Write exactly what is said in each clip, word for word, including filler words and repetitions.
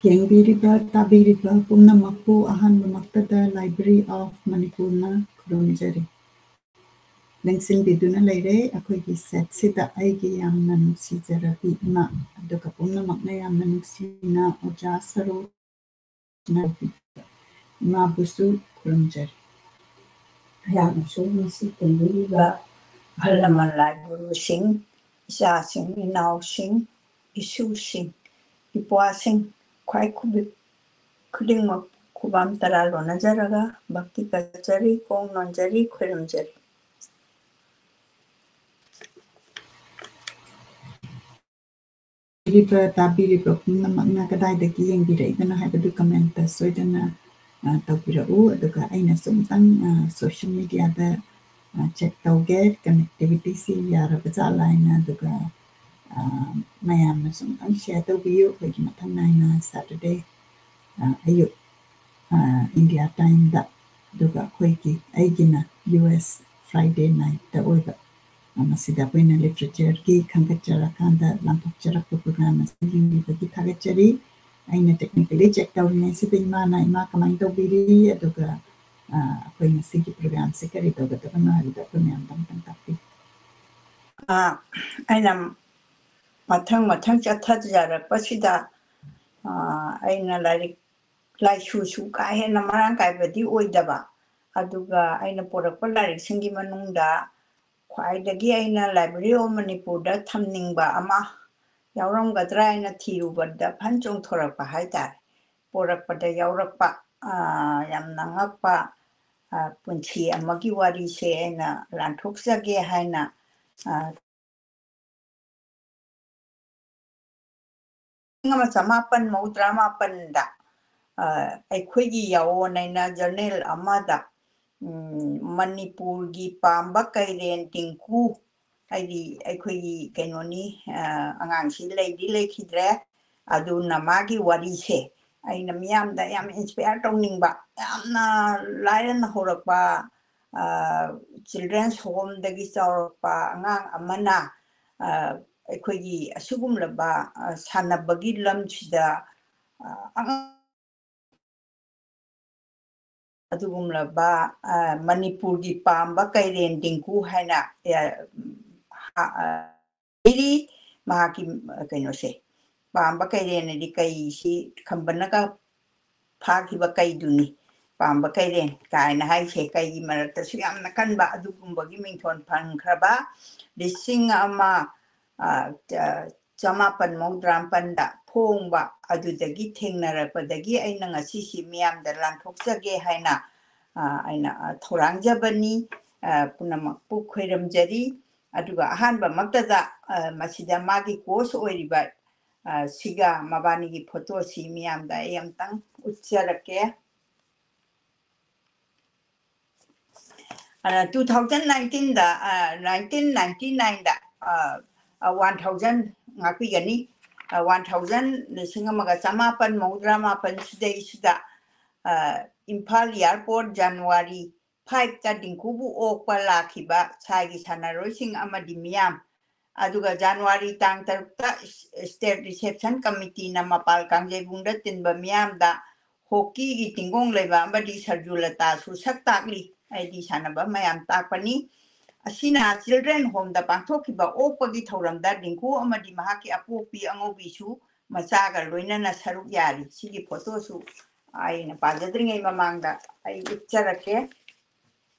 ꯌꯦꯡꯕꯤꯔꯤꯕ, ꯇꯥꯕꯤꯔꯤꯕ ꯄꯨꯝꯅꯃꯛꯄꯨ ꯑꯍꯥꯟꯕꯃꯛꯇꯗ Library of ꯃꯅꯤꯄꯨꯔꯅ ꯈꯨꯔꯨꯝꯖꯔꯤ꯫ ꯂꯦꯡꯁꯤꯟꯕꯤꯗꯨꯅ ꯂꯩꯔꯦ꯫ ꯑꯩꯈꯣꯏꯒꯤ setꯁꯤꯗ ꯑꯩꯒꯤ ꯌꯥꯝꯅ ꯅꯨꯡꯁꯤꯖꯔꯕꯤ ꯏꯃꯥ, ꯑꯗꯨꯒ ꯄꯨꯝꯅꯃꯛꯅ ꯌꯥꯝꯅ ꯅꯨꯡꯁꯤꯅ ꯑꯣꯖꯥ ꯁꯔꯣ ꯏꯃꯥꯕꯨꯁꯨ ꯈꯨꯔꯨꯝꯖꯔꯤ꯫ ꯑꯩꯍꯥꯛꯅꯁꯨ ꯉꯁꯤ ꯇꯤꯟꯕꯤꯔꯤꯕ ꯑꯍꯜ ꯂꯃꯟ ꯂꯥꯏ ꯒꯨꯔꯨꯁꯤꯡ, ꯏꯆꯥꯁꯤꯡ, ꯏꯅꯥꯎꯁꯤꯡ, ꯏꯁꯨꯁꯤꯡ, ꯏꯄ꯭ꯋꯥꯁꯤꯡ, ꯈ꯭ꯋꯥꯏ ꯈꯨꯕꯤ-, ꯈꯨꯗꯤꯡꯃꯛ ꯈꯨꯕꯥꯝ ꯇꯔꯥ ꯂꯣꯟꯅꯖꯔꯒ ꯚꯛꯇꯤ ꯀꯠꯆꯔꯤ, ꯀꯣꯡ ꯅꯣꯟꯖꯔꯤ, ꯈꯣꯏꯔꯝꯖꯔꯤ꯫ ꯄꯤꯔꯤꯕ, ꯇꯥꯕꯤꯔꯤꯕ ꯄꯨꯝꯅꯃꯛꯅ ꯀꯗꯥꯏꯗꯒꯤ ꯌꯦꯡꯕꯤꯔꯛꯏꯕꯅꯣ ꯍꯥꯏꯕꯗꯨ commentꯇ ꯁꯣꯏꯗꯅ, ꯑ, ꯇꯧꯕꯤꯔꯛꯎ꯫ ꯑꯗꯨꯒ ꯑꯩꯅꯁꯨ ꯑꯃꯨꯛꯇꯪ, ꯑ, social mediaꯗ, ꯑ, check ꯇꯧꯒꯦ, connectivityꯁꯤ ꯌꯥꯔꯕ ꯖꯥꯠꯂꯥ ꯍꯥꯏꯅ꯫ ꯑꯗꯨꯒ, ꯑ, ꯃꯌꯥꯝꯅꯁꯨ ꯑꯃꯨꯛꯇꯪ share ꯇꯧꯕꯤꯌꯨ꯫ ꯑꯩꯈꯣꯏꯒꯤ ꯃꯊꯪ ꯅꯥꯏꯅ Saturday, ꯑ, ꯑꯌꯨꯛ, ꯑ, India timeꯗ, ꯑꯗꯨꯒ ꯑꯩꯈꯣꯏꯒꯤ, ꯑꯩꯒꯤꯅ U S Friday nightꯇ ꯑꯣꯏꯕ꯫ ꯑ, ꯃꯁꯤꯗ ꯑꯩꯈꯣꯏꯅ literatureꯒꯤ ꯈꯟꯒꯠꯆꯔꯀꯥꯟꯗ ꯂꯥꯟꯊꯣꯛꯆꯔꯛꯄ program ꯑꯁꯤ ꯌꯦꯡꯕꯤꯕꯒꯤ ꯊꯥꯒꯠꯆꯔꯤ꯫ ꯑꯩꯅ technically check ꯇꯧꯔꯤꯉꯩꯁꯤꯗ ꯏꯃꯥꯅ, "ꯏꯃꯥ ꯀꯃꯥꯏꯅ ꯇꯧꯕꯤꯔꯤ?" ꯑꯗꯨꯒ, ꯑ, ꯑꯩꯈꯣꯏ ꯉꯁꯤꯒꯤ programꯁꯦ ꯀꯔꯤ ꯇꯧꯒꯗꯕꯅꯣ ꯍꯥꯏꯕꯗꯣ ꯑꯩꯈꯣꯏ ꯃꯌꯥꯝꯗ ꯑꯃꯨꯛꯇꯪ ꯇꯥꯛꯄꯤꯌꯨ꯫ ꯑ, ꯑꯩꯅ ꯃꯊꯪ ꯃꯊꯪ ꯆꯠꯊꯖꯔꯛꯄꯁꯤꯗ, ꯑ, ꯑꯩꯅ ꯂꯥꯏꯔꯤꯛ ꯂꯥꯏꯁꯨꯁꯨ ꯀꯥ ꯍꯦꯟꯅ ꯃꯔꯥꯡ ꯀꯥꯏꯕꯗꯤ ꯑꯣꯏꯗꯕ, ꯑꯗꯨꯒ ꯑꯩꯅ ꯄꯨꯔꯛꯄ ꯂꯥꯏꯔꯤꯛꯁꯤꯡꯒꯤ ꯃꯅꯨꯡꯗ ꯈ꯭ꯋꯥꯏꯗꯒꯤ ꯑꯩꯅ Library of ꯃꯅꯤꯄꯨꯔꯗ ꯊꯝꯅꯤꯡꯕ ꯑꯃ ꯌꯥꯎꯔꯝꯒꯗ꯭ꯔꯥ ꯍꯥꯏꯅ ꯊꯤꯔꯨꯕꯗ ꯐꯟ ꯆꯣꯡꯊꯣꯔꯛꯄ ꯍꯥꯏꯇꯥꯔꯦ꯫ ꯄꯣꯔꯛꯄꯗ ꯌꯥꯎꯔꯛꯄ, ꯑ, ꯌꯥꯝꯅ ꯉꯛꯄ, ꯑ, ꯄꯨꯟꯁꯤ ꯑꯃꯒꯤ ꯋꯥꯔꯤꯁꯦ ꯑꯩꯅ ꯂꯥꯟꯊꯣꯛꯆꯒꯦ ꯍꯥꯏꯅ, ꯑ, ꯂꯤꯁꯤꯡ ꯑꯃ ꯆꯃꯥꯄꯟ ꯃꯧꯗ꯭ꯔꯥ ꯃꯥꯄꯟꯗ, ꯑ, ꯑꯩꯈꯣꯏꯒꯤ ꯌꯥꯑꯣꯟ ꯍꯥꯏꯅ journal ꯑꯃꯗ, ꯎꯝ, ꯃꯅꯤꯄꯨꯔꯒꯤ ꯄꯥꯝꯕ ꯀꯩꯔꯦꯟ ꯇꯤꯡꯀꯨ, ꯍꯥꯏꯗꯤ ꯑꯩꯈꯣꯏꯒꯤ ꯀꯩꯅꯣꯅꯤ, ꯑ, ꯑꯉꯥꯡꯁꯤ ꯂꯩꯗꯤ ꯂꯩꯈꯤꯗ꯭ꯔꯦ, ꯑꯗꯨꯅ ꯃꯥꯒꯤ ꯋꯥꯔꯤꯁꯦ ꯑꯩꯅ ꯃꯤꯌꯥꯝꯗ ꯌꯥꯝ inspire ꯇꯧꯅꯤꯡꯕ, ꯌꯥꯝꯅ ꯂꯥꯏꯔꯅ ꯍꯧꯔꯛꯄ, ꯑ, children's homeꯗꯒꯤ ꯆꯥꯎꯔꯛꯄ ꯑꯉꯥꯡ ꯑꯃꯅ, ꯑ, ꯑꯩꯈꯣꯏꯒꯤ ꯑꯁꯤꯒꯨꯝꯂꯕ, ꯑ, ꯁꯥꯟꯅꯕꯒꯤ ꯂꯝꯁꯤꯗ ꯑ, ꯑꯉꯥꯡ ꯑꯗꯨꯒꯨꯝꯂꯕ, ꯑ, ꯃꯅꯤꯄꯨꯔꯒꯤ ꯄꯥꯝꯕ ꯀꯩꯔꯦꯟ ꯗꯤꯡꯀꯨ ꯍꯥꯏꯅ, ꯑ, ꯑ, ꯏꯔꯤ꯫ ꯃꯍꯥꯛꯀꯤ, ꯑ, ꯀꯩꯅꯣꯁꯦ, ꯄꯥꯝꯕ ꯀꯩꯔꯦꯟ ꯍꯥꯏꯗꯤ ꯀꯩꯁꯤ ꯈꯝꯕꯅꯒ ꯐꯥꯈꯤꯕ ꯀꯩꯗꯨꯅꯤ꯫ ꯄꯥꯝꯕ ꯀꯩꯔꯦꯟ ꯀꯥꯏꯅ ꯍꯥꯏꯁꯦ ꯀꯩꯒꯤ ꯃꯔꯛꯇꯁꯨ ꯌꯥꯝꯅ ꯀꯟꯕ ꯑꯗꯨꯒꯨꯝꯕꯒꯤ ꯃꯤꯡꯊꯣꯟ ꯐꯪꯈ꯭ꯔꯕ ꯂꯤꯁꯤꯡ ꯑꯃ, ꯑ, ꯆ-, ꯆꯃꯥꯄꯟ ꯃꯧꯗ꯭ꯔꯥ ꯃꯥꯄꯟꯗ ꯐꯣꯡꯕ ꯑꯗꯨꯗꯒꯤ ꯊꯦꯡꯅꯔꯛꯄꯗꯒꯤ ꯑꯩꯅ ꯉꯁꯤꯁꯤ ꯃꯤꯌꯥꯝꯗ ꯂꯥꯟꯊꯣꯛꯆꯒꯦ ꯍꯥꯏꯅ, ꯑ, ꯑꯩꯅ, ꯑ, ꯊꯧꯔꯥꯡꯖꯕꯅꯤ꯫ ꯑ, ꯄꯨꯝꯅꯃꯛꯄꯨ ꯈꯣꯏꯔꯝꯖꯔꯤ꯫ ꯑꯗꯨꯒ ꯑꯍꯥꯟꯕꯃꯛꯇꯗ, ꯑ, ꯃꯁꯤꯗ ꯃꯥꯒꯤ ꯀꯣꯁ ꯑꯣꯏꯔꯤꯕ, ꯑ, ꯁꯤꯒ ꯃꯕꯥꯅꯤꯒꯤ ꯐꯣꯇꯣꯁꯤ ꯃꯤꯌꯥꯝꯗ ꯑꯩ ꯑꯃꯨꯛꯇꯪ ꯎꯠꯆꯔꯛꯀꯦ꯫ ꯑ, two thousand nineteenꯗ, ꯑ, nineteen ninety nineꯗ, ꯑ, ꯑ, one thousand ꯉꯥꯛꯄꯤꯒꯅꯤ꯫ ꯑ, one thousand, ꯂꯤꯁꯤꯡ ꯑꯃꯒ ꯆꯃꯥꯄꯟ ꯃꯧꯗ꯭ꯔꯥ ꯃꯥꯄꯟ ꯁꯤꯗꯩꯁꯤꯗ, ꯑ, ꯏꯝꯐꯥꯜ ꯑꯦꯌꯥꯔꯄꯣꯔꯠ ꯖꯅꯋꯥꯔꯤ fiveꯇ ꯗꯤꯡꯀꯨꯕꯨ ꯑꯣꯛꯄ ꯂꯥꯛꯈꯤꯕ ꯁꯥꯏꯒꯤ ꯁꯥꯟꯅꯔꯣꯏꯁꯤꯡ ꯑꯃꯗꯤ ꯃꯤꯌꯥꯝ, ꯑꯗꯨꯒ ꯖꯅꯋꯥꯔꯤ ꯇꯥꯡ ꯇꯔꯨꯛꯇ ꯏꯁ-, ꯏꯁꯇꯦꯠ ꯔꯤꯁꯦꯞꯁꯟ ꯀꯃꯤꯇꯤꯅ ꯃꯄꯥꯜ ꯀꯥꯡꯖꯩꯕꯨꯡꯗ ꯇꯤꯟꯕ ꯃꯤꯌꯥꯝꯗ ꯍꯣꯀꯤꯒꯤ ꯇꯤꯡꯒꯣꯡ ꯂꯩꯕ ꯑꯃꯗꯤ ꯁꯔꯖꯨ ꯂꯇꯥꯁꯨ ꯁꯛ ꯇꯥꯛꯂꯤ꯫ ꯑꯩꯗꯤ ꯁꯥꯟꯅꯕ ꯃꯌꯥꯝ ꯇꯥꯛꯄꯅꯤ꯫ ꯑꯁꯤꯅ ꯆꯤꯜꯗ꯭ꯔꯦꯟ ꯍꯣꯝꯗ ꯄꯥꯡꯊꯣꯛꯈꯤꯕ ꯑꯣꯛꯄꯒꯤ ꯊꯧꯔꯝꯗ ꯗꯤꯡꯀꯨ ꯑꯃꯗꯤ ꯃꯍꯥꯛꯀꯤ ꯑꯄꯣꯛꯄꯤ ꯑꯉꯧꯕꯤꯁꯨ ꯃꯆꯥꯒ ꯂꯣꯏꯅꯅ ꯁꯔꯨꯛ ꯌꯥꯔꯤ꯫ ꯁꯤꯒꯤ ꯐꯣꯇꯣꯁꯨ ꯑꯩꯅ ꯄꯥꯖꯗ꯭ꯔꯤꯉꯩ ꯃꯃꯥꯡꯗ ꯑꯩ ꯎꯠꯆꯔꯛꯀꯦ꯫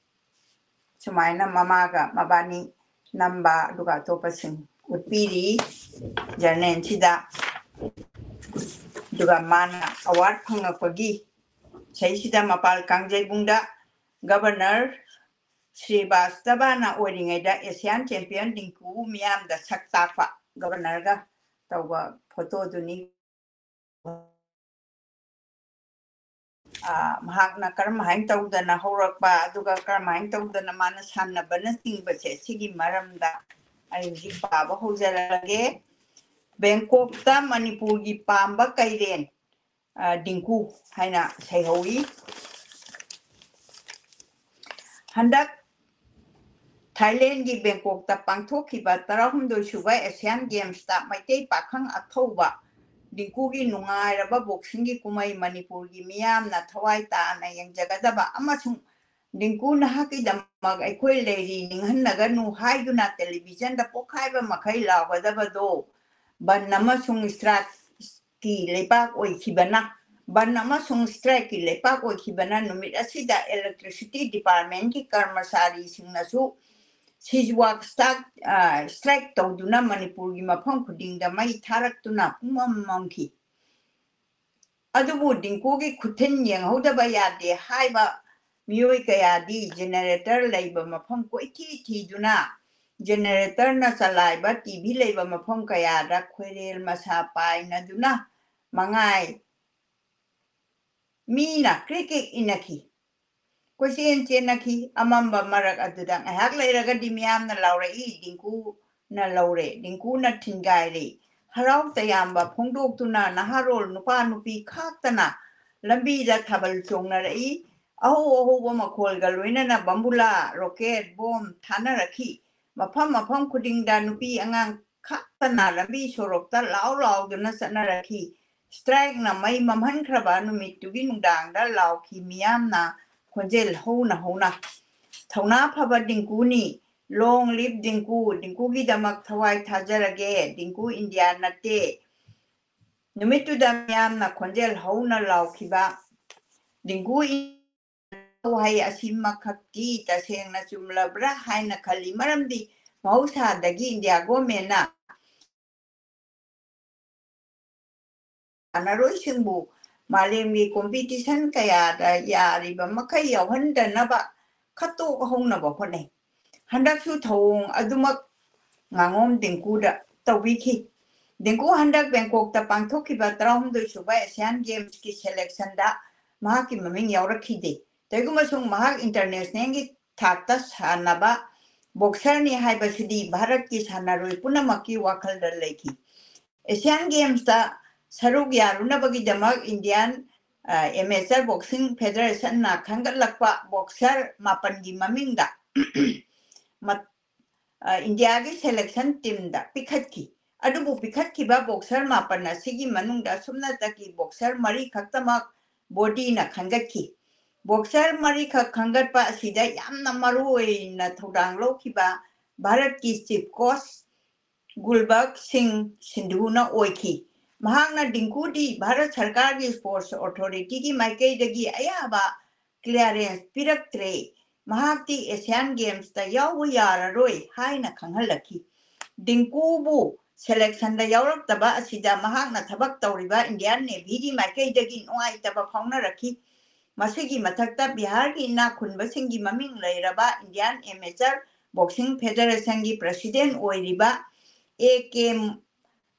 ꯁꯨꯃꯥꯏꯅ ꯃꯃꯥꯒ ꯃꯕꯥꯅꯤ ꯅꯝꯕ, ꯑꯗꯨꯒ ꯑꯇꯣꯞꯄꯁꯤꯡ ꯎꯠꯄꯤꯔꯤ ꯖꯔꯅꯦꯜꯁꯤꯗ꯫ ꯑꯗꯨꯒ ꯃꯥꯅ ꯑꯦꯋꯥꯔꯗ ꯐꯪꯉꯛꯄꯒꯤ ꯏꯁꯩꯁꯤꯗ ꯃꯄꯥꯜ ꯀꯥꯡꯖꯩꯕꯨꯡꯗ ꯒꯕꯔꯅꯔ ꯁ꯭ꯔꯤꯕꯥꯁꯇꯕꯥꯅ ꯑꯣꯏꯔꯤꯉꯩꯗ ꯑꯦꯁꯤꯌꯥꯟ ꯆꯦꯝꯄꯤꯌꯟ ꯗꯤꯡꯀꯨ ꯃꯤꯌꯥꯝꯗ ꯁꯛ ꯇꯥꯛꯄ ꯒꯕꯔꯅꯔꯒ ꯇꯧꯕ ꯐꯣꯇꯣꯗꯨꯅꯤ꯫ ꯑ, ꯃꯍꯥꯛꯅ ꯀꯔꯝꯍꯥꯏꯅ ꯇꯧꯗꯅ ꯍꯧꯔꯛꯄ, ꯑꯗꯨꯒ ꯀꯔꯝꯍꯥꯏꯅ ꯇꯧꯗꯅ ꯃꯥꯅ ꯁꯥꯟꯅꯕꯅꯆꯤꯡꯕꯁꯦ, ꯁꯤꯒꯤ ꯃꯔꯝꯗ ꯑꯩ ꯍꯧꯖꯤꯛ ꯄꯥꯕ ꯍꯧꯖꯔꯛꯑꯒꯦ꯫ ꯕꯦꯡꯀꯣꯛꯇ ꯃꯅꯤꯄꯨꯔꯒꯤ ꯄꯥꯝꯕ ꯀꯩꯔꯦꯟ, ꯑ, ꯗꯤꯡꯀꯨ ꯍꯥꯏꯅ ꯁꯩꯍꯧꯏ꯫ ꯍꯟꯗꯛ ꯊꯥꯏꯂꯦꯟꯒꯤ ꯕꯦꯡꯀꯣꯛꯇ ꯄꯥꯡꯊꯣꯛꯈꯤꯕ ꯇꯔꯥꯍꯨꯝꯗꯣꯏ ꯁꯨꯕ ꯑꯦꯁꯤꯌꯥꯟ ꯒꯦꯝꯁꯇ ꯃꯩꯇꯩ ꯄꯥꯈꯪ ꯑꯊꯧꯕ ꯗꯤꯡꯀꯨꯒꯤ ꯅꯨꯡꯉꯥꯏꯔꯕ ꯕꯣꯛꯁꯤꯡꯒꯤ ꯀꯨꯝꯍꯩ ꯃꯅꯤꯄꯨꯔꯒꯤ ꯃꯤꯌꯥꯝꯅ ꯊꯋꯥꯏ ꯇꯥꯅ ꯌꯦꯡꯖꯒꯗꯕ ꯑꯃꯁꯨꯡ ꯗꯤꯡꯀꯨ ꯅꯍꯥꯛꯀꯤꯗꯃꯛ ꯑꯩꯈꯣꯏ ꯂꯩꯔꯤ, ꯅꯤꯡꯍꯟꯅꯒꯅꯨ ꯍꯥꯏꯗꯨꯅ ꯇꯦꯂꯤꯚꯤꯖꯟꯗ ꯄꯣꯛꯈꯥꯏꯕ ꯃꯈꯩ ꯂꯥꯎꯒꯗꯕꯗꯣ ꯕꯟ ꯑꯃꯁꯨꯡ ꯁ꯭ꯇ꯭ꯔꯥꯏꯛꯀꯤ ꯂꯩꯕꯥꯛ ꯑꯣꯏꯈꯤꯕꯅ, ꯕꯟ ꯑꯃꯁꯨꯡ ꯁ꯭ꯇ꯭ꯔꯥꯏꯛꯀꯤ ꯂꯩꯕꯥꯛ ꯑꯣꯏꯈꯤꯕꯅ ꯅꯨꯃꯤꯠ ꯑꯁꯤꯗ electricity departmentꯀꯤ ꯀꯔꯃꯆꯥꯔꯤꯁꯤꯡꯅꯁꯨ ꯁꯤꯖꯋꯥꯛ ꯁ꯭ꯇꯥꯛ-, ꯑ, ꯁ꯭ꯇ꯭ꯔꯥꯏꯛ ꯇꯧꯗꯨꯅ ꯃꯅꯤꯄꯨꯔꯒꯤ ꯃꯐꯝ ꯈꯨꯗꯤꯡꯗ ꯃꯩ ꯊꯥꯔꯛꯇꯨꯅ ꯄꯨꯡꯃꯝ ꯃꯝꯈꯤ꯫ ꯑꯗꯨꯕꯨ ꯗꯤꯡꯀꯨꯒꯤ ꯈꯨꯊꯤꯟ ꯌꯦꯡꯍꯧꯗꯕ ꯌꯥꯗꯦ ꯍꯥꯏꯕ ꯃꯤꯑꯣꯏ ꯀꯌꯥꯗꯤ ꯖꯦꯅꯦꯔꯦꯇꯔ ꯂꯩꯕ ꯃꯐꯝ ꯀꯣꯏꯊꯤ ꯊꯤꯗꯨꯅ ꯖꯦꯅꯦꯔꯦꯇꯔꯅ ꯆꯂꯥꯏꯕ ꯇꯤꯚꯤ ꯂꯩꯕ ꯃꯐꯝ ꯀꯌꯥꯗ ꯈꯣꯏꯔꯦꯜ ꯃꯁꯥ ꯄꯥꯏꯅꯗꯨꯅ ꯃꯉꯥꯏ ꯃꯤꯅ ꯀ꯭ꯔꯤꯛ ꯀ꯭ꯔꯤꯛ ꯏꯟꯅꯈꯤ꯫ ꯀꯣꯏꯆꯦꯟ ꯆꯦꯟꯅꯈꯤ꯫ ꯑꯃꯝꯕ ꯃꯔꯛ ꯑꯗꯨꯗ ꯉꯥꯏꯍꯥꯛ ꯂꯩꯔꯒꯗꯤ ꯃꯤꯌꯥꯝꯅ ꯂꯥꯎꯔꯛꯏ, "ꯗꯤꯡꯀꯨꯅ ꯂꯧꯔꯦ, ꯗꯤꯡꯀꯨꯅ ꯊꯤꯟꯒꯥꯏꯔꯦ!" ꯍꯔꯥꯎ ꯇꯌꯥꯝꯕ ꯐꯣꯡꯗꯣꯛꯇꯨꯅ ꯅꯍꯥꯔꯣꯜ ꯅꯨꯄꯥ ꯅꯨꯄꯤ ꯈꯥꯛꯇꯅ ꯂꯝꯕꯤꯗ ꯊꯥꯕꯜ ꯆꯣꯡꯅꯔꯛꯏ꯫ ꯑꯍꯧ ꯑꯍꯧꯕ ꯃꯈꯣꯜꯒ ꯂꯣꯏꯅꯅ ꯕꯝꯕꯨꯂꯥ, ꯔꯣꯀꯦꯠ, ꯕꯣꯝ ꯊꯥꯅꯔꯛꯈꯤ꯫ ꯃꯐꯝ ꯃꯐꯝ ꯈꯨꯗꯤꯡꯗ ꯅꯨꯄꯤ ꯑꯉꯥꯡ ꯈꯥꯛꯇꯅ ꯂꯝꯕꯤ ꯁꯣꯔꯣꯛꯇ ꯂꯥꯎ ꯂꯥꯎꯗꯨꯅ ꯆꯠꯅꯔꯛꯈꯤ꯫ ꯁ꯭ꯇ꯭ꯔꯥꯏꯛꯅ ꯃꯩ ꯃꯝꯍꯟꯈ꯭ꯔꯕ ꯅꯨꯃꯤꯠꯇꯨꯒꯤ ꯅꯨꯡꯗꯥꯡꯗ ꯂꯥꯎꯈꯤ ꯃꯤꯌꯥꯝꯅ ꯈꯣꯟꯖꯦꯜ ꯍꯧꯅ ꯍꯧꯅ꯫ "ꯊꯧꯅꯥ ꯐꯕ ꯗꯤꯡꯀꯨꯅꯤ꯫ Long live Dingko. ꯗꯤꯡꯀꯨꯒꯤꯗꯃꯛ ꯊꯋꯥꯏ ꯊꯥꯖꯔꯒꯦ꯫ ꯗꯤꯡꯀꯨ ꯏꯟꯗꯤꯌꯥ ꯅꯠꯇꯦ꯫" ꯅꯨꯃꯤꯠꯇꯨꯗ ꯃꯤꯌꯥꯝꯅ ꯈꯣꯟꯖꯦꯜ ꯍꯧꯅ ꯂꯥꯎꯈꯤꯕ ꯗꯤꯡꯀꯨ ꯏꯟ-, ꯋꯥꯍꯩ ꯑꯁꯤꯃꯈꯛꯇꯤ ꯇꯁꯦꯡꯅ ꯆꯨꯝꯂꯕ꯭ꯔꯥ ꯍꯥꯏꯅ ꯈꯜꯂꯤ꯫ ꯃꯔꯝꯗꯤ ꯃꯍꯧꯁꯥꯗꯒꯤ ꯏꯟꯗꯤꯌꯥ ꯒꯣꯔꯃꯦꯟꯅ ꯁꯥꯟꯅꯔꯣꯏꯁꯤꯡꯕꯨ ꯃꯥꯂꯦꯝꯒꯤ ꯀꯣꯝꯄꯤꯇꯤꯁꯟ ꯀꯌꯥꯗ ꯌꯥꯔꯤꯕ ꯃꯈꯩ ꯌꯥꯎꯍꯟꯗꯅꯕ ꯈꯠꯇꯣꯛ ꯍꯧꯅꯕ ꯍꯣꯠꯅꯩ꯫ ꯍꯟꯗꯛꯁꯨ ꯊꯧꯑꯣꯡ ꯑꯗꯨꯃꯛ ꯉꯥꯉꯣꯝ ꯗꯤꯡꯀꯨꯗ ꯇꯧꯕꯤꯈꯤ꯫ ꯗꯤꯡꯀꯨ ꯍꯟꯗꯛ ꯕꯦꯡꯀꯣꯛꯇ ꯄꯥꯡꯊꯣꯛꯈꯤꯕ ꯇꯔꯥꯍꯨꯝꯗꯣꯏ ꯁꯨꯕ ꯑꯦꯁꯤꯌꯥꯟ ꯒꯦꯝꯁꯀꯤ ꯁꯦꯂꯦꯛꯁꯟꯗ ꯃꯍꯥꯛꯀꯤ ꯃꯃꯤꯡ ꯌꯥꯎꯔꯛꯈꯤꯗꯦ꯫ ꯀꯔꯤꯒꯨꯝꯕꯁꯨꯡ ꯃꯍꯥꯛ ꯏꯟꯇꯔꯅꯦꯁꯅꯦꯜꯒꯤ ꯊꯥꯛꯇ ꯁꯥꯟꯅꯕ ꯕꯣꯛꯁꯔꯅꯤ ꯍꯥꯏꯕꯁꯤꯗꯤ ꯚꯥꯔꯠꯀꯤ ꯁꯥꯟꯅꯔꯣꯏ ꯄꯨꯝꯅꯃꯛꯀꯤ ꯋꯥꯈꯜꯗ ꯂꯩꯈꯤ꯫ ꯑꯦꯁꯤꯌꯥꯟ ꯒꯦꯝꯁꯇ ꯁꯔꯨꯛ ꯌꯥꯔꯨꯅꯕꯒꯤꯗꯃꯛ ꯏꯟꯗꯤꯌꯥꯟ, ꯑ, ꯑꯦꯃꯦꯆꯔ ꯕꯣꯛꯁꯤꯡ ꯐꯦꯗꯔꯦꯁꯟꯅ ꯈꯟꯒꯠꯂꯛꯄ ꯕꯣꯛꯁꯔ ꯃꯥꯄꯟꯒꯤ ꯃꯃꯤꯡꯗ ꯃꯠ-, ꯑ, ꯏꯟꯗꯤꯌꯥꯒꯤ ꯁꯦꯂꯦꯛꯁꯟ ꯇꯤꯝꯗ ꯄꯤꯈꯠꯈꯤ꯫ ꯑꯗꯨꯕꯨ ꯄꯤꯈꯠꯈꯤꯕ boxer ꯃꯥꯄꯟ ꯑꯁꯤꯒꯤ ꯃꯅꯨꯡꯗ ꯁꯨꯞꯅꯇꯒꯤ boxer ꯃꯔꯤ ꯈꯛꯇꯃꯛ bodyꯅ ꯈꯟꯒꯠꯈꯤ꯫ Boxer ꯃꯔꯤꯈꯛ ꯈꯟꯒꯠꯄ ꯑꯁꯤꯗ ꯌꯥꯝꯅ ꯃꯔꯨ ꯑꯣꯏꯅ ꯊꯧꯗꯥꯡ ꯂꯧꯈꯤꯕ ꯚꯥꯔꯠꯀꯤ chief coach ꯒꯨꯜꯕꯛ ꯁꯤꯡ ꯁꯤꯟꯙꯨꯅ ꯑꯣꯏꯈꯤ꯫ ꯃꯍꯥꯛꯅ ꯗꯤꯡꯀꯨꯗꯤ ꯚꯥꯔꯠ ꯁꯔꯀꯥꯔꯒꯤ sports authorityꯒꯤ ꯃꯥꯏꯀꯩꯗꯒꯤ ꯑꯌꯥꯕ clearance ꯄꯤꯔꯛꯇ꯭ꯔꯦ, ꯃꯍꯥꯛꯇꯤ Asian Gamesꯇ ꯌꯥꯎꯕ ꯌꯥꯔꯔꯣꯏ ꯍꯥꯏꯅ ꯈꯪꯍꯜꯂꯛꯈꯤ꯫ ꯗꯤꯡꯀꯨꯕꯨ selectionꯗ ꯌꯥꯎꯔꯛꯇꯕ ꯑꯁꯤꯗ ꯃꯍꯥꯛꯅ ꯊꯕꯛ ꯇꯧꯔꯤꯕ Indian Navyꯒꯤ ꯃꯥꯏꯀꯩꯗꯒꯤ ꯅꯨꯡꯉꯥꯏꯇꯕ ꯐꯥꯎꯅꯔꯛꯈꯤ꯫ ꯃꯁꯤꯒꯤ ꯃꯊꯛꯇ ꯕꯤꯍꯥꯔꯒꯤ ꯏꯅꯥꯛ ꯈꯨꯟꯕꯁꯤꯡꯒꯤ ꯃꯃꯤꯡ ꯂꯩꯔꯕ Indian Amateur Boxing Federationꯒꯤ president ꯑꯣꯏꯔꯤꯕ ꯑꯦ ꯀꯦ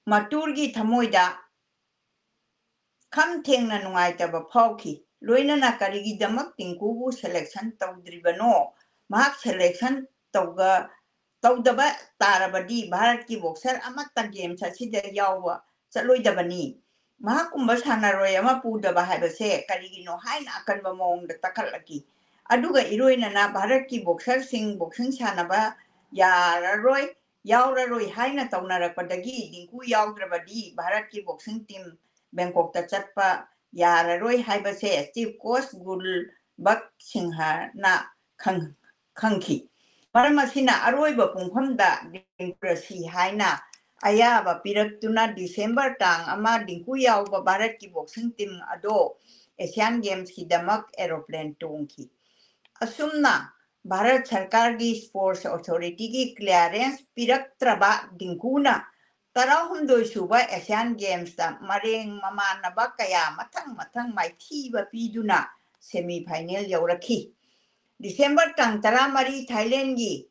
ꯃꯇꯨꯔꯒꯤ ꯊꯃꯣꯏꯗ ꯈꯝ ꯊꯦꯡꯅ ꯅꯨꯡꯉꯥꯏꯇꯕ ꯐꯥꯎꯈꯤ꯫ ꯂꯣꯏꯅꯅ ꯀꯔꯤꯒꯤꯗꯃꯛ ꯗꯤꯡꯀꯨꯕꯨ selection ꯇꯧꯗ꯭ꯔꯤꯕꯅꯣ? ꯃꯍꯥꯛ selection ꯇꯧꯒ-, ꯇꯧꯗꯕ ꯇꯥꯔꯕꯗꯤ ꯚꯥꯔꯠꯀꯤ boxer ꯑꯃꯠꯇ Games ꯑꯁꯤꯗ ꯌꯥꯎꯕ ꯆꯠꯂꯣꯏꯗꯕꯅꯤ꯫ ꯃꯍꯥꯛꯀꯨꯝꯕ ꯁꯥꯟꯅꯔꯣꯏ ꯑꯃ ꯄꯨꯗꯕ ꯍꯥꯏꯕꯁꯦ ꯀꯔꯤꯒꯤꯅꯣ ꯍꯥꯏꯅ ꯑꯀꯟꯕ ꯃꯑꯣꯡꯗ ꯇꯛꯈꯠꯂꯛꯈꯤ꯫ ꯑꯗꯨꯒ ꯏꯔꯣꯏꯅꯅ ꯚꯥꯔꯠꯀꯤ boxerꯁꯤꯡ boxing ꯁꯥꯟꯅꯕ ꯌꯥꯔꯔꯣꯏ, ꯌꯥꯎꯔꯔꯣꯏ ꯍꯥꯏꯅ ꯇꯧꯅꯔꯛꯄꯗꯒꯤ ꯗꯤꯡꯀꯨ ꯌꯥꯎꯗ꯭ꯔꯕꯗꯤ ꯚꯥꯔꯠꯀꯤ boxing team ꯕꯦꯡꯀꯣꯛꯇ ꯆꯠꯄ ꯌꯥꯔꯔꯣꯏ ꯍꯥꯏꯕꯁꯦ chief coach ꯒꯨꯜꯕꯛ ꯁꯤꯡꯍꯅ ꯈꯪ-, ꯈꯪꯈꯤ꯫ ꯃꯔꯝ ꯑꯁꯤꯅ ꯑꯔꯣꯏꯕ ꯄꯨꯡꯐꯝꯗ ꯗꯤꯡꯀꯨ ꯔꯁꯤ ꯍꯥꯏꯅ ꯑꯌꯥꯕ ꯄꯤꯔꯛꯇꯨꯅ December ꯇꯥꯡ ꯑꯃ ꯗꯤꯡꯀꯨ ꯌꯥꯎꯕ ꯚꯥꯔꯠꯀꯤ boxing team ꯑꯗꯣ Asian Gamesꯀꯤꯗꯃꯛ aeroplane ꯇꯣꯡꯈꯤ꯫ ꯑꯁꯨꯝꯅ ꯚꯥꯔꯠ ꯁꯔꯀꯥꯔꯒꯤ sports authorityꯒꯤ clearance ꯄꯤꯔꯛꯇ꯭ꯔꯕ ꯗꯤꯡꯀꯨꯅ ꯇꯔꯥꯍꯨꯝꯗꯣꯏ ꯁꯨꯕ Asian Gamesꯇ ꯃꯔꯦꯡ ꯃꯃꯥꯟꯅꯕ ꯀꯌꯥ ꯃꯊꯪ ꯃꯊꯪ ꯃꯥꯏꯊꯤꯕ ꯄꯤꯗꯨꯅ semi final ꯌꯧꯔꯛꯈꯤ꯫ December ꯇꯥꯡ ꯇꯔꯥꯃꯔꯤ Thailandꯒꯤ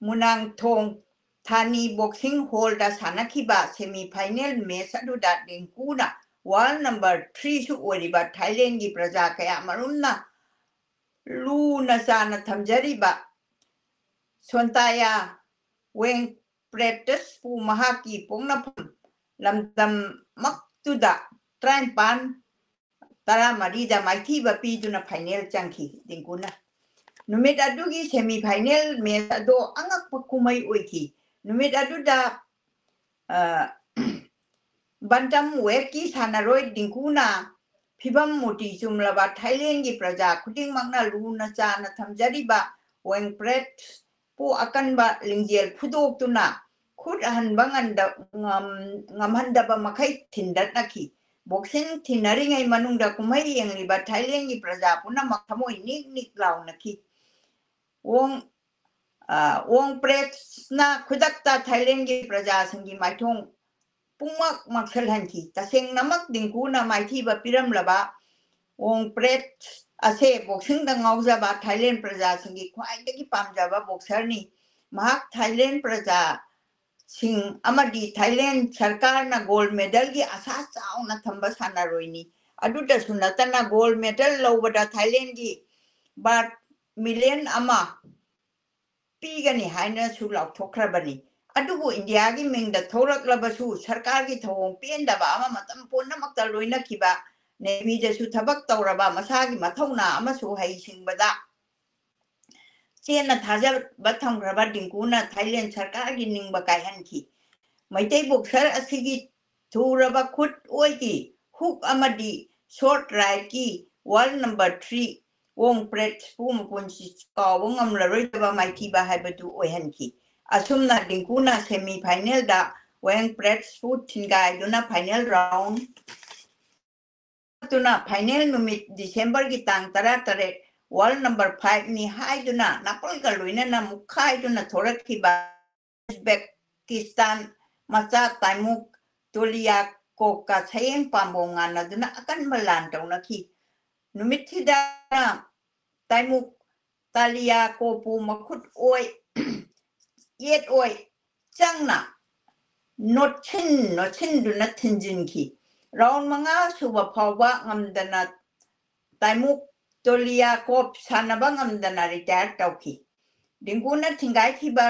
ꯃꯨꯅꯥꯡꯊꯣꯡ ꯊꯥꯅꯤ boxing hallꯗ ꯁꯥꯟꯅꯈꯤꯕ semi final match ꯑꯗꯨꯗ ꯗꯤꯡꯀꯨꯅ world number threeꯁꯨ ꯑꯣꯏꯔꯤꯕ Thailandꯒꯤ ꯄ꯭ꯔꯖꯥ ꯀꯌꯥ ꯃꯔꯨꯝꯅ ꯂꯨꯅ ꯆꯥꯅ ꯊꯝꯖꯔꯤꯕ ꯁꯣꯟꯇꯥꯌꯥ ꯋꯦꯡ ꯄ꯭ꯔꯦꯇꯁꯄꯨ ꯃꯍꯥꯛꯀꯤ ꯄꯣꯛꯅꯐꯝ ꯂꯝꯗꯝꯃꯛꯇꯨꯗ ꯇꯔꯥꯅꯤꯄꯥꯟ ꯇꯔꯥꯃꯔꯤꯗ ꯃꯥꯏꯊꯤꯕ ꯄꯤꯗꯨꯅ final ꯆꯪꯈꯤ꯫ ꯗꯤꯡꯀꯨꯅ ꯅꯨꯃꯤꯠ ꯑꯗꯨꯒꯤ semi final match ꯑꯗꯣ ꯑꯉꯛꯄ ꯀꯨꯝꯍꯩ ꯑꯣꯏꯈꯤ꯫ ꯅꯨꯃꯤꯠ ꯑꯗꯨꯗ ꯕꯟꯇꯝ ꯋꯦꯠꯀꯤ ꯁꯥꯟꯅꯔꯣꯏ ꯗꯤꯡꯀꯨꯅ ꯐꯤꯕꯝ ꯃꯨꯔꯇꯤ ꯆꯨꯝꯂꯕ ꯊꯥꯏꯂꯦꯟꯒꯤ ꯄ꯭ꯔꯖꯥ ꯈꯨꯗꯤꯡꯃꯛꯅ ꯂꯨꯅ ꯆꯥꯅ ꯊꯝꯖꯔꯤꯕ ꯋꯦꯡꯄ꯭ꯔꯦꯠꯄꯨ ꯑꯀꯟꯕ ꯂꯤꯡꯖꯦꯜ ꯐꯨꯗꯣꯛꯇꯨꯅ ꯈꯨꯠ ꯍꯟꯕ ꯉꯝꯗ-, ꯉꯝ-, ꯉꯝꯍꯟꯗꯕ ꯃꯈꯩ ꯊꯤꯟꯗꯠꯅꯈꯤ꯫ ꯕꯣꯛꯁꯤꯡ ꯊꯤꯟꯅꯔꯤꯉꯩ ꯃꯅꯨꯡꯗ ꯀꯨꯝꯍꯩ ꯌꯦꯡꯂꯤꯕ ꯊꯥꯏꯂꯦꯟꯒꯤ ꯄ꯭ꯔꯖꯥ ꯄꯨꯝꯅꯃꯛ ꯊꯃꯣꯏ ꯅꯤꯛ ꯅꯤꯛ ꯂꯥꯎꯅꯈꯤ꯫ ꯋꯣꯡ, ꯑ, ꯋꯣꯡ ꯄ꯭ꯔꯦꯠꯁꯅ ꯈꯨꯗꯛꯇ ꯊꯥꯏꯂꯦꯟꯒꯤ ꯄ꯭ꯔꯖꯥꯁꯤꯡꯒꯤ ꯃꯥꯏꯊꯣꯡ ꯄꯨꯡꯃꯛ ꯃꯛꯁꯜꯍꯟꯈꯤ꯫ ꯇꯁꯦꯡꯅꯃꯛ ꯗꯤꯡꯀꯨꯅ ꯃꯥꯏꯊꯤꯕ ꯄꯤꯔꯝꯂꯕ ꯋꯣꯡ ꯄ꯭ꯔꯦꯠ ꯑꯁꯦ ꯕꯣꯛꯁꯤꯡꯗ ꯉꯥꯎꯖꯕ ꯊꯥꯏꯂꯦꯟ ꯄ꯭ꯔꯖꯥꯁꯤꯡꯒꯤ ꯈ꯭ꯋꯥꯏꯗꯒꯤ ꯄꯥꯝꯖꯕ ꯕꯣꯛꯁꯔꯅꯤ꯫ ꯃꯍꯥꯛ ꯊꯥꯏꯂꯦꯟ ꯄ꯭ꯔꯖꯥꯁꯤꯡ ꯑꯃꯗꯤ ꯊꯥꯏꯂꯦꯟ ꯁꯔꯀꯥꯔꯅ ꯒꯣꯜ ꯃꯦꯗꯜꯒꯤ ꯑꯁꯥ ꯆꯥꯎꯅ ꯊꯝꯕ ꯁꯥꯟꯅꯔꯣꯏꯅꯤ꯫ ꯑꯗꯨꯗꯁꯨ ꯅꯠꯇꯅ ꯒꯣꯜ ꯃꯦꯗꯜ ꯂꯧꯕꯗ ꯊꯥꯏꯂꯦꯟꯒꯤ ꯕꯥꯠ ꯃꯤꯂꯤꯌꯟ ꯑꯃ ꯄꯤꯒꯅꯤ ꯍꯥꯏꯅꯁꯨ ꯂꯥꯎꯊꯣꯛꯈ꯭ꯔꯕꯅꯤ꯫ ꯑꯗꯨꯕꯨ ꯏꯟꯗꯤꯌꯥꯒꯤ ꯃꯤꯡꯗ ꯊꯣꯛꯂꯛꯂꯕꯁꯨ ꯁꯔꯀꯥꯔꯒꯤ ꯊꯧꯑꯣꯡ ꯄꯦꯟꯗꯕ ꯑꯃ ꯃꯇꯝ ꯄꯨꯝꯅꯃꯛꯇ ꯂꯣꯏꯅꯈꯤꯕ, ꯅꯦꯚꯤꯗꯁꯨ ꯊꯕꯛ ꯇꯧꯔꯕ, ꯃꯁꯥꯒꯤ ꯃꯊꯧꯅꯥ ꯑꯃꯁꯨ ꯍꯩꯁꯤꯡꯕꯗ ꯆꯦꯠꯅ ꯊꯥꯖꯕ ꯊꯝꯈ꯭ꯔꯕ ꯗꯤꯡꯀꯨꯅ ꯊꯥꯏꯂꯦꯟ ꯁꯔꯀꯥꯔꯒꯤ ꯅꯤꯡꯕ ꯀꯥꯏꯍꯟꯈꯤ꯫ ꯃꯩꯇꯩ ꯕꯣꯛꯁꯔ ꯑꯁꯤꯒꯤ ꯊꯨꯔꯕ ꯈꯨꯠ ꯑꯣꯏꯒꯤ ꯍꯨꯛ ꯑꯃꯗꯤ ꯁꯣꯔꯠ ꯔꯥꯏꯠꯀꯤ ꯋꯥꯔꯜ ꯅꯝꯕꯔ ꯊ꯭ꯔꯤ ꯋꯣꯡ ꯄ꯭ꯔꯦꯠꯁꯄꯨ ꯃꯄꯨꯟꯁꯤ ꯀꯥꯎꯕ ꯉꯝꯂꯔꯣꯏꯗꯕ ꯃꯥꯏꯊꯤꯕ ꯍꯥꯏꯕꯗꯨ ꯑꯣꯏꯍꯟꯈꯤ꯫ ꯑꯁꯨꯝꯅ ꯗꯤꯡꯀꯨꯅ ꯁꯦꯃꯤ ꯐꯥꯏꯅꯦꯜꯗ ꯋꯦꯡ ꯄ꯭ꯔꯦꯠꯁꯄꯨ ꯊꯤꯟꯒꯥꯏꯗꯨꯅ ꯐꯥꯏꯅꯦꯜ ꯔꯥꯎꯟ ꯇꯨꯅ ꯐꯥꯏꯅꯦꯜ ꯅꯨꯃꯤꯠ ꯗꯤꯁꯦꯝꯕꯔꯒꯤ ꯇꯥꯡ ꯇꯔꯥꯇꯔꯦꯠ ꯋꯥꯔꯜ ꯅꯝꯕꯔ ꯐꯥꯏꯚꯅꯤ ꯍꯥꯏꯗꯨꯅ ꯅꯥꯄꯜꯒ ꯂꯣꯏꯅꯅ ꯃꯨꯛꯈꯥꯏꯗꯨꯅ ꯊꯣꯔꯛꯈꯤꯕ ꯎꯖꯕꯦꯀꯤꯁꯇꯥꯟ ꯃꯆꯥ ꯇꯥꯏꯃꯨꯛ ꯇꯣꯂꯤꯌꯥꯀꯣꯞꯀ ꯁꯌꯦꯡ ꯄꯥꯝꯕꯣꯝ ꯉꯥꯟꯅꯗꯨꯅ ꯑꯀꯟꯕ ꯂꯥꯟ ꯇꯧꯅꯈꯤ꯫ ꯅꯨꯃꯤꯠꯁꯤꯗ ꯇꯥꯏꯃꯨꯛ ꯇꯥꯂꯤꯌꯥꯀꯣꯞꯄꯨ ꯃꯈꯨꯠ ꯑꯣꯏ, ꯌꯦꯠ ꯑꯣꯏ ꯆꯪꯅ ꯅꯣꯠꯁꯤꯟ ꯅꯣꯠꯁꯤꯟꯗꯨꯅ ꯊꯤꯟꯖꯤꯟꯈꯤ꯫ ꯔꯥꯎꯟ ꯃꯉꯥ ꯁꯨꯕ ꯐꯥꯎꯕ ꯉꯝꯗꯅ ꯇꯥꯏꯃꯨꯛ ꯇꯣꯂꯤꯌꯥꯀꯣꯞ ꯁꯥꯟꯅꯕ ꯉꯝꯗꯅ ꯔꯤꯇꯥꯌꯔ ꯇꯧꯈꯤ꯫ ꯗꯤꯡꯀꯨꯅ ꯊꯤꯡꯒꯥꯏꯈꯤꯕ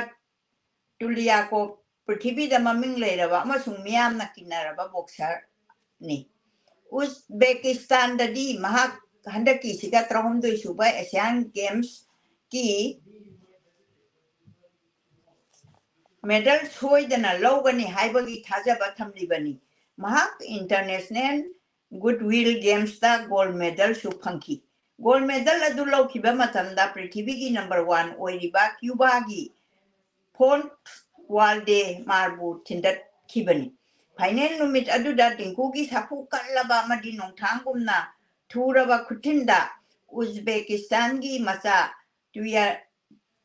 ꯇꯨꯂꯤꯌꯥꯀꯣꯞ ꯄ꯭ꯔꯤꯊꯤꯕꯤꯗ ꯃꯃꯤꯡ ꯂꯩꯔꯕ ꯑꯃꯁꯨꯡ ꯃꯤꯌꯥꯝꯅ ꯀꯤꯅꯔꯕ ꯕꯣꯛꯁꯔꯅꯤ꯫ ꯎꯖꯕꯦꯀꯤꯁꯇꯥꯟꯗꯗꯤ ꯃꯍꯥꯛ ꯍꯟꯗꯛꯀꯤꯁꯤꯒ ꯇꯔꯥꯍꯨꯝꯗꯣꯏ ꯁꯨꯕ ꯑꯦꯁꯤꯌꯥꯟ ꯒꯦꯝꯁꯀꯤ medal ꯁꯣꯏꯗꯅ ꯂꯧꯒꯅꯤ ꯍꯥꯏꯕꯒꯤ ꯊꯥꯖꯕ ꯊꯝꯂꯤꯕꯅꯤ꯫ ꯃꯍꯥꯛ International Goodwill Gamesꯇ gold medalꯁꯨ ꯐꯪꯈꯤ꯫ Gold medal ꯑꯗꯨ ꯂꯧꯈꯤꯕ ꯃꯇꯝꯗ ꯄ꯭ꯔꯤꯊꯤꯕꯤꯒꯤ number one ꯑꯣꯏꯔꯤꯕ ꯀ꯭ꯌꯨꯕꯥꯒꯤ ꯐꯣꯟ ꯋꯥꯜꯗꯦ ꯃꯥꯔꯕꯨ ꯊꯤꯟꯗꯠꯈꯤꯕꯅꯤ꯫ Final ꯅꯨꯃꯤꯠ ꯑꯗꯨꯗ ꯗꯤꯡꯀꯨꯒꯤ ꯁꯥꯐꯨ ꯀꯜꯂꯕ ꯑꯃꯗꯤ ꯅꯣꯡꯊꯥꯡꯒꯨꯝꯅ ꯊꯨꯔꯕ ꯈꯨꯠꯊꯤꯟꯗ ꯎꯖꯕꯦꯀꯤꯁꯇꯥꯟꯒꯤ ꯃꯆꯥ ꯇꯨꯌꯥ-,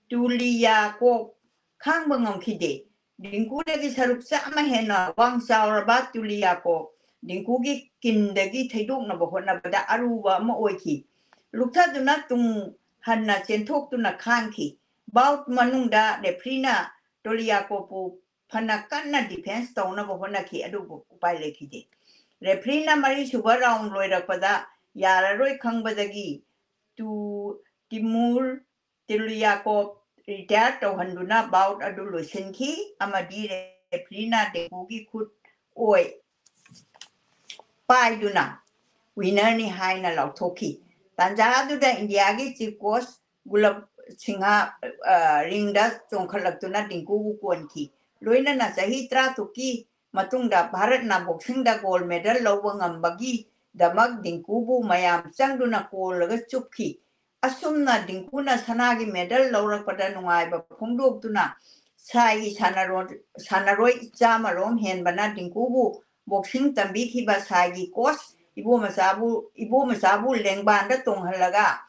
ꯇꯨꯂꯤꯌꯥꯀꯣꯞ ꯈꯥꯡꯕ ꯉꯝꯈꯤꯗꯦ꯫ ꯗꯤꯡꯀꯨꯗꯒꯤ ꯁꯔꯨꯛ ꯆꯥꯝꯃ ꯍꯦꯟꯅ ꯋꯥꯡ ꯆꯥꯎꯔꯕ ꯇꯨꯂꯤꯌꯥꯀꯣꯞ ꯗꯤꯡꯀꯨꯒꯤ ꯀꯤꯟꯗꯒꯤ ꯊꯩꯗꯣꯛꯅꯕ ꯍꯣꯠꯅꯕꯗ ꯑꯔꯨꯕ ꯑꯃ ꯑꯣꯏꯈꯤ꯫ ꯂꯨꯞꯊꯗꯨꯅ ꯇꯨꯡ ꯍꯟꯅ ꯆꯦꯟꯊꯣꯛꯇꯨꯅ ꯈꯥꯡꯈꯤ꯫ Bout ꯃꯅꯨꯡꯗ refereeꯅ ꯇꯨꯂꯤꯌꯥꯀꯣꯞꯄꯨ ꯐꯅ ꯀꯟꯅ defence ꯇꯧꯅꯕ ꯍꯣꯠꯅꯈꯤ, ꯑꯗꯨꯕꯨ ꯎꯄꯥꯏ ꯂꯩꯈꯤꯗꯦ꯫ Refereeꯅ ꯃꯔꯤꯁꯨꯕ round ꯂꯣꯏꯔꯛꯄꯗ ꯌꯥꯔꯔꯣꯏ ꯈꯪꯕꯗꯒꯤ ꯇꯨ-, ꯇꯤꯃꯨꯔ ꯇꯤꯂꯤꯌꯥꯀꯣꯞ retire ꯇꯧꯍꯟꯗꯨꯅ bout ꯑꯗꯨ ꯂꯣꯏꯁꯤꯟꯈꯤ ꯑꯃꯗꯤ refereeꯅ ꯗꯤꯡꯀꯨꯒꯤ ꯈꯨꯠ ꯑꯣꯏ ꯄꯥꯏꯗꯨꯅ winnerꯅꯤ ꯍꯥꯏꯅ ꯂꯥꯎꯊꯣꯛꯈꯤ꯫ ꯇꯥꯟꯖꯥ ꯑꯗꯨꯗ ꯏꯟꯗꯤꯌꯥꯒꯤ chief coach ꯒꯨꯂꯕ ꯁꯤꯡꯍ, ꯑ, ringꯗ ꯆꯣꯡꯈꯠꯂꯛꯇꯨꯅ ꯗꯤꯡꯀꯨꯕꯨ ꯀꯣꯟꯈꯤ꯫ ꯂꯣꯏꯅꯅ ꯆꯍꯤ ꯇꯔꯥꯇꯔꯨꯛꯀꯤ ꯃꯇꯨꯡꯗ ꯚꯥꯔꯠꯅ boxingꯗ gold medal ꯂꯧꯕ ꯉꯝꯕꯒꯤꯗꯃꯛ ꯗꯤꯡꯀꯨꯕꯨ ꯃꯌꯥꯝ ꯆꯪꯗꯨꯅ ꯀꯣꯜꯂꯒ ꯆꯨꯞꯈꯤ꯫ ꯑꯁꯨꯝꯅ ꯗꯤꯡꯀꯨꯅ ꯁꯅꯥꯒꯤ medal ꯂꯧꯔꯛꯄꯗ ꯅꯨꯡꯉꯥꯏꯕ ꯐꯣꯡꯗꯣꯛꯇꯨꯅ ꯁꯥꯏꯒꯤ ꯁꯥꯟꯅꯔꯣ-, ꯁꯥꯟꯅꯔꯣꯏ ꯆꯥꯝꯃ ꯔꯣꯝ ꯍꯦꯟꯕꯅ ꯗꯤꯡꯀꯨꯕꯨ boxing ꯇꯝꯕꯤꯈꯤꯕ ꯁꯥꯏꯒꯤ coach ꯏꯕꯣꯃꯆꯥꯕꯨ, ꯏꯕꯣꯃꯆꯥꯕꯨ ꯂꯦꯡꯕꯥꯟꯗ ꯇꯣꯡꯍꯜꯂꯒ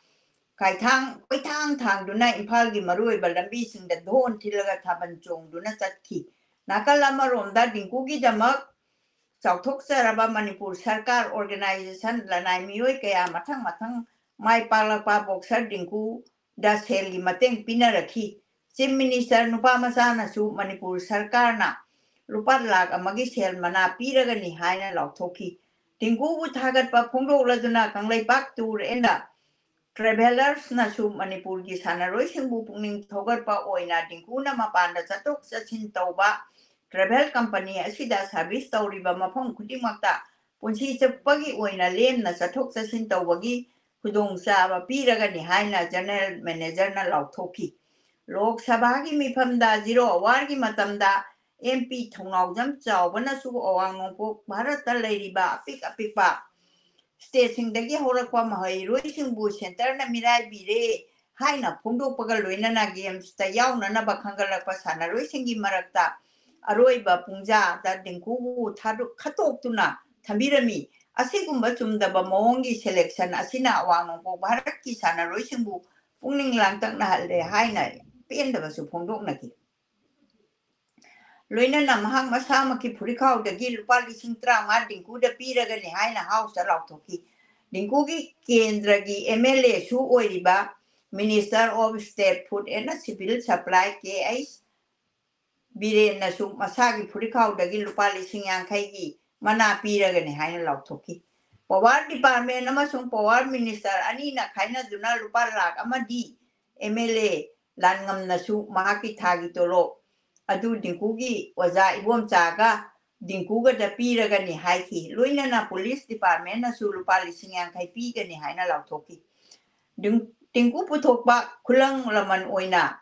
ꯀꯥꯏꯊꯥꯡ, ꯀꯣꯏꯊꯥꯡ ꯊꯥꯡꯗꯨꯅ ꯏꯝꯐꯥꯜꯒꯤ ꯃꯔꯨꯑꯣꯏꯕ ꯂꯝꯕꯤꯁꯤꯡꯗ ꯙꯣꯟ ꯊꯤꯜꯂꯒ ꯊꯥꯕꯜ ꯆꯣꯡꯗꯨꯅ ꯆꯠꯈꯤ꯫ ꯅꯥꯀꯜ ꯑꯃꯔꯣꯝꯗ ꯗꯤꯡꯀꯨꯒꯤꯗꯃꯛ ꯆꯥꯎꯊꯣꯛꯆꯔꯕ ꯃꯅꯤꯄꯨꯔ ꯁꯔꯀꯥꯔ, organisation, ꯂꯅꯥꯏ ꯃꯤꯑꯣꯏ ꯀꯌꯥ ꯃꯊꯪ ꯃꯊꯪ ꯃꯥꯏ ꯄꯥꯛꯂꯛꯄ boxer ꯗꯤꯡꯀꯨꯗ ꯁꯦꯜꯒꯤ ꯃꯇꯦꯡ ꯄꯤꯅꯔꯛꯈꯤ꯫ Chief Minister ꯅꯨꯄꯥ ꯃꯆꯥꯅꯁꯨ ꯃꯅꯤꯄꯨꯔ ꯁꯔꯀꯥꯔꯅ ꯂꯨꯄꯥ ꯂꯥꯈ ꯑꯃꯒꯤ ꯁꯦꯜ ꯃꯅꯥ ꯄꯤꯔꯒꯅꯤ ꯍꯥꯏꯅ ꯂꯥꯎꯊꯣꯛꯈꯤ꯫ ꯗꯤꯡꯀꯨꯕꯨ ꯊꯥꯒꯠꯄ ꯐꯣꯡꯗꯣꯛꯂꯗꯨꯅ ꯀꯪꯂꯩꯄꯥꯛ tour and travellers ꯅꯁꯨ ꯃꯅꯤꯄꯨꯔꯒꯤ ꯁꯥꯟꯅꯔꯣꯏꯁꯤꯡꯕꯨ ꯄꯨꯛꯅꯤꯡ ꯊꯧꯒꯠꯄ ꯑꯣꯏꯅ ꯗꯤꯡꯀꯨꯅ ꯃꯄꯥꯟꯗ ꯆꯠꯊꯣꯛ ꯆꯠꯁꯤꯟ ꯇꯧꯕ travel company ꯑꯁꯤꯗ service ꯇꯧꯔꯤꯕ ꯃꯐꯝ ꯈꯨꯗꯤꯡꯃꯛꯇ ꯄꯨꯟꯁꯤ ꯆꯨꯞꯄꯒꯤ ꯑꯣꯏꯅ ꯂꯦꯝꯅ ꯆꯠꯊꯣꯛ ꯆꯠꯁꯤꯟ ꯇꯧꯕꯒꯤ ꯈꯨꯗꯣꯡꯆꯥꯕ ꯄꯤꯔꯒꯅꯤ ꯍꯥꯏꯅ general managerꯅ ꯂꯥꯎꯊꯣꯛꯈꯤ꯫ ꯂꯣꯛ ꯁꯚꯥꯒꯤ ꯃꯤꯐꯝꯗ Zero Hourꯒꯤ ꯃꯇꯝꯗ MP ꯊꯧꯅꯥꯎꯖꯝ ꯆꯥꯎꯕꯅꯁꯨ ꯑꯋꯥꯡ ꯅꯣꯡꯄꯣꯛ ꯚꯥꯔꯠꯇ ꯂꯩꯔꯤꯕ ꯑꯄꯤꯛ ꯑꯄꯤꯛꯄ stateꯁꯤꯡꯗꯒꯤ ꯍꯧꯔꯛꯄ ꯃꯍꯩꯔꯣꯏꯁꯤꯡꯕꯨ centreꯅ ꯃꯤꯔꯥꯏꯕꯤꯔꯦ ꯍꯥꯏꯅ ꯐꯣꯡꯗꯣꯛꯄꯒ ꯂꯣꯏꯅꯅ gamesꯇ ꯌꯥꯎꯅꯅꯕ ꯈꯟꯒꯠꯂꯛꯄ ꯁꯥꯟꯅꯔꯣꯏꯁꯤꯡꯒꯤ ꯃꯔꯛꯇ ꯑꯔꯣꯏꯕ ꯄꯨꯡꯖꯥꯗ ꯗꯤꯡꯀꯨꯕꯨ ꯊꯥꯗꯣꯛ-, ꯈꯠꯇꯣꯛꯇꯨꯅ ꯊꯝꯕꯤꯔꯝꯃꯤ꯫ ꯑꯁꯤꯒꯨꯝꯕ ꯆꯨꯝꯗꯕ ꯃꯑꯣꯡꯒꯤ selection ꯑꯁꯤꯅ ꯑꯋꯥꯡ ꯅꯣꯡꯄꯣꯛ ꯚꯥꯔꯠꯀꯤ ꯁꯥꯟꯅꯔꯣꯏꯁꯤꯡꯕꯨ ꯄꯨꯛꯅꯤꯡ ꯂꯥꯡꯇꯛꯅꯍꯜꯂꯦ ꯍꯥꯏꯅ ꯄꯦꯟꯗꯕꯁꯨ ꯐꯣꯡꯗꯣꯛꯅꯈꯤ꯫ ꯂꯣꯏꯅꯅ ꯃꯍꯥꯛ ꯃꯁꯥꯃꯛꯀꯤ ꯐꯨꯔꯤꯠꯈꯥꯎꯗꯒꯤ ꯂꯨꯄꯥ ꯂꯤꯁꯤꯡ ꯇꯔꯥꯃꯉꯥ ꯗꯤꯡꯀꯨꯗ ꯄꯤꯔꯒꯅꯤ ꯍꯥꯏꯅ Houseꯇ ꯂꯥꯎꯊꯣꯛꯈꯤ꯫ ꯗꯤꯡꯀꯨꯒꯤ ꯀꯦꯟꯗ꯭ꯔꯒꯤ MLAꯁꯨ ꯑꯣꯏꯔꯤꯕ Minister of State Food and Civil Supply K H ꯕꯤꯔꯦꯟꯅꯁꯨ ꯃꯁꯥꯒꯤ ꯐꯨꯔꯤꯠꯈꯥꯎꯗꯒꯤ ꯂꯨꯄꯥ ꯂꯤꯁꯤꯡ ꯌꯥꯡꯈꯩꯒꯤ ꯃꯅꯥ ꯄꯤꯔꯒꯅꯤ ꯍꯥꯏꯅ ꯂꯥꯎꯊꯣꯛꯈꯤ꯫ Power Department ꯑꯃꯁꯨꯡ Power Minister ꯑꯅꯤꯅ ꯈꯥꯏꯅꯗꯨꯅ ꯂꯨꯄꯥ ꯂꯥꯈ ꯑꯃꯗꯤ MLA ꯂꯥꯟꯉꯝꯅꯁꯨ ꯃꯍꯥꯛꯀꯤ ꯊꯥꯒꯤ ꯇꯣꯂꯣꯞ ꯑꯗꯨ ꯗꯤꯡꯀꯨꯒꯤ ꯑꯣꯖꯥ ꯏꯕꯣꯝꯆꯥꯒ ꯗꯤꯡꯀꯨꯒꯗ ꯄꯤꯔꯒꯅꯤ ꯍꯥꯏꯈꯤ꯫ ꯂꯣꯏꯅꯅ Police Departmentꯅꯁꯨ ꯂꯨꯄꯥ ꯂꯤꯁꯤꯡ ꯌꯥꯡꯈꯩ ꯄꯤꯒꯅꯤ ꯍꯥꯏꯅ ꯂꯥꯎꯊꯣꯛꯈꯤ꯫ ꯗꯤꯡ-, ꯗꯤꯡꯀꯨ ꯄꯨꯊꯣꯛꯄ ꯈꯨꯂꯪ ꯂꯃꯟ ꯑꯣꯏꯅ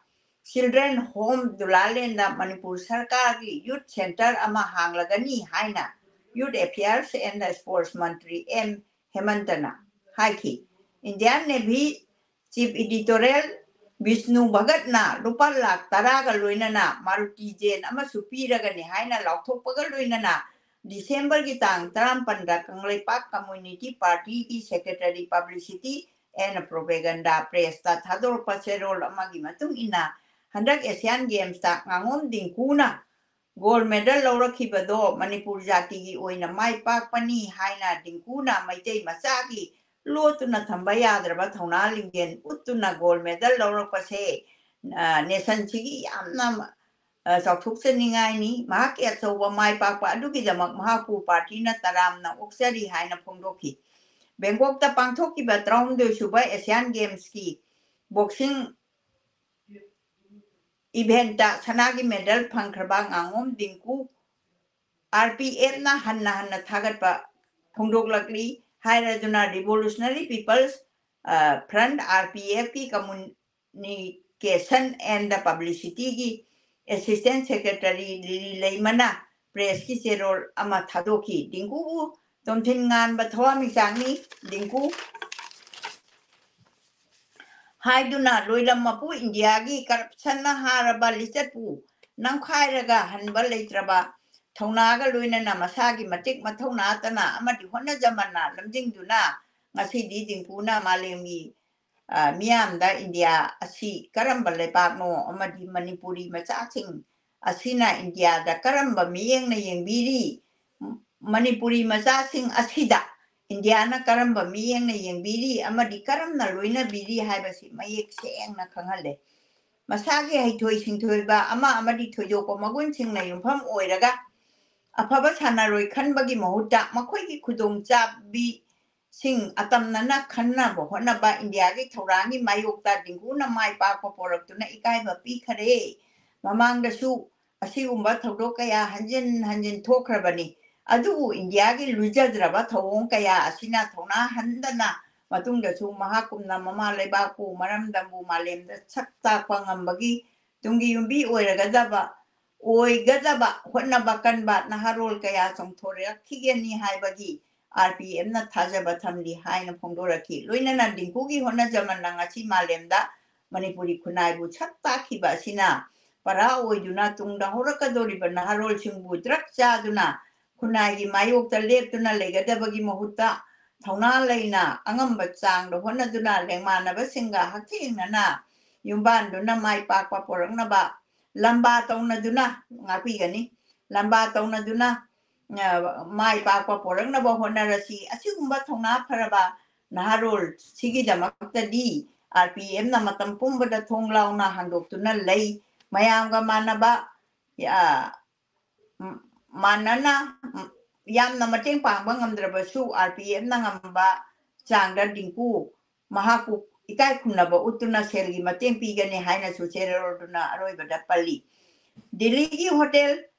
Children Home ꯗꯨꯂꯥꯂꯦꯟꯗ ꯃꯅꯤꯄꯨꯔ ꯁꯔꯀꯥꯔꯒꯤ Youth Centre ꯑꯃ ꯍꯥꯡꯂꯒꯅꯤ ꯍꯥꯏꯅ Youth Affairs and Sports Mantri M ꯍꯦꯃꯟꯇꯅ ꯍꯥꯏꯈꯤ꯫ Indian Navy Chief Editorial Bishnu ꯚꯒꯠꯅ ꯂꯨꯄꯥ ꯂꯥꯈ ꯇꯔꯥꯒ ꯂꯣꯏꯅꯅ Maruti Zen ꯑꯃꯁꯨ ꯄꯤꯔꯒꯅꯤ ꯍꯥꯏꯅ ꯂꯥꯎꯊꯣꯛꯄꯒ ꯂꯣꯏꯅꯅ Decemberꯒꯤ ꯇꯥꯡ ꯇꯔꯥꯃꯥꯄꯟꯗ Kangleipak Community Partyꯒꯤ Secretary Publicity and Propaganda Pressꯇ ꯊꯥꯗꯣꯔꯛꯄ ꯆꯦꯔꯣꯜ ꯑꯃꯒꯤ ꯃꯇꯨꯡ ꯏꯟꯅ, ꯍꯟꯗꯛ Asian Gamesꯇ ꯉꯥꯉꯣꯝ ꯗꯤꯡꯀꯨꯅ gold medal ꯂꯧꯔꯛꯈꯤꯕꯗꯣ ꯃꯅꯤꯄꯨꯔ ꯖꯥꯇꯤꯒꯤ ꯑꯣꯏꯅ ꯃꯥꯏ ꯄꯥꯛꯄꯅꯤ ꯍꯥꯏꯅ ꯗꯤꯡꯀꯨꯅ ꯃꯩꯇꯩ ꯃꯆꯥꯒꯤ ꯂꯣꯠꯇꯨꯅ ꯊꯝꯕ ꯌꯥꯗ꯭ꯔꯕ ꯊꯧꯅꯥ ꯂꯤꯡꯖꯦꯜ ꯎꯠꯇꯨꯅ gold medal ꯂꯧꯔꯛꯄꯁꯦ, ꯑ, nationꯁꯤꯒꯤ ꯌꯥꯝꯅ, ꯑ, ꯆꯥꯎꯊꯣꯛꯆꯅꯤꯡꯉꯥꯏꯅꯤ꯫ ꯃꯍꯥꯛꯀꯤ ꯑꯆꯧꯕ ꯃꯥꯏ ꯄꯥꯛꯄ ꯑꯗꯨꯒꯤꯗꯃꯛ ꯃꯍꯥꯛꯄꯨ partyꯅ ꯇꯔꯥꯝꯅ ꯑꯣꯛꯆꯔꯤ ꯍꯥꯏꯅ ꯐꯣꯡꯗꯣꯛꯈꯤ꯫ ꯕꯦꯡꯀꯣꯛꯇ ꯄꯥꯡꯊꯣꯛꯈꯤꯕ ꯇꯔꯥꯍꯨꯝꯗꯣꯏ ꯁꯨꯕ Asian Gamesꯀꯤ boxing eventꯇ ꯁꯅꯥꯒꯤ medal ꯐꯪꯈ꯭ꯔꯕ ꯉꯥꯉꯣꯝ ꯗꯤꯡꯀꯨ RPFꯅ ꯍꯟꯅ ꯍꯟꯅ ꯊꯥꯒꯠꯄ ꯐꯣꯡꯗꯣꯛꯂꯛꯂꯤ꯫ ꯍꯥꯏꯔꯗꯨꯅ Revolutionary People's, ꯑ, Front, RPFꯀꯤ communicationꯒꯤ Communication and Publicity ꯒꯤ Assistant Secretary ꯂꯤꯂꯤ ꯂꯩꯃꯅ press ꯀꯤ ꯆꯦꯔꯣꯜ ꯑꯃ ꯊꯥꯗꯣꯛꯈꯤ꯫ ꯗꯤꯡꯀꯨꯕꯨ ꯇꯣꯝꯊꯤꯟ ꯉꯥꯟꯕ ꯊꯋꯥꯟꯃꯤꯆꯥꯛꯅꯤ꯫ ꯗꯤꯡꯀꯨ ꯍꯥꯏꯗꯨꯅ ꯂꯣꯏꯂꯝ ꯃꯄꯨ ꯏꯟꯗꯤꯌꯥꯒꯤ corruption ꯅ ꯍꯥꯔꯕ ꯂꯤꯆꯠꯄꯨ ꯅꯝꯈꯥꯏꯔꯒ ꯍꯟꯕ ꯂꯩꯇ꯭ꯔꯕ ꯊꯧꯅꯥꯒ ꯂꯣꯏꯅꯅ ꯃꯁꯥꯒꯤ ꯃꯇꯤꯛ ꯃꯊꯧꯅꯥꯇꯅ ꯑꯃꯗꯤ ꯍꯣꯠꯅꯖꯃꯟꯅ ꯂꯝꯖꯤꯡꯗꯨꯅ ꯉꯁꯤꯗꯤ ꯗꯤꯡꯀꯨꯅ ꯃꯥꯂꯦꯝꯒꯤ, ꯑ, ꯃꯤꯌꯥꯝꯗ ꯏꯟꯗꯤꯌꯥ ꯑꯁꯤ ꯀꯔꯝꯕ ꯂꯩꯕꯥꯛꯅꯣ ꯑꯃꯗꯤ ꯃꯅꯤꯄꯨꯔꯤ ꯃꯆꯥꯁꯤꯡ ꯑꯁꯤꯅ ꯏꯟꯗꯤꯌꯥꯗ ꯀꯔꯝꯕ ꯃꯤꯠꯌꯦꯡꯅ ꯌꯦꯡꯕꯤꯔꯤ? ꯃꯅꯤꯄꯨꯔꯤ ꯃꯆꯥꯁꯤꯡ ꯑꯁꯤꯗ ꯏꯟꯗꯤꯌꯥꯅ ꯀꯔꯝꯕ ꯃꯤꯠꯌꯦꯡꯅ ꯌꯦꯡꯕꯤꯔꯤ ꯑꯃꯗꯤ ꯀꯔꯝꯅ ꯂꯣꯏꯅꯕꯤꯔꯤ ꯍꯥꯏꯕꯁꯤ ꯃꯌꯦꯛ ꯁꯦꯡꯅ ꯈꯪꯍꯜꯂꯦ꯫ ꯃꯁꯥꯒꯤ ꯍꯩꯊꯣꯏ ꯁꯤꯡꯊꯣꯏꯕ ꯑꯃ ꯑꯃꯗꯤ ꯊꯣꯏꯗꯣꯛꯄ ꯃꯒꯨꯟꯁꯤꯡꯅ ꯌꯨꯝꯐꯝ ꯑꯣꯏꯔꯒ ꯑꯐꯕ ꯁꯥꯟꯅꯔꯣꯏ ꯈꯟꯕꯒꯤ ꯃꯍꯨꯠꯇ ꯃꯈꯣꯏꯒꯤ ꯈꯨꯗꯣꯡꯆꯥꯕꯤ ꯁꯤꯡ ꯑꯇꯝꯅꯅ ꯈꯟꯅꯕ ꯍꯣꯠꯅꯕ ꯏꯟꯗꯤꯌꯥꯒꯤ ꯊꯧꯔꯥꯡꯒꯤ ꯃꯥꯌꯣꯛꯇ ꯗꯤꯡꯒꯨꯅ ꯃꯥꯏ ꯄꯥꯛꯄ ꯄꯣꯔꯛꯇꯨꯅ ꯏꯀꯥꯏꯕ ꯄꯤꯈꯔꯦ꯫ ꯃꯃꯥꯡꯗꯁꯨ ꯑꯁꯤꯒꯨꯝꯕ ꯊꯧꯗꯣꯛ ꯀꯌꯥ ꯍꯟꯖꯤꯟ ꯍꯟꯖꯤꯟ ꯊꯣꯛꯈ꯭ꯔꯕꯅꯤ꯫ ꯑꯗꯨꯕꯨ ꯏꯟꯗꯤꯌꯥꯒꯤ ꯂꯨꯖꯗ꯭ꯔꯕ ꯊꯧꯑꯣꯡ ꯀꯌꯥ ꯑꯁꯤꯅ ꯊꯧꯅꯥ ꯍꯟꯗꯅ ꯃꯇꯨꯡꯗꯁꯨ ꯃꯍꯥꯛꯀꯨꯝꯅ ꯃꯃꯥ ꯂꯩꯕꯥꯛꯄꯨ ꯃꯔꯝꯗꯝꯕꯨ ꯃꯥꯂꯦꯝꯗ ꯁꯛ ꯇꯥꯛꯄ ꯉꯝꯕꯒꯤ ꯇꯨꯡꯒꯤ ꯌꯨꯝꯕꯤ ꯑꯣꯏꯔꯒꯗꯕ, ꯑꯣꯏꯒꯗꯕ ꯍꯣꯠꯅꯕ ꯀꯟꯕ ꯅꯍꯥꯔꯣꯜ ꯀꯌꯥ ꯆꯣꯡꯊꯣꯔꯛꯈꯤꯒꯅꯤ ꯍꯥꯏꯕꯒꯤ ꯑꯥꯔ ꯄꯤ ꯑꯦꯝꯅ ꯊꯥꯖꯕ ꯊꯝꯂꯤ ꯍꯥꯏꯅ ꯐꯣꯡꯗꯣꯔꯛꯈꯤ꯫ ꯂꯣꯏꯅꯅ ꯗꯤꯡꯀꯨꯒꯤ ꯍꯣꯠꯅꯖꯃꯟꯅ ꯉꯁꯤ ꯃꯥꯂꯦꯝꯗ ꯃꯅꯤꯄꯨꯔꯤ ꯈꯨꯟꯅꯥꯏꯕꯨ ꯁꯛ ꯇꯥꯛꯈꯤꯕ ꯑꯁꯤꯅ ꯄꯔꯥ ꯑꯣꯏꯗꯨꯅ ꯇꯨꯡꯗ ꯍꯧꯔꯛꯀꯗꯧꯔꯤꯕ ꯅꯍꯥꯔꯣꯜꯁꯤꯡꯕꯨ ꯗ꯭ꯔꯒ ꯆꯥꯗꯨꯅ ꯈꯨꯟꯅꯥꯏꯒꯤ ꯃꯥꯌꯣꯛꯇ ꯂꯦꯞꯇꯨꯅ ꯂꯩꯒꯗꯕꯒꯤ ꯃꯍꯨꯠꯇ ꯊꯧꯅꯥ ꯂꯩꯅ ꯑꯉꯝꯕ ꯆꯥꯡꯗ ꯍꯣꯠꯅꯗꯨꯅ ꯂꯦꯡꯃꯥꯟꯅꯕꯁꯤꯡꯒ ꯍꯛꯊꯦꯡꯅꯅ ꯌꯨꯝꯕꯥꯟꯗꯨꯅ ꯃꯥꯏ ꯄꯥꯛꯄ ꯄꯨꯔꯛꯅꯕ ꯂꯝꯕꯥ ꯇꯧꯅꯗꯨꯅ ꯉꯥꯛꯄꯤꯒꯅꯤ꯫ ꯂꯝꯕꯥ ꯇꯧꯅꯗꯨꯅ, ꯑ, ꯃꯥꯏ ꯄꯥꯛꯄ ꯄꯨꯔꯛꯅꯕ ꯍꯣꯠꯅꯔꯁꯤ꯫ ꯑꯁꯤꯒꯨꯝꯕ ꯊꯧꯅꯥ ꯐꯔꯕ ꯅꯍꯥꯔꯣꯜ ꯁꯤꯒꯤꯗꯃꯛꯇꯗꯤ ꯑꯥꯔ ꯄꯤ ꯑꯦꯝꯅ ꯃꯇꯝ ꯄꯨꯝꯕꯗ ꯊꯣꯡ ꯂꯥꯎꯅ ꯍꯥꯡꯗꯣꯛꯇꯨꯅ ꯂꯩ꯫ ꯃꯌꯥꯝꯒ ꯃꯥꯟꯅꯕ, ꯑ, ꯃꯥꯟꯅꯅ ꯌꯥꯝꯅ ꯃꯇꯦꯡ ꯄꯥꯡꯕ ꯉꯝꯗ꯭ꯔꯕꯁꯨ ꯑꯥꯔ ꯄꯤ ꯑꯦꯝꯅ ꯉꯝꯕ ꯆꯥꯡꯗ ꯗꯤꯡꯀꯨ ꯃꯍꯥꯛꯄꯨ ꯏꯀꯥꯏ ꯈꯨꯝꯅꯕ ꯎꯠꯇꯨꯅ ꯁꯦꯜꯒꯤ ꯃꯇꯦꯡ ꯄꯤꯒꯅꯤ ꯍꯥꯏꯅꯁꯨ ꯆꯦꯔꯣꯜꯗꯨꯅ ꯑꯔꯣꯏꯕꯗ ꯄꯜꯂꯤ꯫ ꯗꯤꯜꯂꯤꯒꯤ ꯍꯣꯇꯦꯜ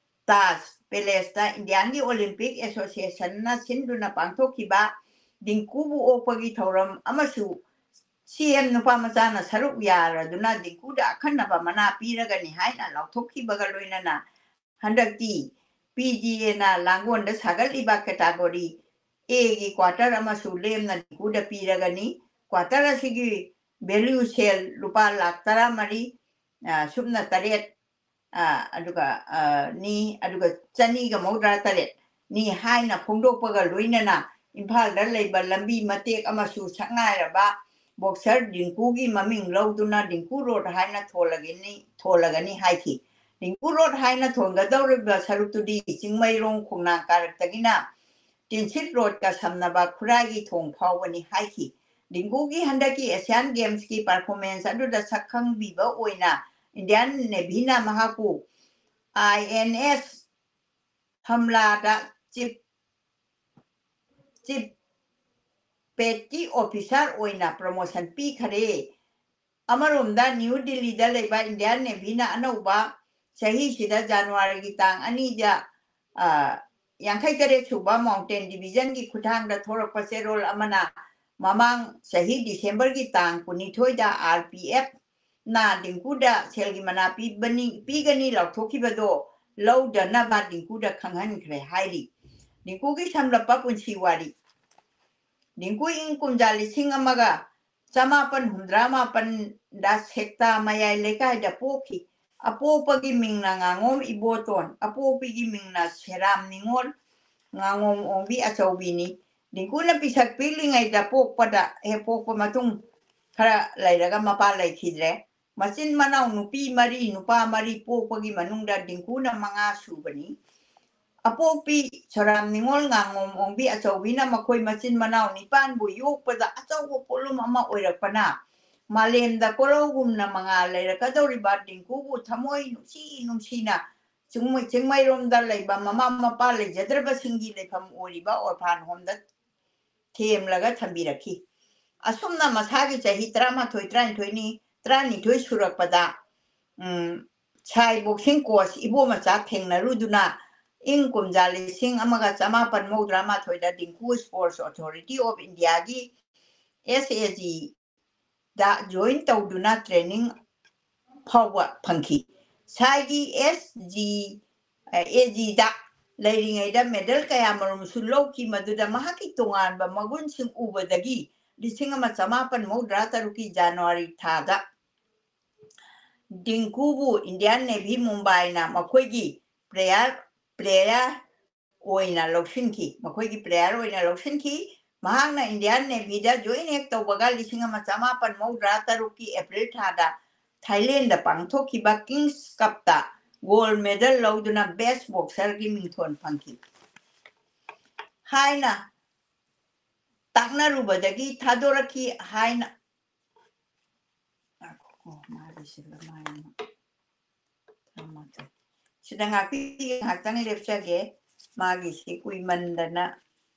ꯇꯥꯖ ꯄꯦꯂꯦꯁꯇ ꯏꯟꯗꯤꯌꯥꯟꯒꯤ ꯑꯣꯂꯤꯝꯄꯤꯛ ꯑꯦꯁꯣꯁꯤꯌꯦꯁꯟꯅ ꯁꯤꯟꯗꯨꯅ ꯄꯥꯡꯊꯣꯛꯈꯤꯕ ꯗꯤꯡꯀꯨꯕꯨ ꯑꯣꯛꯄꯒꯤ ꯊꯧꯔꯝ ꯑꯃꯁꯨ ꯁꯤ ꯑꯦꯝ ꯅꯨꯄꯥ ꯃꯆꯥꯅ ꯁꯔꯨꯛ ꯌꯥꯔꯗꯨꯅ ꯗꯤꯡꯀꯨꯗ ꯑꯈꯟꯅꯕ ꯃꯅꯥ ꯄꯤꯔꯒꯅꯤ ꯍꯥꯏꯅ ꯂꯥꯎꯊꯣꯛꯈꯤꯕꯒ ꯂꯣꯏꯅꯅ ꯍꯟꯗꯛꯇꯤ ꯄꯤ ꯗꯤ ꯑꯦꯅ ꯂꯥꯡꯒꯣꯜꯗ ꯁꯥꯒꯠꯂꯤꯕ category A ꯒꯤ quarter ꯑꯃꯁꯨ ꯂꯦꯝꯅ ꯗꯤꯡꯀꯨꯗ ꯄꯤꯔꯒꯅꯤ꯫ Quarter ꯑꯁꯤꯒꯤ value sale ꯂꯨꯄꯥ ꯂꯥꯈ ꯇꯔꯥꯃꯔꯤ, ꯑ, ꯁꯨꯞꯅ ꯇꯔꯦꯠ, ꯑ, ꯑꯗꯨꯒ, ꯑ, ꯅꯤ, ꯑꯗꯨꯒ ꯆꯅꯤꯒ ꯃꯧꯗ꯭ꯔꯥ ꯇꯔꯦꯠ ꯅꯤ ꯍꯥꯏꯅ ꯐꯣꯡꯗꯣꯛꯄꯒ ꯂꯣꯏꯅꯅ ꯏꯝꯐꯥꯜꯗ ꯂꯩꯕ ꯂꯝꯕꯤ ꯃꯇꯦꯛ ꯑꯃꯁꯨ ꯁꯛꯉꯥꯏꯔꯕ boxer ꯗꯤꯡꯀꯨꯒꯤ ꯃꯃꯤꯡ ꯂꯧꯗꯨꯅ ꯗꯤꯡꯀꯨ ꯔꯣꯗ ꯍꯥꯏꯅ ꯊꯣꯜꯂꯒꯅꯤ, ꯊꯣꯜꯂꯒꯅꯤ ꯍꯥꯏꯈꯤ꯫ ꯗꯤꯡꯀꯨ ꯔꯣꯗ ꯍꯥꯏꯅ ꯊꯣꯟꯒꯗꯧꯔꯤꯕ ꯁꯔꯨꯛꯇꯨꯗꯤ ꯆꯤꯡꯃꯩꯔꯣꯡ ꯈꯣꯡꯅꯥꯡ ꯀꯥꯔꯛꯇꯒꯤꯅ ꯇꯤꯟꯁꯤꯠ ꯔꯣꯗꯀ ꯁꯝꯅꯕ ꯈꯨꯔꯥꯏꯒꯤ ꯊꯣꯡ ꯐꯥꯎꯕꯅꯤ ꯍꯥꯏꯈꯤ꯫ ꯗꯤꯡꯀꯨꯒꯤ ꯍꯟꯗꯛꯀꯤ Asian Games ꯀꯤ performance ꯑꯗꯨꯗ ꯁꯛꯈꯪꯕꯤꯕ ꯑꯣꯏꯅ Indian Navy ꯅ ꯃꯍꯥꯛꯄꯨ I N S ꯍꯝꯂꯥꯗ chief, chief petty officer ꯑꯣꯏꯅ promotion ꯄꯤꯈꯔꯦ꯫ ꯑꯃꯔꯣꯝꯗ ꯅ꯭ꯌꯨ ꯗꯤꯜꯂꯤꯗ ꯂꯩꯕ Indian Navy ꯅ ꯑꯅꯧꯕ ꯆꯍꯤꯁꯤꯗ ꯖꯅꯋꯥꯔꯤꯒꯤ ꯇꯥꯡ ꯑꯅꯤꯗ, ꯑ, ꯌꯥꯡꯈꯩ ꯇꯔꯦꯠ ꯁꯨꯕ Mountain Division ꯒꯤ ꯈꯨꯠꯊꯥꯡꯗ ꯊꯣꯔꯛꯄ ꯆꯦꯔꯣꯜ ꯑꯃꯅ ꯃꯃꯥꯡ ꯆꯍꯤ ꯗꯤꯁꯦꯝꯕꯔꯒꯤ ꯇꯥꯡ ꯀꯨꯟꯅꯤꯊꯣꯏꯗ R P F ꯅ ꯗꯤꯡꯀꯨꯗ ꯁꯦꯜꯒꯤ ꯃꯅꯥ ꯄꯤꯕꯅꯤ, ꯄꯤꯒꯅꯤ ꯂꯥꯎꯊꯣꯛꯈꯤꯕꯗꯣ ꯂꯧꯗꯅꯕ ꯗꯤꯡꯀꯨꯗ ꯈꯪꯍꯟꯈ꯭ꯔꯦ ꯍꯥꯏꯔꯤ꯫ ꯗꯤꯡꯀꯨꯒꯤ ꯁꯝꯂꯞꯄ ꯄꯨꯟꯁꯤ ꯋꯥꯔꯤ꯫ ꯗꯤꯡꯀꯨ ꯏꯪ ꯀꯨꯝꯖꯥ ꯂꯤꯁꯤꯡ ꯑꯃꯒ ꯆꯃꯥꯄꯟ ꯍꯨꯝꯗ꯭ꯔꯥ ꯃꯥꯄꯟꯗ ꯁꯦꯛꯇꯥ ꯃꯌꯥꯏ ꯂꯩꯀꯥꯏꯗ ꯄꯣꯛꯈꯤ꯫ ꯑꯄꯣꯛꯄꯒꯤ ꯃꯤꯡꯅ ꯉꯥꯉꯣꯝ ꯏꯕꯣꯇꯣꯟ, ꯑꯄꯣꯛꯄꯤꯒꯤ ꯃꯤꯡꯅ ꯁꯦꯔꯥꯝ ꯅꯤꯉꯣꯜ ꯉꯥꯉꯣꯝ ꯑꯣꯡꯕꯤ ꯑꯆꯧꯕꯤꯅꯤ꯫ ꯗꯤꯡꯀꯨꯅ ꯄꯤꯁꯛ ꯄꯤꯛꯂꯤꯉꯩꯗ ꯄꯣꯛꯄꯗ, ꯍꯦꯛ ꯄꯣꯛꯄ ꯃꯇꯨꯡ ꯈꯔ ꯂꯩꯔꯒ ꯃꯄꯥ ꯂꯩꯈꯤꯗ꯭ꯔꯦ꯫ ꯃꯆꯤꯟ ꯃꯅꯥꯎ ꯅꯨꯄꯤ ꯃꯔꯤ, ꯅꯨꯄꯥ ꯃꯔꯤ ꯄꯣꯛꯄꯒꯤ ꯃꯅꯨꯡꯗ ꯗꯤꯡꯀꯨꯅ ꯃꯉꯥ ꯁꯨꯕꯅꯤ꯫ ꯑꯄꯣꯛꯄꯤ ꯁꯣꯔꯥꯝ ꯅꯤꯉꯣꯜ ꯉꯥꯉꯣꯝ ꯑꯣꯡꯕꯤ ꯑꯆꯧꯕꯤꯅ ꯃꯈꯣꯏ ꯃꯆꯤꯟ ꯃꯅꯥꯎ ꯅꯤꯄꯥꯟꯕꯨ ꯌꯣꯛꯄꯗ ꯑꯆꯧꯕ ꯄꯣꯠꯂꯨꯝ ꯑꯃ ꯑꯣꯏꯔꯛꯄꯅ ꯃꯥꯂꯦꯝꯗ ꯀꯣꯔꯧꯒꯨꯝꯅ ꯃꯉꯥꯜ ꯂꯩꯔꯛꯀꯗꯧꯔꯤꯕ ꯗꯤꯡꯀꯨꯕꯨ ꯊꯃꯣꯏ ꯅꯨꯡꯁꯤ ꯅꯨꯡꯁꯤꯅ ꯆꯤꯡꯃꯩ-, ꯆꯤꯡꯃꯩꯔꯣꯝꯗ ꯂꯩꯕ ꯃꯃꯥ ꯃꯄꯥ ꯂꯩꯖꯗ꯭ꯔꯕꯁꯤꯡꯒꯤ ꯂꯩꯐꯝ ꯑꯣꯏꯔꯤꯕ orphan home ꯗ ꯊꯦꯝꯂꯒ ꯊꯝꯕꯤꯔꯛꯈꯤ꯫ ꯑꯁꯨꯝꯅ ꯃꯁꯥꯒꯤ ꯆꯍꯤ ꯇꯔꯥꯃꯥꯊꯣꯏ, ꯇꯔꯥꯅꯤꯊꯣꯏꯅꯤ, ꯇꯔꯥꯅꯤꯊꯣꯏ ꯁꯨꯔꯛꯄꯗ, ꯎꯝ, ꯁꯥꯏ boxing coach ꯏꯕꯣꯃꯆꯥ ꯊꯦꯡꯅꯔꯨꯗꯨꯅ ꯏꯪ ꯀꯨꯝꯖꯥ ꯂꯤꯁꯤꯡ ꯑꯃꯒ ꯆꯃꯥꯄꯟ ꯃꯧꯗ꯭ꯔꯥ ꯃꯥꯊꯣꯏꯗ Dingko Sports Authority of India ꯒꯤ, S A G, the join ꯇꯧꯗꯨꯅ ꯇ꯭ꯔꯦꯅꯤꯡ ꯐꯥꯎꯕ ꯐꯪꯈꯤ꯫ ꯁꯥꯏꯒꯤ ꯑꯦꯁ ꯖꯤ ꯑꯦ ꯖꯤꯗ ꯂꯩꯔꯤꯉꯩꯗ ꯃꯦꯗꯜ ꯀꯌꯥ ꯃꯔꯨꯝꯁꯨ ꯂꯧꯈꯤ꯫ ꯃꯗꯨꯗ ꯃꯍꯥꯛꯀꯤ ꯇꯣꯉꯥꯟꯕ ꯃꯒꯨꯟꯁꯤꯡ ꯎꯕꯗꯒꯤ ꯂꯤꯁꯤꯡ ꯑꯃ ꯆꯃꯥꯄꯟ ꯃꯧꯗ꯭ꯔꯥ ꯇꯔꯨꯛꯀꯤ ꯖꯅꯋꯥꯔꯤ ꯊꯥꯗ ꯗꯤꯡꯀꯨꯕꯨ ꯏꯟꯗꯤꯌꯥꯟ ꯅꯦꯚꯤ ꯃꯨꯝꯕꯥꯏꯅ ꯃꯈꯣꯏꯒꯤ ꯄ꯭ꯂꯦꯌꯔ ꯄ꯭ꯂꯦꯌꯔ ꯑꯣꯏꯅ ꯂꯧꯁꯤꯟꯈꯤ ꯃꯈꯣꯏꯒꯤ ꯄ꯭ꯂꯦꯌꯔ ꯑꯣꯏꯅ ꯂꯧꯁꯤꯟꯈꯤ꯫ ꯃꯍꯥꯛꯅ ꯏꯟꯗꯤꯌꯥꯟ ꯅꯦꯚꯤꯗ ꯖꯣꯏꯟ ꯍꯦꯛ ꯇꯧꯕꯒ ꯂꯤꯁꯤꯡ ꯑꯃ ꯆꯃꯥꯄꯟ ꯃꯧꯗ꯭ꯔꯥ ꯇꯔꯨꯛꯀꯤ ꯑꯦꯄ꯭ꯔꯤꯜ ꯊꯥꯗ ꯊꯥꯏꯂꯦꯟꯗ ꯄꯥꯡꯊꯣꯛꯈꯤꯕ ꯀꯤꯡꯁ ꯀꯞꯇ ꯒꯣꯜ ꯃꯦꯗꯜ ꯂꯧꯗꯨꯅ ꯕꯦꯁ ꯕꯣꯛꯁꯔꯒꯤ ꯃꯤꯡꯊꯣꯟ ꯐꯪꯈꯤ ꯍꯥꯏꯅ ꯇꯥꯛꯅꯔꯨꯕꯗꯒꯤ ꯊꯥꯗꯣꯔꯛꯈꯤ ꯍꯥꯏꯅ꯫ ꯉꯥꯏꯈꯣꯀꯣ, ꯃꯥꯒꯤꯁꯦ ꯀꯃꯥꯏꯅ? ꯇꯔꯥꯃꯥꯊꯣꯏ꯫ ꯁꯤꯗ ꯉꯥꯛꯄꯤꯒꯦ, ꯉꯥꯏꯍꯥꯛꯇꯪ ꯂꯦꯞꯆꯒꯦ꯫ ꯃꯥꯒꯤꯁꯤ ꯀꯨꯏꯃꯟꯗꯅ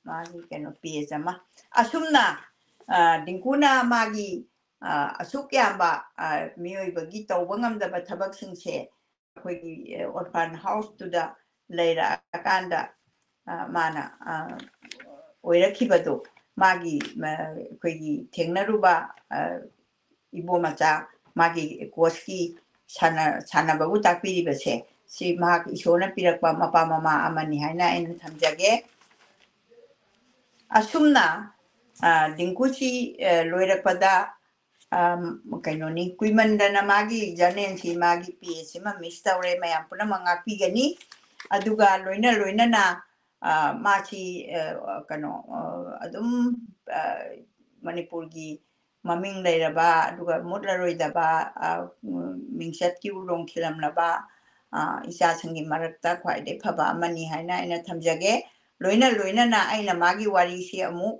ꯃꯥꯒꯤ ꯀꯩꯅꯣ ꯄꯦꯖ ꯑꯃ꯫ ꯑꯁꯨꯝꯅ, ꯑ, ꯗꯤꯡꯀꯨꯅ ꯃꯥꯒꯤ, ꯑ, ꯑꯁꯨꯛ ꯌꯥꯝꯕ, ꯑ, ꯃꯤꯑꯣꯏꯕꯒꯤ ꯇꯧꯕ ꯉꯝꯗꯕ ꯊꯕꯛꯁꯤꯡꯁꯦ ꯑꯩꯈꯣꯏꯒꯤ, ꯑ, ꯑꯣꯔꯐꯥꯟ ꯍꯥꯎꯁꯇꯨꯗ ꯂꯩꯔꯛꯑꯀꯥꯟꯗ, ꯑ, ꯃꯥꯅ, ꯑ, ꯑꯣꯏꯔꯛꯈꯤꯕꯗꯣ, ꯃꯥꯒꯤ, ꯃ-, ꯑꯩꯈꯣꯏꯒꯤ ꯊꯦꯡꯅꯔꯨꯕ, ꯑ, ꯏꯕꯣ ꯃꯆꯥ, ꯃꯥꯒꯤ ꯀꯣꯆꯀꯤ ꯁꯥꯟꯅ-, ꯁꯥꯟꯅꯕꯕꯨ ꯇꯥꯛꯄꯤꯔꯤꯕꯁꯦ, ꯁꯤ ꯃꯍꯥꯛ ꯏꯁꯣꯔꯅ ꯄꯤꯔꯛꯄ ꯃꯄꯥ ꯃꯃꯥ ꯑꯃꯅꯤ ꯍꯥꯏꯅ ꯑꯩꯅ ꯊꯝꯖꯒꯦ꯫ ꯑꯁꯨꯝꯅ, ꯑ, ꯗꯤꯡꯀꯨꯁꯤ, ꯑ, ꯂꯣꯏꯔꯛꯄꯗ, ꯑ, ꯀꯩꯅꯣꯅꯤ, ꯀꯨꯏꯃꯟꯗꯅ ꯃꯥꯒꯤ ꯖꯔꯅꯦꯜꯁꯤ, ꯃꯥꯒꯤ ꯄꯦꯖꯁꯤꯃ ꯃꯤꯁ ꯇꯧꯔꯦ꯫ ꯃꯌꯥꯝ ꯄꯨꯝꯅꯃꯛ ꯉꯥꯛꯄꯤꯒꯅꯤ꯫ ꯑꯗꯨꯒ ꯂꯣꯏꯅ ꯂꯣꯏꯅꯅ, ꯑ, ꯃꯥꯁꯤ, ꯑ, ꯀꯩꯅꯣ, ꯑ, ꯑꯗꯨꯝ, ꯑ, ꯃꯅꯤꯄꯨꯔꯒꯤ ꯃꯃꯤꯡ ꯂꯩꯔꯕ, ꯑꯗꯨꯒ ꯃꯨꯠꯂꯔꯣꯏꯗꯕ, ꯑ, ꯎꯝ, ꯃꯤꯡꯆꯠꯀꯤ ꯎꯔꯣꯡ ꯈꯤꯜꯂꯝꯂꯕ, ꯑ, ꯏꯆꯥꯁꯤꯡꯒꯤ ꯃꯔꯛꯇ ꯈ꯭ꯋꯥꯏꯗꯒꯤ ꯐꯕ ꯑꯃꯅꯤ ꯍꯥꯏꯅ ꯑꯩꯅ ꯊꯝꯖꯒꯦ꯫ ꯂꯣꯏꯅ ꯂꯣꯏꯅꯅ ꯑꯩꯅ ꯃꯥꯒꯤ ꯋꯥꯔꯤꯁꯤ ꯑꯃꯨꯛ,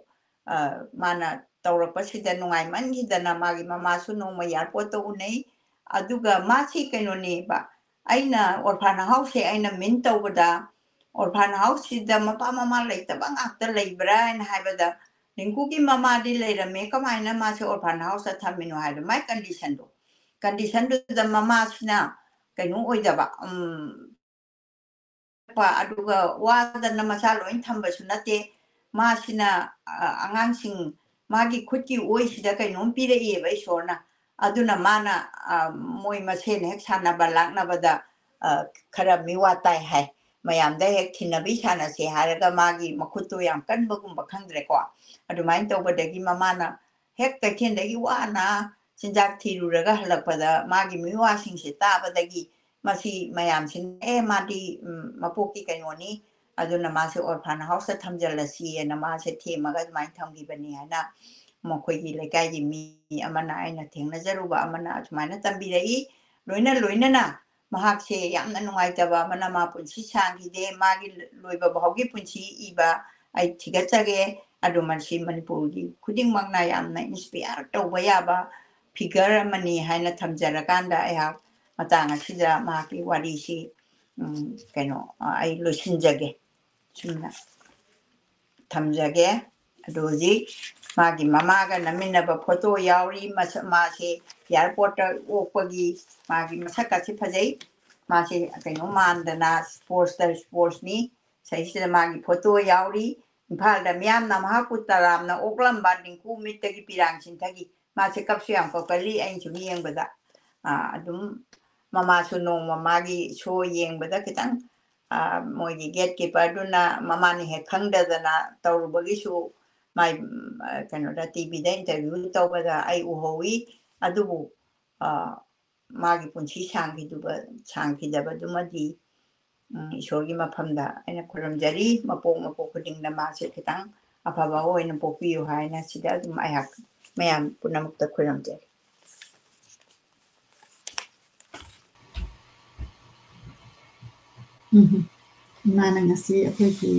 ꯑ, ꯃꯥꯅ ꯇꯧꯔꯛꯄꯁꯤꯗ ꯅꯨꯡꯉꯥꯏꯃꯟꯈꯤꯗꯅ ꯃꯥꯒꯤ ꯃꯃꯥꯁꯨ ꯅꯣꯡꯃ ꯑꯦꯌꯥꯔꯄꯣꯔꯠꯇ ꯎꯅꯩ꯫ ꯑꯗꯨꯒ ꯃꯥꯁꯤ ꯀꯩꯅꯣꯅꯦꯕ, ꯑꯩꯅ ꯑꯣꯔꯐꯥꯟ ꯍꯥꯎꯁꯁꯦ ꯑꯩꯅ ꯃꯤꯟ ꯇꯧꯕꯗ, ꯑꯣꯔꯐꯥꯟ ꯍꯥꯎꯁꯁꯤꯗ ꯃꯄꯥ ꯃꯃꯥ ꯂꯩꯇꯕ ꯉꯥꯛꯇ ꯂꯩꯕ꯭ꯔꯥ ꯍꯥꯏꯅ ꯍꯥꯏꯕꯗ, ꯔꯤꯡꯀꯨꯒꯤ ꯃꯃꯥꯗꯤ ꯂꯩꯔꯝꯃꯦ, ꯀꯃꯥꯏꯅ ꯃꯥꯁꯦ ꯑꯣꯔꯐꯥꯟ ꯍꯥꯎꯁꯇ ꯊꯝꯃꯤꯅꯣ ꯍꯥꯏꯕ, ꯃꯥꯏ ꯀꯟꯗꯤꯁꯟꯗꯣ, ꯀꯟꯗꯤꯁꯟꯗꯨꯗ ꯃꯃꯥꯁꯤꯅ ꯀꯩꯅꯣ ꯑꯣꯏꯗꯕ, ꯎꯝ, ꯑꯗꯨꯒ ꯋꯥꯗꯅ ꯃꯆꯥ ꯂꯣꯏ ꯊꯝꯕꯁꯨ ꯅꯠꯇꯦ꯫ ꯃꯥꯁꯤꯅ, ꯑ, ꯑꯉꯥꯡꯁꯤꯡ ꯃꯥꯒꯤ ꯈꯨꯠꯀꯤ ꯑꯣꯏꯁꯤꯗ ꯀꯩꯅꯣꯝ ꯄꯤꯔꯛꯏꯑꯕ ꯏꯁꯣꯔꯅ꯫ ꯑꯗꯨꯅ ꯃꯥꯅ, ꯑ, ꯃꯣꯏ ꯃꯁꯦꯟ ꯍꯦꯛ ꯁꯥꯟꯅꯕ ꯂꯥꯛꯅꯕꯗ, ꯑ, ꯈꯔ ꯃꯤꯋꯥ ꯇꯥꯏ ꯍꯥꯏ꯫ ꯃꯌꯥꯝꯗ ꯍꯦꯛ ꯊꯤꯟꯅꯕꯤ ꯁꯥꯟꯅꯁꯦ ꯍꯥꯏꯔꯒ ꯃꯥꯒꯤ ꯃꯈꯨꯠꯇꯣ ꯌꯥꯝ ꯀꯟꯕꯒꯨꯝꯕ ꯈꯪꯗ꯭ꯔꯦꯀꯣ꯫ ꯑꯗꯨꯃꯥꯏꯅ ꯇꯧꯕꯗꯒꯤ ꯃꯃꯥꯅ ꯍꯦꯛ ꯀꯩꯊꯦꯜꯗꯒꯤ ꯋꯥꯅ ꯆꯤꯟꯖꯥꯛ ꯊꯤꯔꯨꯔꯒ ꯍꯜꯂꯛꯄꯗ ꯃꯥꯒꯤ ꯃꯤꯋꯥꯁꯤꯡꯁꯦ ꯇꯥꯕꯗꯒꯤ ꯃꯁꯤ ꯃꯌꯥꯝꯁꯤꯅ, "ꯑꯦ, ꯃꯥꯗꯤ, ꯎꯝ, ꯃꯄꯣꯛꯀꯤ ꯀꯩꯅꯣꯅꯤ, ꯑꯗꯨꯅ ꯃꯥꯁꯦ orphan houseꯇ ꯊꯝꯖꯜꯂꯁꯤꯅ" ꯃꯥꯁꯦ ꯊꯦꯝꯃꯒ ꯑꯗꯨꯃꯥꯏꯅ ꯊꯝꯈꯤꯕꯅꯤ ꯍꯥꯏꯅ ꯃꯈꯣꯏꯒꯤ ꯂꯩꯀꯥꯏꯒꯤ ꯃꯤ ꯑꯃꯅ, ꯑꯩꯅ ꯊꯦꯡꯅꯖꯔꯨꯕ ꯑꯃꯅ ꯑꯁꯨꯃꯥꯏꯅ ꯇꯝꯕꯤꯔꯛꯏ꯫ ꯂꯣꯏꯅ ꯂꯣꯏꯅꯅ ꯃꯍꯥꯛꯁꯦ ꯌꯥꯝꯅ ꯅꯨꯡꯉꯥꯏꯇꯕ ꯑꯃꯅ ꯃꯥ ꯄꯨꯟꯁꯤ ꯁꯥꯡꯈꯤꯗꯦ꯫ ꯃꯥꯒꯤ ꯂꯣꯏꯕ ꯐꯥꯎꯒꯤ ꯄꯨꯟꯁꯤ ꯏꯕ ꯑꯩ ꯊꯤꯒꯠꯆꯒꯦ꯫ ꯑꯗꯨ ꯃꯁꯤ ꯃꯅꯤꯄꯨꯔꯒꯤ ꯈꯨꯗꯤꯡꯃꯛꯅ ꯌꯥꯝꯅ inspire ꯇꯧꯕ ꯌꯥꯕ figure ꯑꯃꯅꯤ ꯍꯥꯏꯅ ꯊꯝꯖꯔꯀꯥꯟꯗ ꯑꯩꯍꯥꯛ ꯃꯇꯥꯡ ꯑꯁꯤꯗ ꯃꯍꯥꯛꯀꯤ ꯋꯥꯔꯤꯁꯤ, ꯎꯝ, ꯀꯩꯅꯣ, ꯑ, ꯑꯩ ꯂꯣꯏꯁꯤꯟꯖꯒꯦ꯫ ꯁꯨꯝꯅ ꯊꯝꯖꯒꯦ꯫ ꯑꯗꯣ ꯍꯧꯖꯤꯛ ꯃꯥꯒꯤ ꯃꯃꯥꯒ ꯅꯝꯃꯤꯟꯅꯕ photo ꯌꯥꯎꯔꯤ꯫ ꯃꯁ-, ꯃꯥꯁꯦ airportꯇ ꯑꯣꯛꯄꯒꯤ ꯃꯥꯒꯤ ꯃꯁꯛꯀꯁꯦ ꯐꯖꯩ꯫ ꯃꯥꯁꯦ ꯀꯩꯅꯣ ꯃꯥꯟꯗꯅ sportsꯇ, sportsꯅꯤ꯫ ꯁꯤꯗꯩꯁꯤꯗ ꯃꯥꯒꯤ photo ꯌꯥꯎꯔꯤ꯫ ꯏꯝꯐꯥꯜꯗ ꯃꯤꯌꯥꯝꯅ ꯃꯍꯥꯛꯄꯨ ꯇꯔꯥꯝꯅ ꯑꯣꯛꯂꯝꯕ ꯅꯤꯡꯀꯨ ꯃꯤꯠꯇꯒꯤ ꯄꯤꯔꯥꯡ ꯁꯤꯟꯊꯈꯤ꯫ ꯃꯥꯁꯦ ꯀꯞꯁꯨ ꯌꯥꯝ ꯀꯞꯀꯜꯂꯤ꯫ ꯑꯩꯅ ꯁꯨꯝ ꯌꯦꯡꯕꯗ, ꯑ, ꯑꯗꯨꯝ ꯃꯃꯥꯁꯨ ꯅꯣꯡꯃ ꯃꯥꯒꯤ show ꯌꯦꯡꯕꯗ ꯈꯤꯇꯪ, ꯑ, ꯃꯣꯏꯒꯤ gatekeeperꯗꯨꯅ ꯃꯃꯥꯅ ꯍꯦꯛ ꯈꯪꯗꯗꯅ ꯇꯧꯔꯨꯕꯒꯤꯁꯨ ꯃꯥꯏ, ꯎꯝ, ꯑ, ꯀꯩꯅꯣꯗ TVꯗ interview ꯇꯧꯕꯗ ꯑꯩ ꯎꯍꯧꯋꯤ꯫ ꯑꯗꯨꯕꯨ, ꯑ, ꯃꯥꯒꯤ ꯄꯨꯟꯁꯤ ꯁꯥꯡꯈꯤꯗꯕ-, ꯁꯥꯡꯈꯤꯗꯕꯗꯨꯃꯗꯤ, ꯎꯝ, ꯏꯁꯣꯔꯒꯤ ꯃꯐꯝꯗ ꯑꯩꯅ ꯈꯨꯔꯨꯝꯖꯔꯤ꯫ ꯃꯄꯣꯛ ꯃꯄꯣꯛ ꯈꯨꯗꯤꯡꯗ ꯃꯥꯁꯦ ꯈꯤꯇꯪ ꯑꯐꯕ ꯑꯣꯏꯅ ꯄꯣꯛꯄꯤꯌꯨ ꯍꯥꯏꯅ ꯁꯤꯗ ꯑꯗꯨꯝ ꯑꯩꯍꯥꯛ ꯃꯌꯥꯝ ꯄꯨꯝꯅꯃꯛꯇ ꯈꯨꯔꯨꯝꯖꯔꯤ꯫ ꯎꯝ꯫ ꯏꯃꯥꯅ ꯉꯁꯤ ꯑꯩꯈꯣꯏꯒꯤ,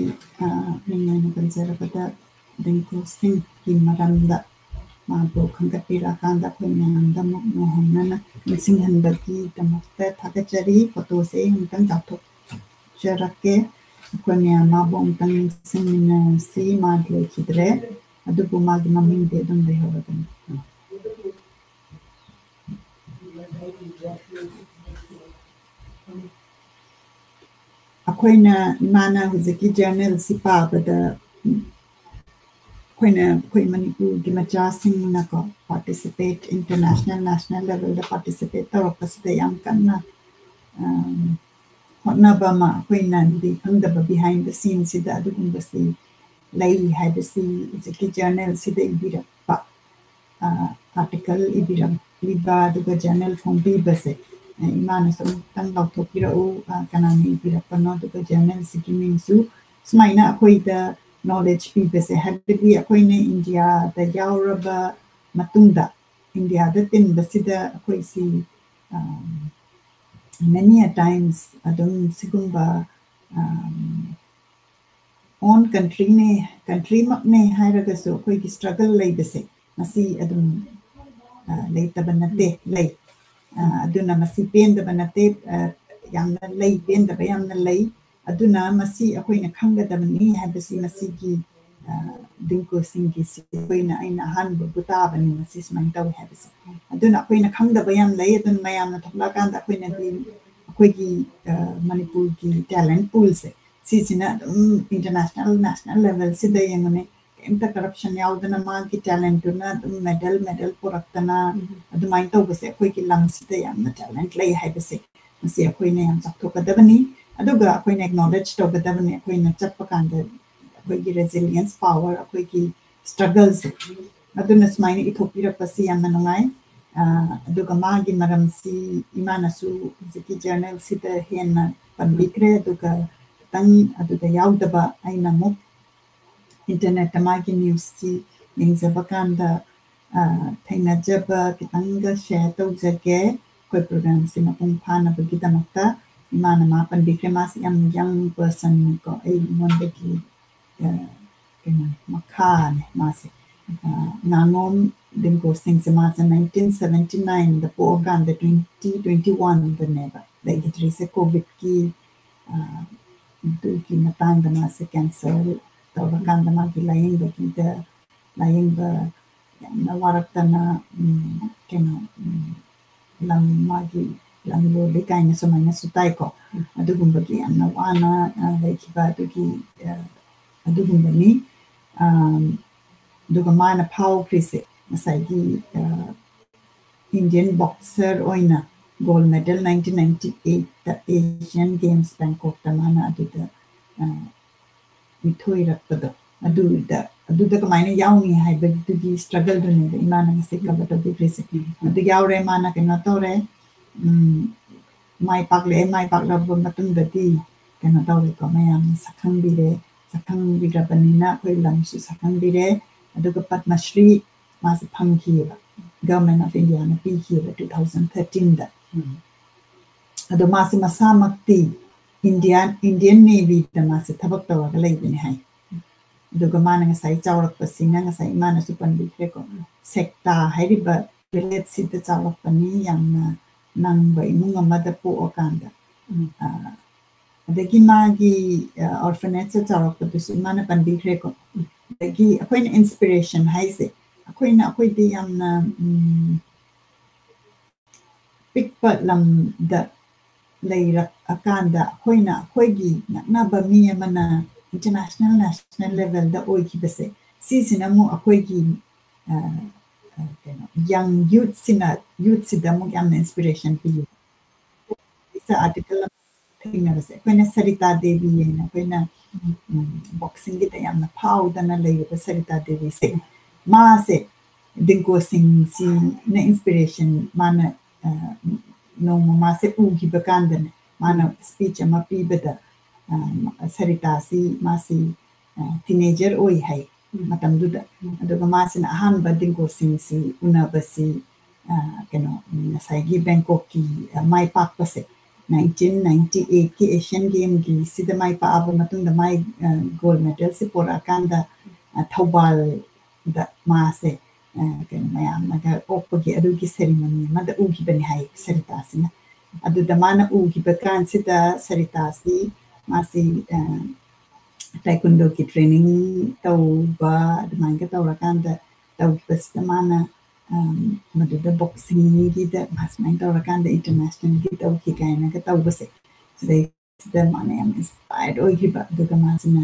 ꯑ, ꯃꯤꯡ ꯑꯣꯏꯅ ꯄꯟꯖꯔꯕꯗ ꯔꯤꯡꯀꯨ ꯁꯤꯡꯒꯤ ꯃꯔꯝꯗ ꯃꯥꯕꯨ ꯈꯟꯒꯠꯄꯤꯔꯛꯑꯀꯥꯟꯗ ꯑꯩꯈꯣꯏ ꯃꯌꯥꯝꯗ ꯑꯃꯨꯛ ꯅꯧꯍꯧꯅꯅ ꯅꯤꯡꯁꯤꯡꯍꯟꯕꯒꯤꯗꯃꯛꯇ ꯊꯥꯒꯠꯆꯔꯤ꯫ Photoꯁꯦ ꯑꯩ ꯑꯃꯨꯛꯇꯪ ꯆꯥꯎꯊꯣꯛꯆꯔꯛꯀꯦ꯫ ꯑꯩꯈꯣꯏ ꯃꯌꯥꯝ ꯃꯥꯕꯨ ꯑꯃꯨꯛꯇꯪ ꯅꯤꯡꯁꯤꯡꯃꯤꯟꯅꯁꯤ꯫ ꯃꯥ ꯂꯩꯈꯤꯗ꯭ꯔꯦ, ꯑꯗꯨꯕꯨ ꯃꯥꯒꯤ ꯃꯃꯤꯡꯗꯤ ꯑꯗꯨꯝ ꯂꯩꯍꯧꯔꯕꯅꯤ꯫ ꯑꯩꯈꯣꯏꯅ, ꯏꯃꯥꯅ ꯍꯧꯖꯤꯛꯀꯤ journalꯁꯤ ꯄꯥꯕꯗ, ꯎꯝ, ꯑꯩꯈꯣꯏꯅ ꯑꯩꯈꯣꯏ ꯃꯅꯤꯄꯨꯔꯒꯤ ꯃꯆꯥꯁꯤꯡꯅꯀꯣ participate international national levelꯗ participate ꯇꯧꯔꯛꯄꯁꯤꯗ ꯌꯥꯝ ꯀꯟꯅ ꯍꯣꯠꯅꯕ ꯑꯃ ꯑꯩꯈꯣꯏꯅꯗꯤ ꯈꯪꯗꯕ behind the sceneꯁꯤꯗ ꯑꯗꯨꯒꯨꯝꯕꯁꯤ ꯂꯩ ꯍꯥꯏꯕꯁꯤ ꯍꯧꯖꯤꯛꯀꯤ journalꯁꯤꯗ ꯏꯕꯤꯔꯛꯄ article ꯏꯕꯤꯔꯛꯂꯤꯕ ꯑꯗꯨꯒ journal ꯐꯣꯡꯕꯤꯕꯁꯦ ꯏꯃꯥꯅꯁꯨ ꯑꯃꯨꯛꯇꯪ ꯂꯥꯎꯊꯣꯛꯄꯤꯔꯛꯎ, ꯀꯅꯥꯅ ꯏꯕꯤꯔꯛꯄꯅꯣ, ꯑꯗꯨꯒ journalꯁꯤꯒꯤ ꯃꯤꯡꯁꯨ ꯁꯨꯃꯥꯏꯅ ꯑꯩꯈꯣꯏꯗ knowledge ꯄꯤꯕꯁꯦ, ꯍꯥꯏꯕꯗꯤ ꯑꯩꯈꯣꯏꯅ ꯏꯟꯗꯤꯌꯥꯗ ꯌꯥꯎꯔꯕ ꯃꯇꯨꯡꯗ ꯏꯟꯗꯤꯌꯥꯗ ꯇꯤꯟꯕꯁꯤꯗ ꯑꯩꯈꯣꯏꯁꯤ many a times ꯑꯗꯨꯝ ꯁꯤꯒꯨꯝꯕ own countryꯅꯦ, countryꯃꯛꯅꯦ ꯍꯥꯏꯔꯒꯁꯨ ꯑꯩꯈꯣꯏꯒꯤ struggle ꯂꯩꯕꯁꯦ ꯃꯁꯤ ꯑꯗꯨꯝ ꯂꯩꯇꯕ ꯅꯠꯇꯦ, ꯂꯩ꯫ ꯑꯗꯨꯅ ꯃꯁꯤ ꯄꯦꯟꯗꯕ ꯅꯠꯇꯦ, ꯌꯥꯝꯅ ꯂꯩ, ꯄꯦꯟꯗꯕ ꯌꯥꯝꯅ ꯂꯩ꯫ ꯑꯗꯨꯅ ꯃꯁꯤ ꯑꯩꯈꯣꯏꯅ ꯈꯪꯒꯗꯕꯅꯤ ꯍꯥꯏꯕꯁꯤ ꯃꯁꯤꯒꯤ ꯗꯤꯡꯀꯣꯁꯤꯡꯒꯤꯁꯤ ꯑꯩꯈꯣꯏꯅ, ꯑꯩꯅ ꯑꯍꯥꯟꯕꯕꯨ ꯇꯥꯕꯅꯤ ꯃꯁꯤ ꯁꯨꯃꯥꯏꯅ ꯇꯧꯋꯤ ꯍꯥꯏꯕꯁꯦ꯫ ꯑꯗꯨꯅ ꯑꯩꯈꯣꯏꯅ ꯈꯪꯗꯕ ꯌꯥꯝ ꯂꯩ꯫ ꯑꯗꯨꯅ ꯃꯌꯥꯝꯅ ꯊꯣꯛꯂꯛꯑꯀꯥꯟꯗ ꯑꯩꯈꯣꯏꯅꯗꯤ ꯑꯩꯈꯣꯏꯒꯤ ꯃꯅꯤꯄꯨꯔꯒꯤ talent poolꯁꯦ ꯁꯤꯁꯤꯅ ꯑꯗꯨꯝ international national levelꯁꯤꯗ ꯌꯦꯡꯉꯨꯅꯦ, ꯀꯩꯝꯇ corruption ꯌꯥꯎꯗꯅ ꯃꯥꯒꯤ talentꯇꯨꯅ ꯑꯗꯨꯝ medal medal ꯄꯨꯔꯛꯇꯅ ꯑꯗꯨꯃꯥꯏꯅ ꯇꯧꯕꯁꯦ ꯑꯩꯈꯣꯏꯒꯤ ꯂꯝꯁꯤꯗ ꯌꯥꯝꯅ talent ꯂꯩ ꯍꯥꯏꯕꯁꯦ ꯃꯁꯤ ꯑꯩꯈꯣꯏꯅ ꯌꯥꯝ ꯆꯥꯎꯊꯣꯛꯀꯗꯕꯅꯤ꯫ ꯑꯗꯨꯒ ꯑꯩꯈꯣꯏꯅ acknowledge ꯇꯧꯒꯗꯕꯅꯤ꯫ ꯑꯩꯈꯣꯏꯅ ꯆꯠꯄ ꯀꯥꯟꯗ ꯑꯩꯈꯣꯏꯒꯤ resilience power, ꯑꯩꯈꯣꯏꯒꯤ struggleꯁꯦ ꯑꯗꯨꯅ ꯁꯨꯃꯥꯏꯅ ꯏꯊꯣꯛꯄꯤꯔꯛꯄꯁꯤ ꯌꯥꯝꯅ ꯅꯨꯡꯉꯥꯏ꯫ ꯑꯗꯨꯒ ꯃꯥꯒꯤ ꯃꯔꯝꯁꯤ ꯏꯃꯥꯅꯁꯨ ꯍꯧꯖꯤꯛꯀꯤ journalꯁꯤꯗ ꯍꯦꯟꯅ ꯄꯟꯕꯤꯈ꯭ꯔꯦ꯫ ꯑꯗꯨꯒ ꯈꯤꯇꯪ ꯑꯗꯨꯗ ꯌꯥꯎꯗꯕ ꯑꯩꯅ ꯑꯃꯨꯛ internetꯇ ꯃꯥꯒꯤ newsꯁꯤ ꯌꯦꯡꯖꯕ ꯀꯥꯟꯗ ꯊꯦꯡꯅꯖꯕ ꯈꯤꯇꯪꯒ share ꯇꯧꯖꯒꯦ꯫ ꯑꯩꯈꯣꯏ programꯁꯤ ꯃꯄꯨꯡ ꯐꯥꯅꯕꯒꯤꯗꯃꯛꯇ ꯏꯃꯥꯅ ꯃꯥ ꯄꯟꯕꯤꯈ꯭ꯔꯦ꯫ ꯃꯥꯁꯤ ꯌꯥꯝꯅ young personꯅꯤꯀꯣ, ꯑꯩꯉꯣꯟꯗꯒꯤ ꯀꯩꯅꯣ ꯃꯈꯥꯅꯦ ꯃꯥꯁꯦ꯫ ꯉꯥꯉꯣꯝ ꯗꯤꯡꯀꯣꯁꯤꯡꯁꯦ ꯃꯥꯁꯦ nineteen seventy nineꯗ ꯄꯣꯛꯑꯀꯥꯟꯗ twenty twenty oneꯗꯅꯦꯕ ꯂꯩꯈꯤꯗ꯭ꯔꯤꯁꯦ꯫ Covidꯀꯤ ꯑꯗꯨꯒꯤ ꯃꯇꯥꯡꯗ ꯃꯥꯁꯦ cancer ꯇꯧꯔꯀꯥꯟꯗ ꯃꯥꯒꯤ ꯂꯥꯏꯌꯦꯡꯕꯒꯤꯗ ꯂꯥꯏꯌꯦꯡꯕ ꯌꯥꯝꯅ ꯋꯥꯔꯛꯇꯅ ꯀꯩꯅꯣ ꯂꯝ ꯃꯥꯒꯤ ꯂꯝ ꯂꯣꯜꯂꯤ ꯀꯥꯏꯅ ꯁꯨꯃꯥꯏꯅꯁꯨ ꯇꯥꯏꯀꯣ꯫ ꯑꯗꯨꯒꯨꯝꯕꯒꯤ ꯌꯥꯝꯅ ꯋꯥꯅ ꯂꯩꯈꯤꯕ ꯑꯗꯨꯒꯤ ꯑꯗꯨꯒꯨꯝꯕꯅꯤ꯫ ꯑꯗꯨꯒ ꯃꯥꯅ ꯐꯥꯎꯈ꯭ꯔꯤꯁꯦ ꯉꯁꯥꯏꯒꯤ Indian boxer ꯑꯣꯏꯅ gold medal nineteen ninety eight Asian Games Bangkokꯇ ꯃꯥꯅ ꯑꯗꯨꯗ ꯃꯤꯊꯣꯏꯔꯛꯄꯗꯣ, ꯑꯗꯨꯗ ꯑꯗꯨꯗ ꯀꯃꯥꯏꯅ ꯌꯥꯎꯅꯤ ꯍꯥꯏꯕꯗꯨꯒꯤ struggleꯗꯨꯅꯦꯕ ꯏꯃꯥꯅ ꯉꯁꯤ cover ꯇꯧꯕꯤꯈ꯭ꯔꯤꯁꯦ꯫ ꯑꯗꯨ ꯌꯥꯎꯔꯦ, ꯃꯥꯅ ꯀꯩꯅꯣ ꯇꯧꯔꯦ, ꯃꯥꯏ ꯄꯥꯛꯂꯛꯑꯦ꯫ ꯃꯥꯏ ꯄꯥꯛꯂꯕ ꯃꯇꯨꯡꯗꯗꯤ ꯀꯩꯅꯣ ꯇꯧꯔꯦꯀꯣ, ꯃꯌꯥꯝꯅ ꯁꯛꯈꯪꯕꯤꯔꯦ꯫ ꯁꯛꯈꯪꯕꯤꯔꯕꯅꯤꯅ ꯑꯩꯈꯣꯏ ꯂꯝꯁꯨ ꯁꯛꯈꯪꯕꯤꯔꯦ꯫ ꯑꯗꯨꯒ ꯄꯗꯃꯁ꯭ꯔꯤ ꯃꯥꯁꯦ ꯐꯪꯈꯤꯑꯕ, Government of Indiaꯅ ꯄꯤꯈꯤꯑꯕ two thousand thirteenꯗ꯫ ꯑꯗꯣ ꯃꯥꯁꯦ ꯃꯁꯥꯃꯛꯇꯤ Indian Indian Navyꯗ ꯃꯥꯁꯦ ꯊꯕꯛ ꯇꯧꯔꯒ ꯂꯩꯕꯅꯤ ꯍꯥꯏ꯫ ꯑꯗꯨꯒ ꯃꯥꯅ ꯉꯁꯥꯏ ꯆꯥꯎꯔꯛꯄꯁꯤꯅ, ꯉꯁꯥꯏ ꯏꯃꯥꯅꯁꯨ ꯄꯟꯕꯤꯈ꯭ꯔꯦꯀꯣ, ꯁꯦꯛꯇꯥ ꯍꯥꯏꯔꯤꯕ villageꯁꯤꯗ ꯆꯥꯎꯔꯛꯄꯅꯤ꯫ ꯌꯥꯝꯅ ꯅꯪꯕ ꯏꯃꯨꯡ ꯑꯃꯗ ꯄꯣꯛꯑꯀꯥꯟꯗ, ꯑꯗꯒꯤ ꯃꯥꯒꯤ orphanageꯇ ꯆꯥꯎꯔꯛꯄꯗꯨꯁꯨ ꯏꯃꯥꯅ ꯄꯟꯕꯤꯈ꯭ꯔꯦꯀꯣ꯫ ꯑꯗꯒꯤ ꯑꯩꯈꯣꯏꯅ inspiration ꯍꯥꯏꯁꯦ, ꯑꯩꯈꯣꯏꯅ, ꯑꯩꯈꯣꯏꯗꯤ ꯌꯥꯝꯅ ꯄꯤꯛꯄ ꯂꯝꯗ ꯂꯩꯔꯛꯑꯀꯥꯟꯗ ꯑꯩꯈꯣꯏꯅ ꯑꯩꯈꯣꯏꯒꯤ ꯅꯛꯅꯕ ꯃꯤ ꯑꯃꯅ international, national levelꯗ ꯑꯣꯏꯈꯤꯕꯁꯦ, ꯁꯤꯁꯤꯅ ꯑꯃꯨꯛ ꯑꯩꯈꯣꯏꯒꯤ ꯀꯩꯅꯣ, young youthꯁꯤꯅ, youthꯁꯤꯗ ꯑꯃꯨꯛ ꯌꯥꯝꯅ inspiration ꯄꯤꯌꯦ꯫ Article ꯑꯃ ꯊꯦꯡꯅꯕꯁꯦ, ꯑꯩꯈꯣꯏꯅ ꯁꯔꯤꯇꯥ ꯗꯦꯕꯤ ꯍꯥꯏꯅ, ꯑꯩꯈꯣꯏꯅ boxingꯒꯤꯗ ꯌꯥꯝꯅ ꯐꯥꯎꯗꯅ ꯂꯩꯔꯤꯕ ꯁꯔꯤꯇꯥ ꯗꯦꯕꯤꯁꯦ, ꯃꯥꯁꯦ ꯗꯤꯡꯀꯣ ꯁꯤꯡꯁꯤꯅ inspiration, ꯃꯥꯅ ꯅꯣꯡꯃ ꯃꯥꯁꯦ ꯎꯈꯤꯕ ꯀꯥꯟꯗꯅꯦ, ꯃꯥꯅ speech ꯑꯃ ꯄꯤꯕꯗ ꯁꯔꯤꯇꯥꯁꯤ, ꯃꯥꯁꯤ teenager ꯑꯣꯏ ꯍꯥꯏ ꯃꯇꯝꯗꯨꯗ꯫ ꯑꯗꯨꯒ ꯃꯥꯁꯤꯅ ꯑꯍꯥꯟꯕ ꯗꯤꯡꯀꯣ ꯁꯤꯡꯁꯤ ꯎꯅꯕꯁꯤ ꯀꯩꯅꯣ, ꯉꯁꯥꯏꯒꯤ ꯕꯦꯡꯀꯣꯛꯀꯤ ꯃꯥꯏ ꯄꯥꯛꯄꯁꯦ, nineteen ninety eightꯀꯤ Asian Gameꯒꯤ ꯁꯤꯗ ꯃꯥꯏ ꯄꯥꯛꯑꯕ ꯃꯇꯨꯡꯗ ꯃꯥꯏ gold medalꯁꯦ ꯄꯣꯔꯛꯑꯀꯥꯟꯗ ꯊꯧꯕꯥꯜꯗ ꯃꯥꯁꯦ ꯀꯩꯅꯣ, ꯃꯌꯥꯝꯅꯒ ꯑꯣꯛꯄꯒꯤ ꯑꯗꯨꯒꯤ ceremony ꯑꯃꯗ ꯎꯈꯤꯕꯅꯤ ꯍꯥꯏ ꯁꯔꯤꯇꯥꯁꯤꯅ꯫ ꯑꯗꯨꯗ ꯃꯥꯅ ꯎꯈꯤꯕ ꯀꯥꯟꯁꯤꯗ ꯁꯔꯤꯇꯥꯁꯤ, ꯃꯥꯁꯤ taekwondoꯒꯤ training ꯇꯧꯕ, ꯑꯗꯨꯃꯥꯏꯅ ꯇꯧꯔꯀꯥꯟꯗ ꯇꯧꯈꯤꯕꯁꯤꯗ ꯃꯥꯅ ꯃꯗꯨꯗ boxingꯒꯤꯗ ꯃꯥ ꯁꯨꯃꯥꯏꯅ ꯇꯧꯔꯀꯥꯟꯗ internationalꯒꯤ ꯇꯧꯈꯤ ꯀꯥꯏꯅꯒ ꯇꯧꯕꯁꯦ, ꯁꯤꯗꯩꯁꯤꯗ ꯃꯥꯅ ꯌꯥꯝ inspire ꯑꯣꯏꯈꯤꯕ꯫ ꯑꯗꯨꯒ ꯃꯥꯁꯤꯅ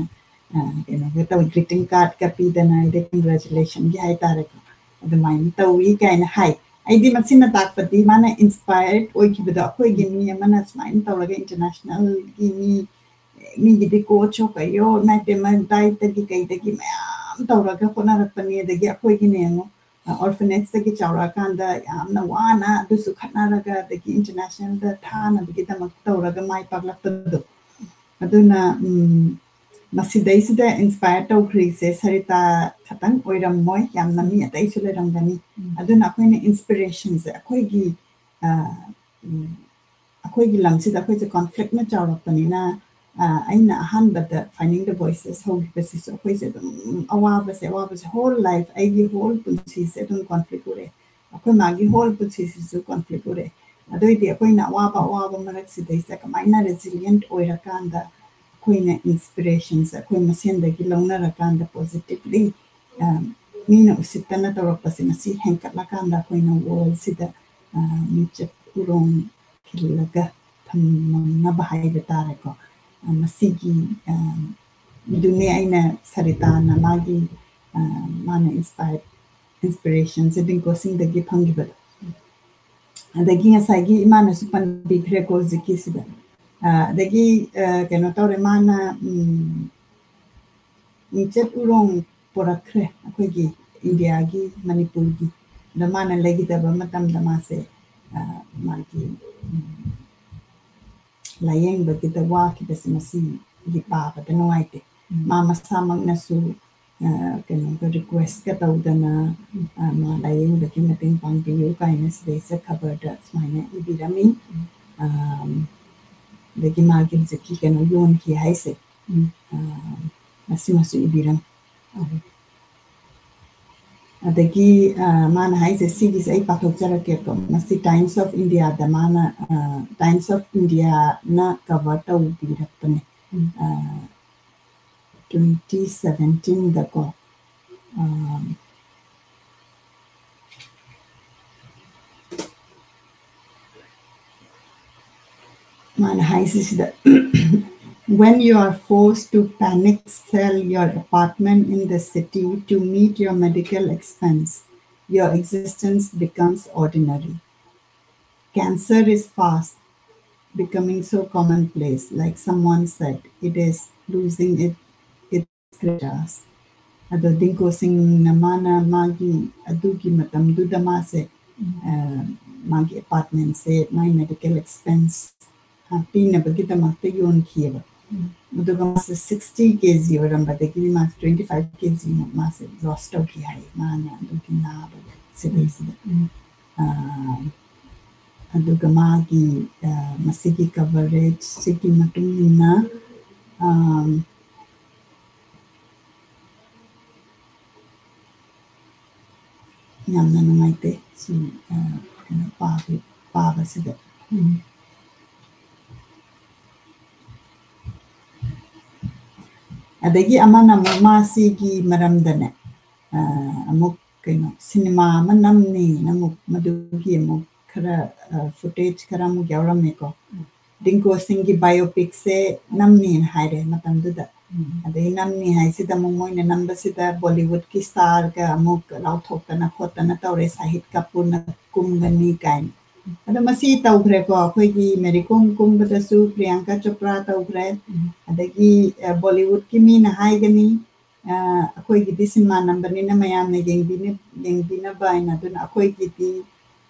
ꯀꯩꯅꯣꯒ ꯇꯧꯋꯤ, ꯒ꯭ꯔꯤꯇꯤꯡ ꯀꯥꯔꯠꯀ ꯄꯤꯗꯅ, ꯑꯗꯩ ꯀꯪꯒ꯭ꯔꯦꯆꯨꯂꯦꯁꯟꯒꯤ ꯍꯥꯏꯇꯥꯔꯦꯀꯣ, ꯑꯗꯨꯃꯥꯏꯅ ꯇꯧꯏ ꯀꯥꯏꯅ ꯍꯥꯏ꯫ ꯑꯩꯗꯤ ꯃꯁꯤꯅ ꯇꯥꯛꯄꯗꯤ ꯃꯥꯅ ꯏꯟꯁꯄꯥꯌꯔ ꯑꯣꯏꯈꯤꯕꯗꯣ, ꯑꯩꯈꯣꯏꯒꯤ ꯃꯤ ꯑꯃꯅ ꯁꯨꯃꯥꯏꯅ ꯇꯧꯔꯒ ꯏꯟꯇꯔꯅꯦꯁꯅꯦꯜꯒꯤ ꯃꯤ, ꯃꯤꯒꯤꯗꯤ ꯀꯣꯆꯣ ꯀꯩꯌꯣ, ꯏꯃꯥ ꯏꯕꯦꯝꯃ, ꯗꯥꯏꯠꯇꯒꯤ ꯀꯩꯗꯒꯤ ꯃꯌꯥꯝ ꯇꯧꯔꯒ ꯍꯣꯠꯅꯔꯛꯄꯅꯤ, ꯑꯗꯒꯤ ꯑꯩꯈꯣꯏꯒꯤꯅꯦ ꯌꯦꯡꯉꯣ, ꯑꯣꯔꯐꯅꯦꯖꯇꯒꯤ ꯆꯥꯎꯔꯛꯑꯀꯥꯟꯗ ꯌꯥꯝꯅ ꯋꯥꯅ ꯑꯗꯨꯁꯨ ꯈꯠꯅꯔꯒ, ꯑꯗꯒꯤ ꯏꯟꯇꯔꯅꯦꯁꯅꯦꯜꯗ ꯊꯥꯅꯕꯒꯤꯗꯃꯛ ꯇꯧꯔꯒ ꯃꯥꯏ ꯄꯥꯛꯂꯛꯄꯗꯣ꯫ ꯑꯗꯨꯅ, ꯎꯝ, ꯃꯁꯤꯗꯩꯁꯤꯗ ꯏꯟꯁꯄꯥꯌꯔ ꯇꯧꯈ꯭ꯔꯤꯁꯦ ꯁꯔꯤꯇꯥ ꯈꯛꯇꯪ ꯑꯣꯏꯔꯝꯃꯣꯏ, ꯌꯥꯝꯅ ꯃꯤ ꯑꯇꯩꯁꯨ ꯂꯩꯔꯝꯒꯅꯤ꯫ ꯎꯝ꯫ ꯑꯗꯨꯅ ꯑꯩꯈꯣꯏꯅ ꯏꯟꯁꯄꯤꯔꯦꯁꯟꯁꯦ ꯑꯩꯈꯣꯏꯒꯤ, ꯑ, ꯎꯝ, ꯑꯩꯈꯣꯏꯒꯤ ꯂꯝꯁꯤꯗ ꯑꯩꯈꯣꯏꯁꯦ ꯀꯣꯟꯐ꯭ꯂꯤꯛꯅ ꯆꯥꯎꯔꯛꯄꯅꯤꯅ, ꯑ, ꯑꯩꯅ ꯑꯍꯥꯟꯕꯗ Finding the Voices ꯍꯧꯈꯤꯕꯁꯤꯁꯨ ꯑꯩꯈꯣꯏꯁꯦ ꯑꯗꯨꯝ ꯑꯋꯥꯕꯁꯦ, ꯑꯋꯥꯕꯁꯦ, ꯍꯣꯜ ꯂꯥꯏꯐ, ꯑꯩꯒꯤ ꯍꯣꯜ ꯄꯨꯟꯁꯤꯁꯦ ꯑꯗꯨꯝ ꯀꯣꯟꯐ꯭ꯂꯤꯛ ꯎꯔꯛꯑꯦ꯫ ꯑꯩꯈꯣꯏ ꯃꯥꯒꯤ ꯍꯣꯜ ꯄꯨꯟꯁꯤꯁꯤꯁꯨ ꯀꯣꯟꯐ꯭ꯂꯤꯛ ꯎꯔꯛꯑꯦ꯫ ꯑꯗꯨꯑꯣꯏꯗꯤ ꯑꯩꯈꯣꯏꯅ ꯑꯋꯥꯕ, ꯑꯋꯥꯕ ꯃꯔꯛꯁꯤꯗꯩꯁꯤꯗ ꯀꯃꯥꯏꯅ ꯔꯦꯖꯤꯂꯤꯌꯦꯟꯠ ꯑꯣꯏꯔꯀꯥꯟꯗ ꯑꯩꯈꯣꯏꯅ ꯏꯟꯁꯄꯤꯔꯦꯁꯟꯁꯦ ꯑꯩꯈꯣꯏ ꯃꯁꯦꯟꯗꯒꯤ ꯂꯧꯅꯔꯀꯥꯟꯗ ꯄꯣꯖꯤꯇꯤꯚꯂꯤ, ꯑ, ꯃꯤꯅ ꯎꯁꯤꯠꯇꯅ ꯇꯧꯔꯛꯄꯁꯦ ꯃꯁꯤ ꯍꯦꯟꯀꯠꯂꯀꯥꯟꯗ ꯑꯩꯈꯣꯏꯅ ꯋꯥꯔꯜꯁꯤꯗ, ꯑ, ꯃꯤꯡꯆꯠ ꯎꯔꯣꯡ ꯈꯤꯜꯂꯒ ꯊꯝꯅꯕ ꯍꯥꯏꯕ ꯇꯥꯔꯦꯀꯣ꯫ ꯑ, ꯃꯁꯤꯒꯤ, ꯑ, ꯑꯗꯨꯅꯦ ꯑꯩꯅ ꯁꯔꯤꯇꯥꯅ ꯃꯥꯒꯤ, ꯑ, ꯃꯥꯅ ꯏꯟꯁꯄꯥꯌꯔ, ꯏꯟꯁꯄꯤꯔꯦꯁꯟꯁꯦ ꯗꯤꯡꯀꯣ ꯁꯤꯡꯗꯒꯤ ꯐꯪꯈꯤꯕꯗꯣ꯫ ꯑꯗꯒꯤ ꯉꯁꯥꯏꯒꯤ ꯏꯃꯥꯅꯁꯨ ꯄꯟꯕꯤꯈ꯭ꯔꯦꯀꯣ ꯍꯧꯖꯤꯛꯀꯤꯁꯤꯗ꯫ ꯑ, ꯑꯗꯒꯤ, ꯑ, ꯀꯩꯅꯣ ꯇꯧꯔꯦ, ꯃꯥꯅ, ꯎꯝ, ꯃꯤꯡꯆꯠ ꯎꯔꯣꯡ ꯄꯣꯔꯛꯈ꯭ꯔꯦ ꯑꯩꯈꯣꯏꯒꯤ ꯏꯟꯗꯤꯌꯥꯒꯤ, ꯃꯅꯤꯄꯨꯔꯒꯤ꯫ ꯑꯗ ꯃꯥꯅ ꯂꯩꯈꯤꯗꯕ ꯃꯇꯝꯗ ꯃꯥꯁꯦ, ꯑ, ꯃꯥꯒꯤ, ꯎꯝ, ꯂꯥꯏꯌꯦꯡꯕꯒꯤꯗ ꯋꯥꯈꯤꯕꯁꯦ ꯃꯁꯤꯒꯤ ꯄꯥꯕꯗ ꯅꯨꯡꯉꯥꯏꯇꯦ꯫ ꯎꯝ꯫ ꯃꯥ ꯃꯁꯥꯃꯛꯅꯁꯨ, ꯑ, ꯀꯩꯅꯣꯒ ꯔꯤꯀ꯭ꯋꯦꯁꯀ ꯇꯧꯗꯅ, ꯑ, ꯃꯥ ꯂꯥꯏꯌꯦꯡꯕꯒꯤ ꯃꯇꯦꯡ ꯄꯥꯡꯕꯤꯌꯨ ꯀꯥꯏꯅ ꯁꯤꯗꯩꯁꯤꯗ ꯈꯕꯔꯗ ꯁꯨꯃꯥꯏꯅ ꯏꯕꯤꯔꯝꯃꯤ꯫ ꯑ, ꯑꯗꯒꯤ ꯃꯥꯒꯤ ꯍꯧꯖꯤꯛꯀꯤ ꯀꯩꯅꯣ ꯌꯣꯟꯈꯤ ꯍꯥꯏꯁꯦ, ꯎꯝ꯫ ꯑ, ꯃꯁꯤꯃꯁꯨ ꯏꯕꯤꯔꯝꯃꯤ꯫ ꯑꯗꯒꯤ, ꯑ, ꯃꯥꯅ ꯍꯥꯏꯁꯦ, ꯁꯤꯒꯤꯁꯦ ꯑꯩ ꯄꯥꯊꯣꯛꯆꯔꯛꯀꯦꯀꯣ꯫ ꯃꯁꯤ Times of Indiaꯗ ꯃꯥꯅ, ꯑ, Times of Indiaꯅ ꯀꯚꯔ ꯇꯧꯕꯤꯔꯛꯄꯅꯦ꯫ ꯎꯝ꯫ ꯑ, twenty seventeenꯗꯀꯣ꯫ ꯑ, ꯃꯥꯅ ꯍꯥꯏꯁꯤ ꯁꯤꯗ, When you are forced to panic sell your apartment in the city to meet your medical expense, your existence becomes ordinary. Cancer is fast becoming so commonplace, like someone said, it is losing it, its gravitas. ꯑꯗꯣ ꯗꯤꯡꯀꯣ ꯁꯤꯡꯅ ꯃꯥꯅ ꯃꯥꯒꯤ ꯑꯗꯨꯒꯤ ꯃꯇꯝꯗꯨꯗ ꯃꯥꯁꯦ, ꯑ, ꯃꯥꯒꯤ ꯑꯦꯄꯥꯔꯠꯃꯦꯟꯁꯦ ꯃꯥꯒꯤ ꯃꯦꯗꯤꯀꯦꯜ ꯑꯦꯛꯁꯄꯦꯟꯁ, ꯑ, ꯄꯤꯅꯕꯒꯤꯗꯃꯛꯇ ꯌꯣꯟꯈꯤꯑꯕ꯫ ꯑꯗꯨꯒ ꯃꯥꯁꯦ ꯁꯤꯛꯁꯇꯤ ꯀꯦ ꯖꯤ ꯑꯣꯏꯔꯝꯕꯗꯒꯤꯗꯤ ꯃꯥꯁꯦ ꯇ꯭ꯋꯦꯟꯇꯤ ꯐꯥꯏꯚ ꯀꯦ ꯖꯤꯃꯨꯛ ꯃꯥꯁꯦ ꯂꯣꯁ ꯇꯧꯈꯤ ꯍꯥꯏ, ꯃꯥꯅ ꯑꯗꯨꯒꯤ ꯅꯥꯕ ꯁꯤꯗꯩꯁꯤꯗ꯫ ꯑ, ꯑꯗꯨꯒ ꯃꯥꯒꯤ, ꯑ, ꯃꯁꯤꯒꯤ ꯀꯚꯔꯦꯖ ꯁꯤꯒꯤ ꯃꯇꯨꯡ ꯏꯟꯅ, ꯑ, ꯌꯥꯝꯅ ꯅꯨꯡꯉꯥꯏꯇꯦ ꯁꯤ, ꯑ, ꯀꯩꯅꯣ ꯄꯥꯕ-, ꯄꯥꯕꯁꯤꯗ꯫ ꯑꯗꯒꯤ ꯑꯃꯅ ꯑꯃꯨꯛ ꯃꯥꯁꯤꯒꯤ ꯃꯔꯝꯗꯅꯦ, ꯑ, ꯑꯃꯨꯛ ꯀꯩꯅꯣ ꯁꯤꯅꯦꯃꯥ ꯑꯃ ꯅꯝꯅꯤꯅ ꯑꯃꯨꯛ ꯃꯗꯨꯒꯤ ꯑꯃꯨꯛ ꯈꯔ, ꯑ, ꯐꯨꯇꯦꯖ ꯈꯔ ꯑꯃꯨꯛ ꯌꯥꯎꯔꯝꯃꯦꯀꯣ꯫ ꯗꯤꯡꯀꯣ ꯁꯤꯡꯒꯤ ꯕꯥꯏꯑꯣꯄꯤꯛꯁꯦ ꯅꯝꯅꯤꯅ ꯍꯥꯏꯔꯦ ꯃꯇꯝꯗꯨꯗ꯫ ꯑꯗꯩ ꯅꯝꯅꯤ ꯍꯥꯏꯁꯤꯗ ꯑꯃꯨꯛ ꯃꯣꯏꯅ ꯅꯝꯕꯁꯤꯗ ꯕꯣꯂꯤꯋꯨꯗꯀꯤ ꯁ꯭ꯇꯥꯔꯒ ꯑꯃꯨꯛ ꯂꯥꯎꯊꯣꯛꯇꯅ ꯈꯣꯠꯇꯅ ꯇꯧꯔꯦ, ꯁꯥꯍꯤꯗ ꯀꯥꯄꯨꯔꯅ ꯀꯨꯝꯒꯅꯤ ꯀꯥꯏꯅ꯫ ꯑꯗꯣ ꯃꯁꯤ ꯇꯧꯈ꯭ꯔꯦꯀꯣ, ꯑꯩꯈꯣꯏꯒꯤ ꯃꯦꯔꯤ ꯀꯣꯝ ꯀꯨꯝꯕꯗꯁꯨ ꯄ꯭ꯔꯤꯌꯥꯡꯀꯥ ꯆꯣꯄ꯭ꯔꯥ ꯇꯧꯈ꯭ꯔꯦ꯫ ꯑꯗꯒꯤ, ꯑ, ꯕꯣꯂꯤꯋꯨꯗꯀꯤ ꯃꯤꯅ ꯍꯥꯏꯒꯅꯤ, ꯑ, ꯑꯩꯈꯣꯏꯒꯤꯗꯤ ꯁꯤꯅꯦꯃꯥ ꯅꯝꯕꯅꯤꯅ ꯃꯌꯥꯝꯅ ꯌꯦꯡꯕꯤꯅ-, ꯌꯦꯡꯕꯤꯅꯕ ꯍꯥꯏꯅ꯫ ꯑꯗꯨꯅ ꯑꯩꯈꯣꯏꯒꯤꯗꯤ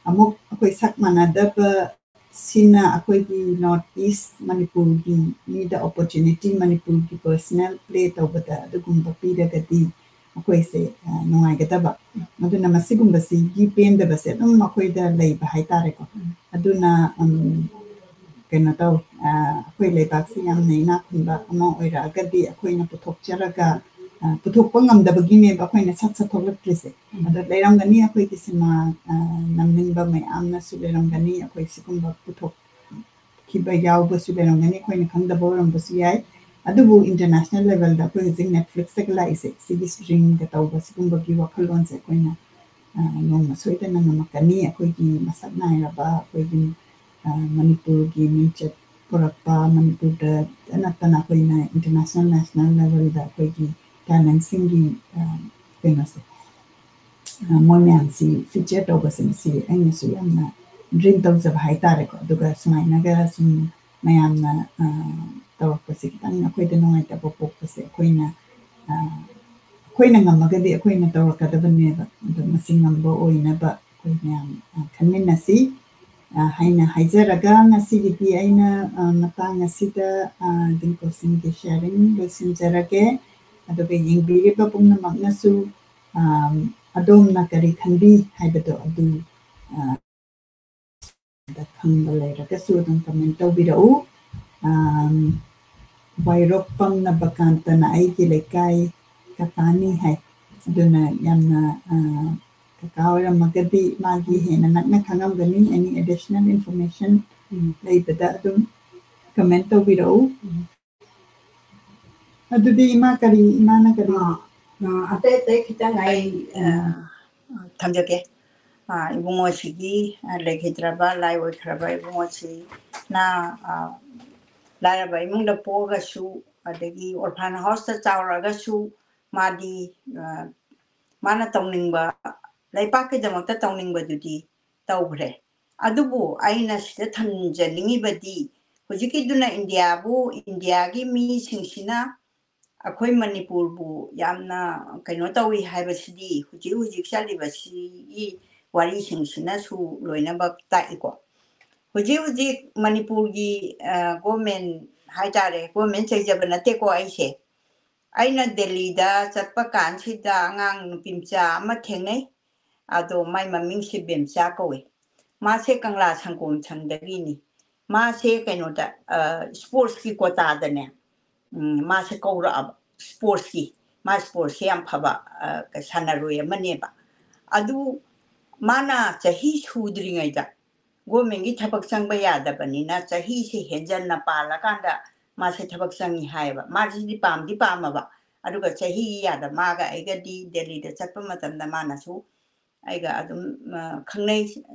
ꯑꯃꯨꯛ ꯑꯩꯈꯣꯏ ꯁꯛ ꯃꯥꯟꯅꯗꯕ ꯁꯤꯅ ꯑꯩꯈꯣꯏꯒꯤ ꯅꯣꯔꯠ ꯏꯁ ꯃꯅꯤꯄꯨꯔꯒꯤ ꯃꯤꯗ ꯑꯣꯄꯣꯔꯆꯨꯅꯤꯇꯤ, ꯃꯅꯤꯄꯨꯔꯒꯤ ꯄꯔꯁꯅꯦꯜ ꯄ꯭ꯂꯦ ꯇꯧꯕꯗ ꯑꯗꯨꯒꯨꯝꯕ ꯄꯤꯔꯒꯗꯤ ꯑꯩꯈꯣꯏꯁꯦ, ꯑ, ꯅꯨꯡꯉꯥꯏꯒꯗꯕ꯫ ꯑꯗꯨꯅ ꯃꯁꯤꯒꯨꯝꯕꯁꯤꯒꯤ ꯄꯦꯟꯗꯕꯁꯦ ꯑꯗꯨꯝ ꯑꯩꯈꯣꯏꯗ ꯂꯩꯕ ꯍꯥꯏꯇꯥꯔꯦꯀꯣ꯫ ꯑꯗꯨꯅ, ꯎꯝ, ꯀꯩꯅꯣ ꯇꯧ, ꯑ, ꯑꯩꯈꯣꯏ ꯂꯩꯕꯥꯛꯁꯤ ꯌꯥꯝꯅ ꯏꯅꯥꯛ ꯈꯨꯟꯕ ꯑꯃ ꯑꯣꯏꯔꯛꯑꯒꯗꯤ ꯑꯩꯈꯣꯏꯅ ꯄꯨꯊꯣꯛꯆꯔꯒ, ꯑ, ꯄꯨꯊꯣꯛꯄ ꯉꯝꯗꯕꯒꯤꯅꯦꯕ ꯑꯩꯈꯣꯏꯅ ꯁꯠ ꯁꯠ ꯊꯣꯛꯂꯛꯇ꯭ꯔꯤꯁꯦ꯫ ꯑꯗꯣ ꯂꯩꯔꯝꯒꯅꯤ ꯑꯩꯈꯣꯏꯒꯤ ꯁꯤꯅꯦꯃꯥ, ꯑ, ꯅꯝꯅꯤꯡꯕ ꯃꯌꯥꯝꯅꯁꯨ ꯂꯩꯔꯝꯒꯅꯤ, ꯑꯩꯈꯣꯏ ꯁꯤꯒꯨꯝꯕ ꯄꯨꯊꯣꯛꯈꯤꯕ ꯌꯥꯎꯕꯁꯨ ꯂꯩꯔꯝꯒꯅꯤ, ꯑꯩꯈꯣꯏꯅ ꯈꯪꯗꯕ ꯑꯣꯏꯔꯝꯕꯁꯨ ꯌꯥꯏ꯫ ꯑꯗꯨꯕꯨ ꯏꯟꯇꯔꯅꯦꯁꯅꯦꯜ ꯂꯦꯚꯦꯜꯗ ꯑꯩꯈꯣꯏ ꯍꯧꯖꯤꯛ ꯅꯦꯠꯐ꯭ꯂꯤꯛꯁꯇꯒ ꯂꯥꯛꯏꯁꯦ, ꯁꯤꯒꯤ ꯁ꯭ꯇ꯭ꯔꯤꯝꯒ ꯇꯧꯕ ꯁꯤꯒꯨꯝꯕꯒꯤ ꯋꯥꯈꯜꯂꯣꯟꯁꯦ ꯑꯩꯈꯣꯏꯅ, ꯑ, ꯅꯣꯡꯃ ꯁꯣꯏꯗꯅ ꯉꯝꯃꯛꯀꯅꯤ꯫ ꯑꯩꯈꯣꯏꯒꯤ ꯃꯁꯛ ꯅꯥꯏꯔꯕ ꯑꯩꯈꯣꯏꯒꯤ, ꯑ, ꯃꯅꯤꯄꯨꯔꯒꯤ ꯃꯤꯡꯆꯠ ꯄꯨꯔꯛꯄ, ꯃꯅꯤꯄꯨꯔꯗ ꯅꯠꯇꯅ ꯑꯩꯈꯣꯏꯅ international, national levelꯗ ꯑꯩꯈꯣꯏꯒꯤ talentꯁꯤꯡꯒꯤ, ꯑ, ꯀꯩꯅꯣꯁꯦ, ꯑ, ꯃꯣꯏ ꯃꯌꯥꯝꯁꯤ feature ꯇꯧꯕꯁꯦ, ꯃꯁꯤ ꯑꯩꯅꯁꯨ ꯌꯥꯝꯅ dream ꯇꯧꯖꯕ ꯍꯥꯏꯇꯥꯔꯦꯀꯣ꯫ ꯑꯗꯨꯒ ꯁꯨꯃꯥꯏꯅꯒ ꯁꯨꯝ ꯃꯌꯥꯝꯅ, ꯑ, ꯇꯧꯔꯛꯄꯁꯦ ꯈꯤꯇꯪ ꯑꯩꯈꯣꯏꯗ ꯅꯨꯡꯉꯥꯏꯇꯕ ꯄꯣꯛꯄꯁꯦ, ꯑꯩꯈꯣꯏꯅ, ꯑ, ꯑꯩꯈꯣꯏꯅ ꯉꯝꯃꯒꯗꯤ ꯑꯩꯈꯣꯏꯅ ꯇꯧꯔꯛꯀꯗꯕꯅꯦꯕ꯫ ꯑꯗꯣ ꯃꯁꯤ ꯉꯝꯕ ꯑꯣꯏꯅꯕ ꯑꯩꯈꯣꯏ ꯃꯌꯥꯝ, ꯑ, ꯈꯟꯃꯤꯟꯅꯁꯤ, ꯑ, ꯍꯥꯏꯅ ꯍꯥꯏꯖꯔꯒ, ꯉꯁꯤꯒꯤꯗꯤ ꯑꯩꯅ, ꯑ, ꯃꯇꯥꯡ ꯑꯁꯤꯗ, ꯑ, ꯗꯤꯡꯀꯣꯁꯤꯡꯒꯤ sharing ꯂꯣꯏꯁꯤꯟꯖꯔꯒꯦ꯫ ꯑꯗꯨꯒ ꯌꯦꯡꯕꯤꯔꯤꯕ ꯄꯨꯝꯅꯃꯛꯅꯁꯨ, ꯑ, ꯑꯗꯣꯝꯅ ꯀꯔꯤ ꯈꯟꯕꯤ ꯍꯥꯏꯕꯗꯣ ꯑꯗꯨ, ꯑ, ꯈꯪꯕ ꯂꯩꯔꯒꯁꯨ ꯑꯗꯨꯝ comment ꯇꯧꯕꯤꯔꯛꯎ꯫ ꯑ, ꯋꯥꯏꯔꯣꯛꯄꯝ ꯅꯕꯀꯥꯟꯇꯅ ꯑꯩꯒꯤ ꯂꯩꯀꯥꯏ ꯀꯀꯥꯅꯤ ꯍꯥꯏ꯫ ꯑꯗꯨꯅ ꯌꯥꯝꯅ, ꯑ, ꯀꯀꯥ ꯑꯣꯏꯔꯝꯃꯒꯗꯤ ꯃꯥꯒꯤ ꯍꯦꯟꯅ ꯅꯛꯅ ꯈꯪꯉꯝꯒꯅꯤ꯫ Any additional information ꯎꯝ꯫ ꯂꯩꯕꯗ ꯑꯗꯨꯝ comment ꯇꯧꯕꯤꯔꯛꯎ꯫ ꯎꯝ꯫ ꯑꯗꯨꯗꯤ ꯏꯃꯥ ꯀꯔꯤ, ꯏꯃꯥꯅ ꯀꯔꯤ? ꯑꯥ, ꯑꯥ, ꯑꯇꯩ ꯑꯇꯩ ꯈꯤꯇꯪ ꯑꯩ, ꯑ, ꯎꯝ꯫ ꯊꯝꯖꯒꯦ꯫ ꯑ, ꯏꯕꯨꯡꯉꯣꯁꯤꯒꯤ, ꯑ, ꯂꯩꯈꯤꯗ꯭ꯔꯕ, ꯂꯥꯏ ꯑꯣꯏꯈ꯭ꯔꯕ ꯏꯕꯨꯡꯉꯣꯁꯤꯅ, ꯑ, ꯂꯥꯏꯔꯕ ꯏꯃꯨꯡꯗ ꯄꯣꯛꯑꯒꯁꯨ, ꯑꯗꯒꯤ orphan houseꯇ ꯆꯥꯎꯔꯛꯑꯒꯁꯨ, ꯃꯥꯗꯤ, ꯑ, ꯃꯥꯅ ꯇꯧꯅꯤꯡꯕ, ꯂꯩꯄꯥꯛꯀꯤꯗꯃꯛꯇ ꯇꯧꯅꯤꯡꯕꯗꯨꯗꯤ ꯇꯧꯈ꯭ꯔꯦ꯫ ꯑꯗꯨꯕꯨ ꯑꯩꯅ ꯁꯤꯗ ꯊꯝꯖꯅꯤꯡꯉꯤꯕꯗꯤ, ꯍꯧꯖꯤꯛꯀꯤꯗꯨꯅ ꯏꯟꯗꯤꯌꯥꯕꯨ, ꯏꯟꯗꯤꯌꯥꯒꯤ ꯃꯤꯁꯤꯡꯁꯤꯅ ꯑꯩꯈꯣꯏ ꯃꯅꯤꯄꯨꯔꯕꯨ ꯌꯥꯝꯅ ꯀꯩꯅꯣ ꯇꯧꯏ ꯍꯥꯏꯕꯁꯤꯗꯤ ꯍꯧꯖꯤꯛ ꯍꯧꯖꯤꯛ ꯆꯠꯂꯤꯕꯁꯤꯒꯤ ꯋꯥꯔꯤꯁꯤꯡꯁꯤꯅꯁꯨ ꯂꯣꯏꯅꯃꯛ ꯇꯥꯛꯏꯀꯣ꯫ ꯍꯧꯖꯤꯛ ꯍꯧꯖꯤꯛ ꯃꯅꯤꯄꯨꯔꯒꯤ, ꯑ, government ꯍꯥꯏꯇꯥꯔꯦ, government ꯆꯩꯖꯕ ꯅꯠꯇꯦꯀꯣ ꯑꯩꯁꯦ꯫ ꯑꯩꯅ ꯗꯦꯜꯂꯤꯗ ꯆꯠꯄ ꯀꯥꯟꯁꯤꯗ ꯑꯉꯥꯡ ꯅꯨꯄꯤ ꯃꯆꯥ ꯑꯃ ꯊꯦꯡꯅꯩ꯫ ꯑꯗꯣ ꯃꯥꯏ ꯃꯃꯤꯡꯁꯦ ꯕꯦꯝꯆꯥ ꯀꯧꯏ꯫ ꯃꯥꯁꯦ ꯀꯪꯂꯥ ꯁꯪꯒꯣꯝ ꯁꯪꯗꯒꯤꯅꯤ꯫ ꯃꯥꯁꯦ ꯀꯩꯅꯣꯗ, ꯑ, sportsꯀꯤ quotaꯗꯅꯦ, ꯎꯝ, ꯃꯥꯁꯦ ꯀꯧꯔꯛꯑꯕ, sportsꯀꯤ꯫ ꯃꯥ sportsꯁꯦ ꯌꯥꯝ ꯐꯕ, ꯑ, ꯁꯥꯟꯅꯔꯣꯏ ꯑꯃꯅꯦꯕ꯫ ꯑꯗꯨ ꯃꯥꯅ ꯆꯍꯤ ꯁꯨꯗ꯭ꯔꯤꯉꯩꯗ, governmentꯀꯤ ꯊꯕꯛ ꯆꯪꯕ ꯌꯥꯗꯕꯅꯤꯅ ꯆꯍꯤꯁꯦ ꯍꯦꯟꯖꯟꯅ ꯄꯥꯜꯂꯀꯥꯟꯗ ꯃꯥꯁꯦ ꯊꯕꯛ ꯆꯪꯉꯤ ꯍꯥꯏꯌꯦꯕ꯫ ꯃꯥꯁꯤꯗꯤ ꯄꯥꯝꯗꯤ ꯄꯥꯝꯃꯕ, ꯑꯗꯨꯒ ꯆꯍꯤ ꯌꯥꯗ, ꯃꯥꯒ ꯑꯩꯒꯗꯤ ꯗꯦꯜꯂꯤꯗ ꯆꯠꯄ ꯃꯇꯝꯗ ꯃꯥꯅꯁꯨ ꯑꯩꯒ ꯑꯗꯨꯝ, ꯑ, ꯈꯪꯅꯩ,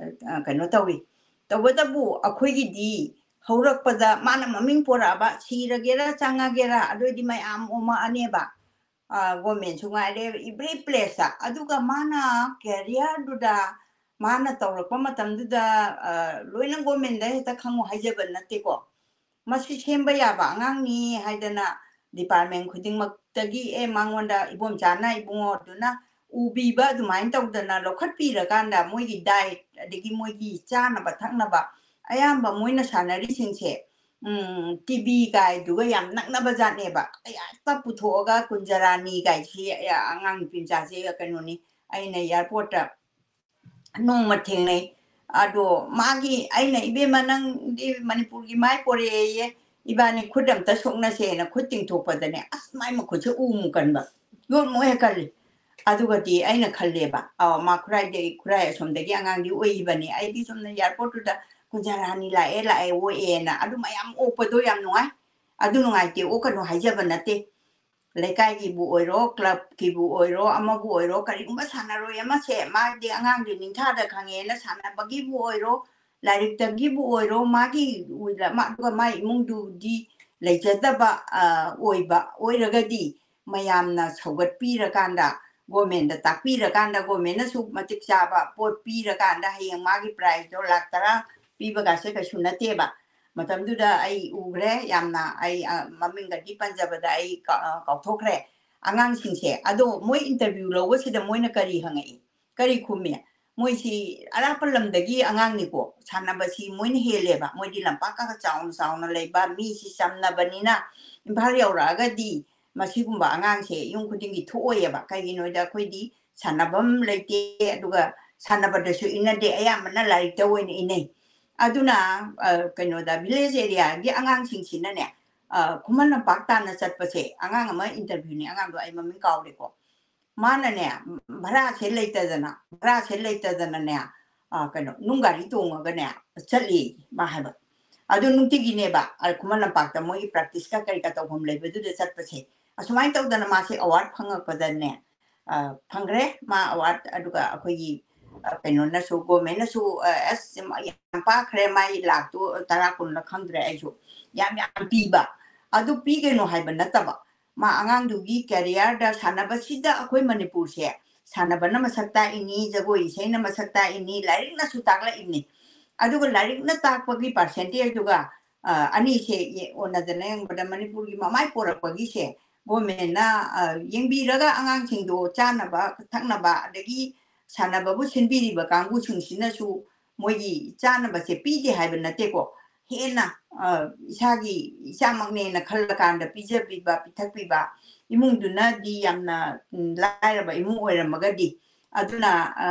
ꯑ, ꯀꯩꯅꯣ ꯇꯧꯏ꯫ ꯇꯧꯕꯇꯕꯨ ꯑꯩꯈꯣꯏꯒꯤꯗꯤ ꯍꯧꯔꯛꯄꯗ ꯃꯥꯅ ꯃꯃꯤꯡ ꯄꯣꯔꯛꯑꯕ, ꯁꯤꯔꯒꯦꯔꯥ ꯆꯪꯉꯒꯦꯔꯥ ꯑꯗꯨꯑꯣꯏꯗꯤ ꯃꯌꯥꯝ ꯑꯣꯝꯃꯛꯑꯅꯦꯕ꯫ ꯒꯣꯔꯃꯦꯟꯁꯨ ꯉꯥꯏꯔꯦ, every place꯫ ꯑꯗꯨꯒ ꯃꯥꯅ ꯀꯦꯔꯤꯌꯔꯗꯨꯗ ꯃꯥꯅ ꯇꯧꯔꯛꯄ ꯃꯇꯝꯗꯨꯗ ꯂꯣꯏꯅ ꯒꯣꯔꯃꯦꯟꯗ ꯍꯦꯛꯇ ꯈꯪꯉꯨ ꯍꯥꯏꯖꯕ ꯅꯠꯇꯦꯀꯣ꯫ ꯃꯁꯤ ꯁꯦꯝꯕ ꯌꯥꯕ ꯑꯉꯥꯡꯅꯤ ꯍꯥꯏꯗꯅ ꯗꯤꯄꯥꯔꯠꯃꯦꯟ ꯈꯨꯗꯤꯡꯃꯛꯇꯒꯤ, "ꯑꯦ, ꯃꯉꯣꯟꯗ ꯏꯕꯣꯝꯆꯥꯅ, ꯏꯕꯨꯡꯉꯣꯗꯨꯅ ꯎꯕꯤꯕ" ꯑꯗꯨꯃꯥꯏꯅ ꯇꯧꯗꯅ ꯂꯧꯈꯠꯄꯤꯔꯀꯥꯟꯗ ꯃꯣꯏꯒꯤ ꯗꯥꯏꯠ, ꯑꯗꯒꯤ ꯃꯣꯏꯒꯤ ꯆꯥꯅꯕ ꯊꯛꯅꯕ, ꯑꯌꯥꯝꯕ ꯃꯣꯏꯅ ꯁꯥꯟꯅꯔꯤꯁꯤꯡꯁꯦ, ꯎꯝ, ꯇꯤꯚꯤ ꯀꯥꯏꯗꯨꯒ ꯌꯥꯝ ꯅꯛꯅꯕ ꯖꯥꯠꯅꯦꯕ꯫ ꯍꯦꯛꯇ ꯄꯨꯊꯣꯛꯑꯒ ꯀꯨꯟꯖꯔꯥꯅꯤ ꯀꯥꯏꯁꯤ, ꯑꯉꯥꯡ ꯅꯨꯄꯤ ꯃꯆꯥꯁꯦ ꯀꯩꯅꯣꯅꯤ, ꯑꯩꯅ ꯑꯦꯌꯥꯔꯄꯣꯔꯠꯇ ꯅꯣꯡꯃ ꯊꯦꯡꯅꯩ꯫ ꯑꯗꯣ ꯃꯥꯒꯤ, ꯑꯩꯅ, "ꯏꯕꯦꯝꯃ, ꯅꯪꯗꯤ ꯃꯅꯤꯄꯨꯔꯒꯤ ꯃꯥꯏ ꯄꯣꯔꯛꯑꯦꯌꯦ, ꯏꯕꯥꯅꯤ ꯈꯨꯠ ꯑꯝꯇ ꯁꯣꯛꯅꯁꯦꯅ" ꯈꯨꯠ ꯇꯤꯡꯊꯣꯛꯄꯗꯅꯦ, ꯑꯁ, ꯃꯥꯏ ꯃꯈꯨꯠꯁꯦ ꯎ ꯃꯨ ꯀꯟꯕ, ꯌꯣꯠ ꯃꯨ ꯍꯦꯛ ꯀꯜꯂꯤ꯫ ꯑꯗꯨꯒꯗꯤ ꯑꯩꯅ ꯈꯜꯂꯦꯕ, "ꯑ, ꯃꯥ ꯈꯨꯔꯥꯏꯗꯒꯤ, ꯈꯨꯔꯥꯏ ꯑꯁꯣꯝꯗꯒꯤ ꯑꯉꯥꯡꯗꯤ ꯑꯣꯏꯈꯤꯕꯅꯤ, ꯑꯩꯗꯤ ꯁꯣꯝꯗ ꯑꯦꯌꯥꯔꯄꯣꯔꯠꯇꯨꯗ ꯀꯨꯟꯖꯔꯥꯅꯤ ꯂꯥꯛꯑꯦ, ꯂꯥꯛꯑꯦ, ꯑꯣꯛꯑꯦꯅ" ꯑꯗꯨ ꯃꯌꯥꯝ ꯑꯣꯛꯄꯗꯣ ꯌꯥꯝ ꯅꯨꯡꯉꯥꯏ꯫ ꯑꯗꯨ ꯅꯨꯡꯉꯥꯏꯇꯦ, ꯑꯣꯛꯀꯅꯨ ꯍꯥꯏꯖꯕ ꯅꯠꯇꯦ꯫ ꯂꯩꯀꯥꯏꯒꯤꯕꯨ ꯑꯣꯏꯔꯣ, ꯀ꯭ꯂꯕꯀꯤꯕꯨ ꯑꯣꯏꯔꯣ, ꯑꯃꯕꯨ ꯑꯣꯏꯔꯣ, ꯀꯔꯤꯒꯨꯝꯕ ꯁꯥꯟꯅꯔꯣꯏ ꯑꯃꯁꯦ, ꯃꯥꯗꯤ ꯑꯉꯥꯡꯗꯤ ꯅꯤꯡꯊꯥꯗ ꯈꯪꯉꯦꯅ ꯁꯥꯟꯅꯕꯒꯤꯕꯨ ꯑꯣꯏꯔꯣ, ꯂꯥꯏꯔꯤꯛꯇꯒꯤꯕꯨ ꯑꯣꯏꯔꯣ, ꯃꯥꯒꯤ, ꯑꯗꯨꯒ ꯃꯥ ꯏꯃꯨꯡꯗꯨꯗꯤ ꯂꯩꯖꯗꯕ, ꯑ, ꯑꯣꯏꯕ ꯑꯣꯏꯔꯒꯗꯤ, ꯃꯌꯥꯝꯅ ꯁꯧꯒꯠꯄꯤꯔꯀꯥꯟꯗ, ꯒꯣꯔꯃꯦꯟꯗ ꯇꯥꯛꯄꯤꯔꯀꯥꯟꯗ, ꯒꯣꯔꯃꯦꯟꯅꯁꯨ ꯃꯇꯤꯛ ꯆꯥꯕ ꯄꯣꯠ ꯄꯤꯔꯀꯥꯟꯗ, ꯍꯌꯦꯡ ꯃꯥꯒꯤ ꯄ꯭ꯔꯥꯏꯖꯇꯣ ꯂꯥꯛ ꯇꯔꯥ ꯄꯤꯕꯒꯁꯦ ꯀꯩꯁꯨ ꯅꯠꯇꯦꯕ꯫ ꯃꯇꯝꯗꯨꯗ ꯑꯩ ꯎꯈ꯭ꯔꯦ ꯌꯥꯝꯅ, ꯑꯩ, ꯑ, ꯃꯃꯤꯡꯒꯗꯤ ꯄꯟꯖꯕꯗ ꯑꯩ ꯀꯥ-, ꯑ, ꯀꯥꯎꯊꯣꯛꯈ꯭ꯔꯦ꯫ ꯑꯉꯥꯡꯁꯤꯡꯁꯦ, ꯑꯗꯣ ꯃꯣꯏ ꯏꯟꯇꯔꯚ꯭ꯌꯨ ꯂꯧꯕꯁꯤꯗ ꯃꯣꯏꯅ ꯀꯔꯤ ꯍꯪꯉꯛꯏ? ꯀꯔꯤ ꯈꯨꯝꯃꯤ? ꯃꯣꯏꯁꯤ ꯑꯔꯥꯞꯄ ꯂꯝꯗꯒꯤ ꯑꯉꯥꯡꯅꯤꯀꯣ, ꯁꯥꯟꯅꯕꯁꯤ ꯃꯣꯏꯅ ꯍꯦꯜꯂꯦꯕ꯫ ꯃꯣꯏꯗꯤ ꯂꯝꯄꯥꯛꯀ ꯆꯥꯎꯅ ꯆꯥꯎꯅ ꯂꯩꯕ, ꯃꯤꯁꯤ ꯆꯝꯅꯕꯅꯤꯅ ꯏꯝꯐꯥꯜ ꯌꯧꯔꯛꯑꯒꯗꯤ ꯃꯁꯤꯒꯨꯝꯕ ꯑꯉꯥꯡꯁꯦ ꯌꯨꯝ ꯈꯨꯗꯤꯡꯒꯤ ꯊꯣꯛꯑꯣꯏꯌꯦꯕ꯫ ꯀꯩꯒꯤꯅꯣꯗ ꯑꯩꯈꯣꯏꯗꯤ ꯁꯥꯟꯅꯐꯝ ꯂꯩꯇꯦ, ꯑꯗꯨꯒ ꯁꯥꯟꯅꯕꯗꯁꯨ ꯏꯟꯅꯗꯦ, ꯑꯌꯥꯝꯕꯅ ꯂꯥꯏꯔꯤꯛꯇ ꯑꯣꯏꯅ ꯏꯟꯅꯩ꯫ ꯑꯗꯨꯅ, ꯑ, ꯀꯩꯅꯣꯗ, ꯚꯤꯂꯦꯖ ꯑꯦꯔꯤꯌꯥꯒꯤ ꯑꯉꯥꯡꯁꯤꯡꯁꯤꯅꯅꯦ, ꯑ, ꯈꯨꯃꯟ ꯂꯝꯄꯥꯛ ꯇꯥꯟꯅ ꯆꯠꯄꯁꯦ, ꯑꯉꯥꯡ ꯑꯃ ꯏꯟꯇꯔꯚ꯭ꯌꯨꯅꯤ, ꯑꯉꯥꯡꯗꯣ ꯑꯩ ꯃꯃꯤꯡ ꯀꯥꯎꯔꯦꯀꯣ꯫ ꯃꯥꯅꯅꯦ, ꯚꯔꯥꯁꯦ ꯂꯩꯇꯗꯅ, ꯚꯔꯥꯁꯦ ꯂꯩꯇꯗꯅꯅꯦ, ꯑ, ꯀꯩꯅꯣ, ꯅꯨꯡ ꯒꯥꯔꯤ ꯇꯣꯡꯉꯒꯅꯦ ꯆꯠꯂꯤ, ꯃꯥ ꯍꯥꯏꯕ꯫ ꯑꯗꯨ ꯅꯨꯡꯇꯤꯒꯤꯅꯦꯕ, ꯑ, ꯈꯨꯃꯟ ꯂꯝꯄꯥꯛꯇ ꯃꯣꯏꯒꯤ ꯄ꯭ꯔꯦꯛꯇꯤꯁꯀ ꯀꯔꯤ ꯀ ꯇꯧꯐꯝ ꯂꯩꯕꯗꯨꯗ ꯆꯠꯄꯁꯦ꯫ ꯑꯁꯨꯃꯥꯏꯅ ꯇꯧꯗꯅ ꯃꯥꯁꯦ ꯑꯦꯋꯥꯔꯗ ꯐꯪꯉꯛꯄꯗꯅꯦ, ꯑ, ꯐꯪꯈ꯭ꯔꯦ ꯃꯥ ꯑꯦꯋꯥꯔꯗ꯫ ꯑꯗꯨꯒ ꯑꯩꯈꯣꯏꯒꯤ, ꯀꯩꯅꯣꯅꯁꯨ, ꯒꯣꯔꯃꯦꯟꯅꯁꯨ, ꯑ, ꯑꯁ, ꯌꯥꯝ ꯄꯥꯛꯈ꯭ꯔꯦ, ꯃꯥꯏ ꯂꯥꯛꯇꯨ ꯇꯔꯥ ꯀꯨꯟꯂ ꯈꯪꯗ꯭ꯔꯦ ꯑꯩꯁꯨ, ꯌꯥꯝ ꯌꯥꯝ ꯄꯤꯕ꯫ ꯑꯗꯨ ꯄꯤꯒꯅꯨ ꯍꯥꯏꯕ ꯅꯠꯇꯕ, ꯃꯥ ꯑꯉꯥꯡꯗꯨꯒꯤ ꯀꯦꯔꯤꯌꯔꯗ ꯁꯥꯟꯅꯕꯁꯤꯗ ꯑꯩꯈꯣꯏ ꯃꯅꯤꯄꯨꯔꯁꯦ ꯁꯥꯟꯅꯕꯅ ꯃꯁꯛ ꯇꯥꯛꯏꯅꯤ, ꯖꯒꯣꯏ ꯏꯁꯩꯅ ꯃꯁꯛ ꯇꯥꯛꯏꯅꯤ, ꯂꯥꯏꯔꯤꯛꯅꯁꯨ ꯇꯥꯛꯂꯛꯏꯅꯤ꯫ ꯑꯗꯨꯒ ꯂꯥꯏꯔꯤꯛꯅ ꯇꯥꯛꯄꯒꯤ ꯄꯥꯔꯁꯦꯟꯇꯦꯖꯇꯨꯒ, ꯑ, ꯑꯅꯤꯁꯦ ꯌꯦ-, ꯑꯣꯟꯅꯗꯅ ꯌꯦꯡꯕꯗ ꯃꯅꯤꯄꯨꯔꯒꯤ ꯃꯃꯥꯏ ꯄꯣꯔꯛꯄꯒꯤꯁꯦ ꯒꯣꯔꯃꯦꯟꯅ, ꯑ, ꯌꯦꯡꯕꯤꯔꯒ ꯑꯉꯥꯡꯁꯤꯡꯗꯣ ꯆꯥꯅꯕ ꯊꯛꯅꯕ ꯑꯗꯒꯤ ꯁꯥꯟꯅꯕꯕꯨ ꯁꯤꯟꯕꯤꯔꯤꯕ ꯀꯥꯡꯕꯨꯁꯤꯡꯁꯤꯅꯁꯨ ꯃꯣꯏꯒꯤ ꯆꯥꯅꯕꯁꯦ ꯄꯤꯗꯦ ꯍꯥꯏꯕ ꯅꯠꯇꯦꯀꯣ, ꯍꯦꯟꯅ, ꯑ, ꯏꯁꯥꯒꯤ ꯏꯆꯥꯃꯛꯅꯦꯅ ꯈꯜꯂꯀꯥꯟꯗ ꯄꯤꯖꯕꯤꯕ, ꯄꯤꯊꯛꯄꯤꯕ, ꯏꯃꯨꯡꯗꯨꯅꯗꯤ ꯌꯥꯝꯅ, ꯎꯝ, ꯂꯥꯏꯔꯕ ꯏꯃꯨꯡ ꯑꯣꯏꯔꯝꯃꯒꯗꯤ꯫ ꯑꯗꯨꯅ, ꯑ,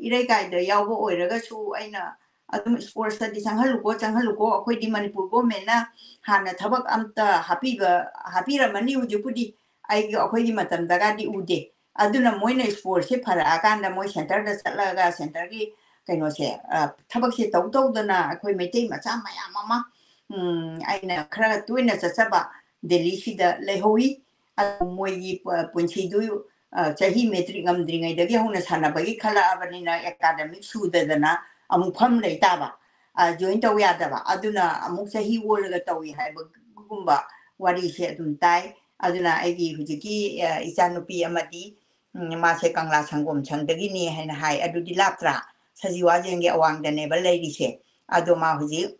ꯏꯔꯩꯀꯥꯏꯗ ꯌꯥꯎꯕ ꯑꯣꯏꯔꯒꯁꯨ ꯑꯩꯅ ꯑꯗꯨꯝ ꯁ꯭ꯄꯣꯔꯠꯁꯇꯗꯤ ꯆꯪꯍꯜꯂꯨꯀꯣ, ꯆꯪꯍꯜꯂꯨꯀꯣ, ꯑꯩꯈꯣꯏꯗꯤ ꯃꯅꯤꯄꯨꯔ ꯒꯣꯔꯃꯦꯟꯅ ꯍꯥꯟꯅ ꯊꯕꯛ ꯑꯝꯇ ꯍꯥꯞꯄꯤꯕ, ꯍꯥꯞꯄꯤꯔꯝꯃꯅꯤ ꯍꯧꯖꯤꯛꯄꯨꯗꯤ, ꯑꯩꯒꯤ, ꯑꯩꯈꯣꯏꯒꯤ ꯃꯇꯝꯗꯒꯗꯤ ꯎꯗꯦ꯫ ꯑꯗꯨꯅ ꯃꯣꯏꯅ ꯁ꯭ꯄꯣꯔꯠꯁꯁꯦ ꯐꯔꯛꯑꯀꯥꯟꯗ ꯃꯣꯏ ꯁꯦꯟꯇꯔꯗ ꯆꯠꯂꯒ ꯁꯦꯟꯇꯔꯒꯤ ꯀꯩꯅꯣꯁꯦ, ꯑ, ꯊꯕꯛꯁꯦ ꯇꯧ ꯇꯧꯗꯅ ꯑꯩꯈꯣꯏ ꯃꯩꯇꯩ ꯃꯆꯥ ꯃꯌꯥꯝ ꯑꯃ, ꯎꯝ, ꯑꯩꯅ ꯈꯔ ꯇꯣꯏꯅ ꯆꯠꯆꯕ ꯗꯦꯜꯂꯤꯁꯤꯗ ꯂꯩꯍꯧꯋꯤ꯫ ꯑꯗꯨ ꯃꯣꯏꯒꯤ ꯄ-, ꯄꯨꯟꯁꯤꯗꯨ, ꯑ, ꯆꯍꯤ ꯃꯦꯇ꯭ꯔꯤꯛ ꯉꯝꯗ꯭ꯔꯤꯉꯩꯗꯒꯤ ꯍꯧꯅ ꯁꯥꯟꯅꯕꯒꯤ ꯈꯜꯂꯛꯑꯕꯅꯤꯅ ꯑꯦꯀꯥꯗꯃꯤꯛ ꯁꯨꯗꯗꯅ ꯑꯃꯨꯛ ꯐꯝ ꯂꯩ ꯇꯥꯕ, ꯑ, ꯖꯣꯏꯟ ꯇꯧ ꯌꯥꯗꯕ꯫ ꯑꯗꯨꯅ ꯑꯃꯨꯛ ꯆꯍꯤ ꯑꯣꯜꯂꯒ ꯇꯧꯏ ꯍꯥꯏꯕꯒꯨꯝꯕ ꯋꯥꯔꯤꯁꯦ ꯑꯗꯨꯝ ꯇꯥꯏ꯫ ꯑꯗꯨꯅ ꯑꯩꯒꯤ ꯍꯧꯖꯤꯛꯀꯤ, ꯑ, ꯏꯆꯥꯅꯨꯄꯤ ꯑꯃꯗꯤ, ꯎꯝ, ꯃꯥꯁꯦ ꯀꯪꯂꯥ ꯁꯪꯒꯣꯝ ꯁꯪꯗꯒꯤꯅꯤ ꯍꯥꯏꯅ ꯍꯥꯏ꯫ ꯑꯗꯨꯗꯤ ꯂꯥꯞꯇ꯭ꯔꯥ? ꯁꯖꯤꯋꯥ ꯖꯦꯜꯒꯤ ꯑꯋꯥꯡꯗꯅꯦꯕ ꯂꯩꯔꯤꯁꯦ꯫ ꯑꯗꯣ ꯃꯥ ꯍꯧꯖꯤꯛ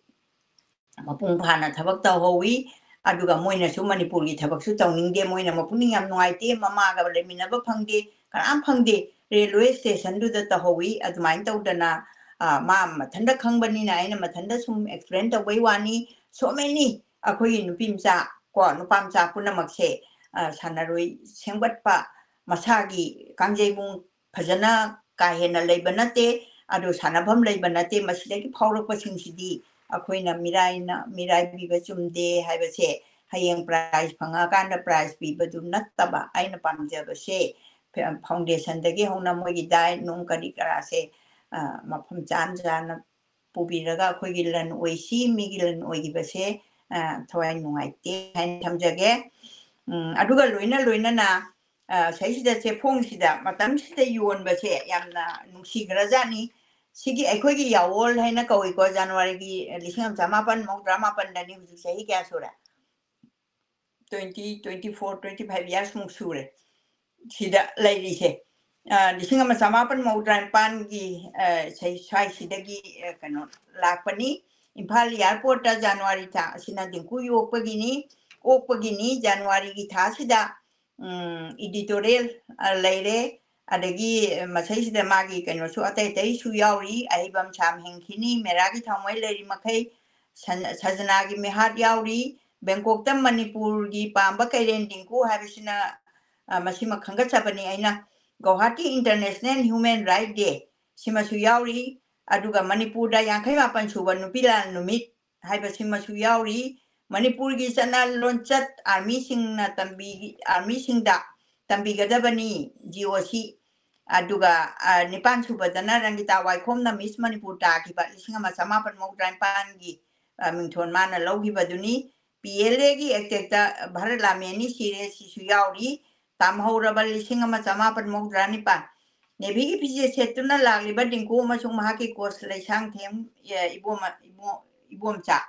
ꯃꯄꯨꯡ ꯐꯥꯅ ꯊꯕꯛ ꯇꯧꯍꯧꯋꯤ꯫ ꯑꯗꯨꯒ ꯃꯣꯏꯅꯁꯨ ꯃꯅꯤꯄꯨꯔꯒꯤ ꯊꯕꯛꯁꯨ ꯇꯧꯅꯤꯡꯗꯦ꯫ ꯃꯣꯏꯅ ꯃꯄꯨꯛꯅꯤꯡ ꯌꯥꯝ ꯅꯨꯡꯉꯥꯏꯇꯦ, ꯃꯃꯥꯒ ꯂꯩꯃꯤꯟꯅꯕ ꯐꯪꯗꯦ, ꯀꯅꯥꯝ ꯐꯪꯗꯦ꯫ ꯔꯦꯜꯋꯦ ꯁ꯭ꯇꯦꯁꯟꯗꯨꯗ ꯇꯧꯍꯧꯋꯤ꯫ ꯑꯗꯨꯃꯥꯏꯅ ꯇꯧꯗꯅ, ꯑ, ꯃꯥ ꯃꯊꯟꯇ ꯈꯪꯕꯅꯤꯅ ꯑꯩꯅ ꯃꯊꯟꯇ ꯁꯨꯝ ꯑꯦꯛꯁꯄ꯭ꯂꯦꯟ ꯇꯧꯕꯩ ꯋꯥꯅꯤ꯫ So many ꯑꯩꯈꯣꯏꯒꯤ ꯅꯨꯄꯤ ꯃꯆꯥ ꯀꯣ, ꯅꯨꯄꯥ ꯃꯆꯥ ꯄꯨꯝꯅꯃꯛꯁꯦ, ꯑ, ꯁꯥꯟꯅꯔꯣꯏ ꯁꯦꯝꯒꯠꯄ, ꯃꯁꯥꯒꯤ ꯀꯥꯡꯖꯩꯕꯨꯡ ꯐꯖꯅ ꯀꯥ ꯍꯦꯟꯅ ꯂꯩꯕ ꯅꯠꯇꯦ, ꯑꯗꯨ ꯁꯥꯟꯅꯐꯝ ꯂꯩꯕ ꯅꯠꯇꯦ꯫ ꯃꯁꯤꯗꯒꯤ ꯐꯥꯎꯔꯛꯄꯁꯤꯡꯁꯤꯗꯤ ꯑꯩꯈꯣꯏꯅ ꯃꯤꯔꯥꯏꯅ, ꯃꯤꯔꯥꯏꯕꯤꯕ ꯆꯨꯝꯗꯦ ꯍꯥꯏꯕꯁꯦ, ꯍꯌꯦꯡ ꯄ꯭ꯔꯥꯏꯖ ꯐꯪꯉꯛꯑꯀꯥꯟꯗ ꯄ꯭ꯔꯥꯏꯖ ꯄꯤꯕꯗꯨ ꯅꯠꯇꯕ, ꯑꯩꯅ ꯄꯥꯝꯖꯕꯁꯦ, ꯐ-, ꯐꯥꯎꯟꯗꯦꯁꯟꯗꯒꯤ ꯍꯧꯅ ꯃꯣꯏꯒꯤ ꯗꯥꯏꯠ ꯅꯨꯡ ꯀꯔꯤ ꯀꯔꯥꯁꯦ, ꯑ, ꯃꯐꯝ ꯆꯥꯅ ꯆꯥꯅ ꯄꯨꯕꯤꯔꯒ ꯑꯩꯈꯣꯏꯒꯤ ꯂꯟ ꯑꯣꯏꯁꯤ, ꯃꯤꯒꯤ ꯂꯟ ꯑꯣꯏꯈꯤꯕꯁꯦ, ꯑ, ꯊꯋꯥꯏ ꯅꯨꯡꯉꯥꯏꯇꯦ ꯍꯥꯏꯅ ꯊꯝꯖꯒꯦ꯫ ꯎꯝ, ꯑꯗꯨꯒ ꯂꯣꯏꯅ ꯂꯣꯏꯅꯅ ꯑ, ꯁꯩꯁꯤꯗ ꯆꯦꯐꯣꯡꯁꯤꯗ ꯃꯇꯝꯁꯤꯗ ꯌꯣꯟꯕꯁꯦ ꯌꯥꯝꯅ ꯅꯨꯡꯁꯤꯈ꯭ꯔꯖꯥꯠꯅꯤ꯫ ꯁꯤꯒꯤ ꯑꯩꯈꯣꯏꯒꯤ ꯌꯥꯋꯣꯜ ꯍꯥꯏꯅ ꯀꯧꯏꯀꯣ, ꯖꯅꯋꯥꯔꯤꯒꯤ, ꯑ, ꯂꯤꯁꯤꯡ ꯑꯃ ꯆꯃꯥꯄꯟ ꯃꯧꯗ꯭ꯔꯥ ꯃꯥꯄꯟꯗꯅꯤ, ꯍꯧꯖꯤꯛ ꯆꯍꯤ ꯀꯌꯥ ꯁꯨꯔꯦ? Twenty, twenty four, twenty five years ꯃꯨꯛ ꯁꯨꯔꯦ ꯁꯤꯗ ꯂꯩꯔꯤꯁꯦ꯫ ꯑ, ꯂꯤꯁꯤꯡ ꯑꯃ ꯆꯃꯥꯄꯟ ꯃꯧꯗ꯭ꯔꯥ ꯅꯤꯄꯥꯟꯒꯤ, ꯑ, ꯁꯩ-, ꯁ꯭ꯋꯥꯏꯁꯤꯗꯒꯤ, ꯑ, ꯀꯩꯅꯣ ꯂꯥꯛꯄꯅꯤ꯫ ꯏꯝꯐꯥꯜ airport ꯇ ꯖꯅꯋꯥꯔꯤ ꯊꯥ ꯑꯁꯤꯅ ꯗꯤꯡꯀꯨ ꯌꯣꯛꯄꯒꯤꯅꯤ, ꯑꯣꯛꯄꯒꯤꯅꯤ꯫ ꯖꯅꯋꯥꯔꯤꯒꯤ ꯊꯥꯁꯤꯗ, ꯎꯝ, editorial, ꯑ, ꯂꯩꯔꯦ꯫ ꯑꯗꯒꯤ ꯃꯁꯩꯁꯤꯗ ꯃꯥꯒꯤ ꯀꯩꯅꯣꯁꯨ ꯑꯇꯩ ꯑꯇꯩꯁꯨ ꯌꯥꯎꯔꯤ꯫ ꯑꯍꯩꯕꯝ ꯁꯥꯝ ꯍꯤꯡꯈꯤꯅꯤ, ꯃꯦꯔꯥꯒꯤ ꯊꯥꯎꯃꯩ ꯂꯩꯔꯤ ꯃꯈꯩ, ꯁꯟ-, ꯁꯖꯅꯥꯒꯤ ꯃꯤꯍꯥꯠ ꯌꯥꯎꯔꯤ, ꯕꯦꯡꯀꯣꯛꯇ ꯃꯅꯤꯄꯨꯔꯒꯤ ꯄꯥꯝꯕ ꯀꯩꯔꯦꯟ ꯗꯤꯡꯀꯨ ꯍꯥꯏꯕꯁꯤꯅ, ꯑ, ꯃꯁꯤꯃ ꯈꯟꯒꯠꯆꯕꯅꯤ ꯑꯩꯅ꯫ Guwahati International Human Right Day ꯁꯤꯃꯁꯨ ꯌꯥꯎꯔꯤ, ꯑꯗꯨꯒ ꯃꯅꯤꯄꯨꯔꯗ ꯌꯥꯡꯈꯩ ꯃꯥꯄꯟ ꯁꯨꯕ ꯅꯨꯄꯤ ꯂꯥꯟ ꯅꯨꯃꯤꯠ ꯍꯥꯏꯕꯁꯤꯃꯁꯨ ꯌꯥꯎꯔꯤ꯫ ꯃꯅꯤꯄꯨꯔꯒꯤ ꯆꯠꯅ ꯂꯣꯟꯆꯠ ꯑꯥꯔꯃꯤꯁꯤꯡꯅ ꯇꯝꯕꯤ-, ꯑꯥꯔꯃꯤꯁꯤꯡꯗ ꯇꯝꯕꯤꯒꯗꯕꯅꯤ, G O C꯫ ꯑꯗꯨꯒ, ꯑ, ꯅꯤꯄꯥꯟ ꯁꯨꯕꯗꯅ ꯔꯪꯒꯤꯇꯥ ꯋꯥꯏꯈꯣꯝꯅ Miss ꯃꯅꯤꯄꯨꯔ ꯇꯥꯈꯤꯕ ꯂꯤꯁꯤꯡ ꯑꯃ ꯆꯃꯥꯄꯟ ꯃꯧꯗ꯭ꯔꯥ ꯅꯤꯄꯥꯟꯒꯤ, ꯑ, ꯃꯤꯡꯊꯣꯟ ꯃꯥꯅ ꯂꯧꯈꯤꯕꯗꯨꯅꯤ꯫ P L A ꯒꯤ attack ꯇ ꯚꯥꯔꯠ ꯂꯥꯟꯃꯤ ꯑꯅꯤ ꯁꯤꯔꯦ, ꯁꯤꯁꯨ ꯌꯥꯎꯔꯤ꯫ ꯇꯥꯝꯍꯧꯔꯕ ꯂꯤꯁꯤꯡ ꯑꯃ ꯆꯃꯥꯄꯟ ꯃꯧꯗ꯭ꯔꯥ ꯅꯤꯄꯥꯟ꯫ Navy ꯒꯤ ꯐꯤꯖꯦꯠ ꯁꯦꯠꯇꯨꯅ ꯂꯥꯛꯂꯤꯕ ꯗꯤꯡꯀꯨ ꯑꯃꯁꯨꯡ ꯃꯍꯥꯛꯀꯤ coach ꯂꯩꯁꯥꯡꯊꯦꯝ, ꯑ, ꯏꯕꯣꯝ-, ꯏꯕꯣ-, ꯏꯕꯣꯝꯆꯥ꯫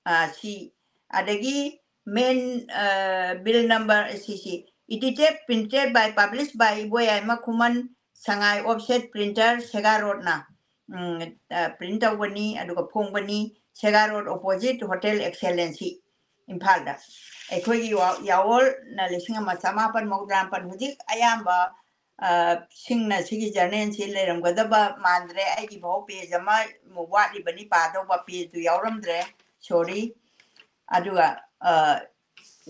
ꯑ, ꯁꯤ, ꯑꯗꯒꯤ main, ꯑ, bill number ꯁꯤꯁꯤ, edited, printed by, published by Iboyaima Khuman, Sangai offset printer, ꯁꯦꯒꯥ ꯔꯣꯗꯅ, ꯎꯝ, ꯑ, print ꯇꯧꯕꯅꯤ, ꯑꯗꯨꯒ ꯐꯣꯡꯕꯅꯤ, ꯁꯦꯒꯥ ꯔꯣꯗ opposite Hotel Excellency, ꯏꯝꯐꯥꯜꯗ꯫ ꯑꯩꯈꯣꯏꯒꯤ ꯌꯥ-, ꯌꯥꯋꯣꯜꯅ ꯂꯤꯁꯤꯡ ꯑꯃ ꯆꯃꯥꯄꯟ ꯃꯧꯗ꯭ꯔꯥ ꯃꯥꯄꯟ, ꯍꯧꯖꯤꯛ ꯑꯌꯥꯝꯕ, ꯑ, ꯁꯤꯡꯅ ꯁꯤꯒꯤ journal ꯁꯤ ꯂꯩꯔꯝꯒꯗꯕ ꯃꯥꯟꯗ꯭ꯔꯦ꯫ ꯑꯩꯒꯤ ꯐꯥꯎ page ꯑꯃ ꯋꯥꯠꯂꯤꯕꯅꯤ ꯄꯥꯗꯧꯕ, page ꯇꯨ ꯌꯥꯎꯔꯝꯗ꯭ꯔꯦ, sorry꯫ ꯑꯗꯨꯒ, ꯑ,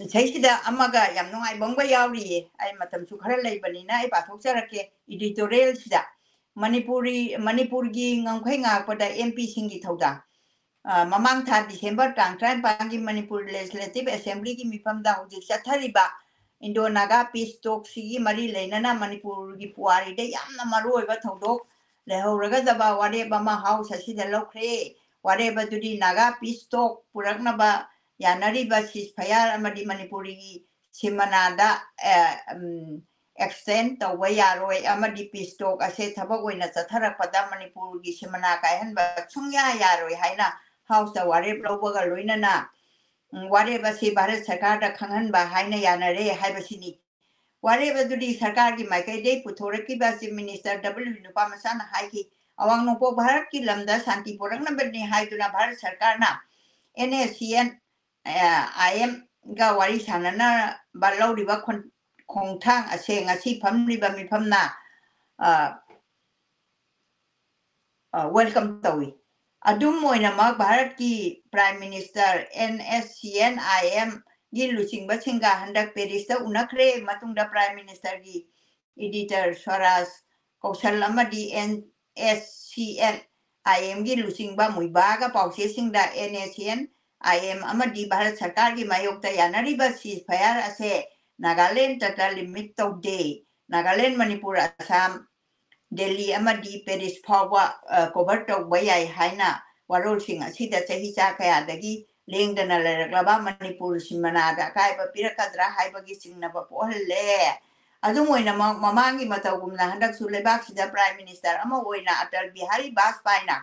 ꯁꯤꯁꯤꯗ ꯑꯃꯒ ꯌꯥꯝ ꯅꯨꯡꯉꯥꯏꯕ ꯑꯃꯒ ꯌꯥꯎꯔꯤꯌꯦ, ꯑꯩ ꯃꯇꯝꯁꯨ ꯈꯔ ꯂꯩꯕꯅꯤꯅ ꯑꯩ ꯄꯥꯊꯣꯛꯆꯔꯛꯀꯦ꯫ Editorial ꯁꯤꯗ ꯃꯅꯤꯄꯨꯔꯤ, ꯃꯅꯤꯄꯨꯔꯒꯤ ꯉꯝꯈꯩ ꯉꯥꯛꯄꯗ M P ꯁꯤꯡꯒꯤ ꯊꯧꯗꯥꯡ꯫ ꯑ, ꯃꯃꯥꯡ ꯊꯥ December ꯇꯥꯡ ꯇꯔꯥꯅꯤꯄꯥꯟꯒꯤ ꯃꯅꯤꯄꯨꯔ Legislative Assembly ꯒꯤ ꯃꯤꯐꯝꯗ ꯍꯧꯖꯤꯛ ꯆꯠꯊꯔꯤꯕ Indo Naga peace talk ꯁꯤꯒꯤ ꯃꯔꯤ ꯂꯩꯅꯅ ꯃꯅꯤꯄꯨꯔꯒꯤ ꯄꯨꯋꯥꯔꯤꯗ ꯌꯥꯝꯅ ꯃꯔꯨꯑꯣꯏꯕ ꯊꯧꯗꯣꯛ ꯂꯩꯍꯧꯔꯒꯗꯕ ꯋꯥꯔꯦꯞ ꯑꯃ House ꯑꯁꯤꯗ ꯂꯧꯈ꯭ꯔꯦ꯫ ꯋꯥꯔꯦꯞ ꯑꯗꯨꯗꯤ Naga peace talk ꯄꯨꯔꯛꯅꯕ ꯌꯥꯅꯔꯤꯕ ceasefire ꯑꯃꯗꯤ ꯃꯅꯤꯄꯨꯔꯤꯒꯤ ꯁꯤꯃꯅꯥꯗ ꯑꯦꯛꯁꯇꯦꯟ ꯇꯧꯕ ꯌꯥꯔꯣꯏ ꯑꯃꯗꯤ ꯄꯤꯁ ꯇꯣꯛ ꯑꯁꯦ ꯊꯕꯛ ꯑꯣꯏꯅ ꯆꯠꯊꯔꯛꯄꯗ ꯃꯅꯤꯄꯨꯔꯒꯤ ꯁꯤꯃꯅꯥ ꯀꯥꯏꯍꯟꯕ ꯁꯨꯡꯌꯥ ꯌꯥꯔꯣꯏ ꯍꯥꯏꯅ ꯍꯥꯎꯁꯇ ꯋꯥꯔꯦꯞ ꯂꯧꯕꯒ ꯂꯣꯏꯅꯅ ꯎꯝ, ꯋꯥꯔꯦꯞ ꯑꯁꯤ ꯚꯥꯔꯠ ꯁꯔꯀꯥꯔꯗ ꯈꯪꯍꯟꯕ ꯍꯥꯏꯅ ꯌꯥꯅꯔꯦ ꯍꯥꯏꯕꯁꯤꯅꯤ꯫ ꯋꯥꯔꯦꯞ ꯑꯗꯨꯗꯤ ꯁꯔꯀꯥꯔꯒꯤ ꯃꯥꯏꯀꯩꯗꯒꯤ ꯄꯨꯊꯣꯔꯛꯈꯤꯕ ꯆꯤꯐ ꯃꯤꯅꯤꯁꯇꯔ ꯗꯕ꯭ꯂꯤꯎ ꯅꯨꯄꯥ ꯃꯆꯥꯅ ꯍꯥꯏꯈꯤ꯫ ꯑꯋꯥꯡ ꯅꯣꯡꯄꯣꯛ ꯚꯥꯔꯠꯀꯤ ꯂꯝꯗ ꯁꯥꯟꯇꯤ ꯄꯨꯔꯛꯅꯕꯅꯤ ꯍꯥꯏꯗꯨꯅ ꯚꯥꯔꯠ ꯁꯔꯀꯥꯔꯅ ꯑꯦꯟ ꯑꯦꯁ ꯁꯤ ꯑꯦꯟ ꯑꯥꯏ ꯑꯦꯝꯒ ꯋꯥꯔꯤ ꯁꯥꯟꯅꯅꯕ ꯂꯧꯔꯤꯕ ꯈꯣꯟ- ꯈꯣꯡꯊꯥꯡ ꯑꯁꯦ ꯉꯁꯤ ꯐꯝꯂꯤꯕ ꯃꯤꯐꯝꯅ ꯋꯦꯜꯀꯝ ꯇꯧꯏ꯫ ꯑꯗꯨꯝ ꯑꯣꯏꯅꯃꯛ ꯚꯥꯔꯠꯀꯤ prime minister and S C and ꯑꯥꯏ ꯑꯦꯝꯒꯤ ꯂꯨꯆꯤꯡꯕꯁꯤꯡꯒ ꯍꯟꯗꯛ ꯄꯦꯔꯤꯁꯇ ꯎꯅꯈ꯭ꯔꯦ꯫ ꯃꯇꯨꯡꯗ ꯄ꯭ꯔꯥꯏꯝ ꯃꯤꯅꯤꯁꯇꯔꯒꯤ ꯏꯗꯤꯇꯔ ꯁ꯭ꯋꯔꯥꯖ ꯀꯧꯁꯜ ꯑꯃꯗꯤ ꯑꯦꯟ ꯑꯦꯁ ꯁꯤ ꯑꯦꯟ ꯑꯥꯏ ꯑꯦꯝꯒꯤ ꯂꯨꯆꯤꯡꯕ ꯃꯨꯏꯕꯥꯒ ꯄꯥꯎꯆꯦꯁꯤꯡꯗ and S C and I M ꯑꯃꯗꯤ ꯚꯥꯔꯠ ꯁꯔꯀꯥꯔꯒꯤ ꯃꯥꯌꯣꯛꯇ ꯌꯥꯅꯔꯤꯕ ꯁꯤꯖ ꯐꯌꯥꯔ ꯑꯁꯦ ꯅꯥꯒꯥꯂꯦꯟꯗꯇ ꯂꯤꯃꯤꯠ ꯇꯧꯗꯦ꯫ ꯅꯥꯒꯥꯂꯦꯟ, ꯃꯅꯤꯄꯨꯔ, ꯑꯁꯥꯝ, ꯗꯦꯜꯂꯤ ꯑꯃꯗꯤ ꯄꯦꯔꯤꯁ ꯐꯥꯎꯕ ꯀꯣꯚꯔ ꯇꯧꯕ ꯌꯥꯏ ꯍꯥꯏꯅ ꯋꯥꯔꯣꯜꯁꯤꯡ ꯑꯁꯤꯗ ꯆꯍꯤ ꯆꯥ ꯀꯌꯥꯗꯒꯤ ꯂꯦꯡꯗꯅ ꯂꯩꯔꯛꯂꯕ ꯃꯅꯤꯄꯨꯔ ꯁꯤꯃꯅꯥꯗ ꯑꯀꯥꯏꯕ ꯄꯤꯔꯛꯀꯗ꯭ꯔꯥ ꯍꯥꯏꯕꯒꯤ ꯆꯤꯡꯅꯕ ꯄꯣꯛꯍꯜꯂꯦ꯫ ꯑꯗꯨꯝ ꯑꯣꯏꯅꯃꯛ, ꯃꯃꯥꯡꯒꯤ ꯃꯇꯧꯒꯨꯝꯅ ꯍꯟꯗꯛꯁꯨ ꯂꯩꯕꯥꯛꯁꯤꯗ ꯄ꯭ꯔꯥꯏꯝ ꯃꯤꯅꯤꯁꯇꯔ ꯑꯃ ꯑꯣꯏꯅ ꯑꯇꯜ ꯕꯤꯍꯥꯔꯤ ꯕꯥꯖꯄꯥꯏꯅ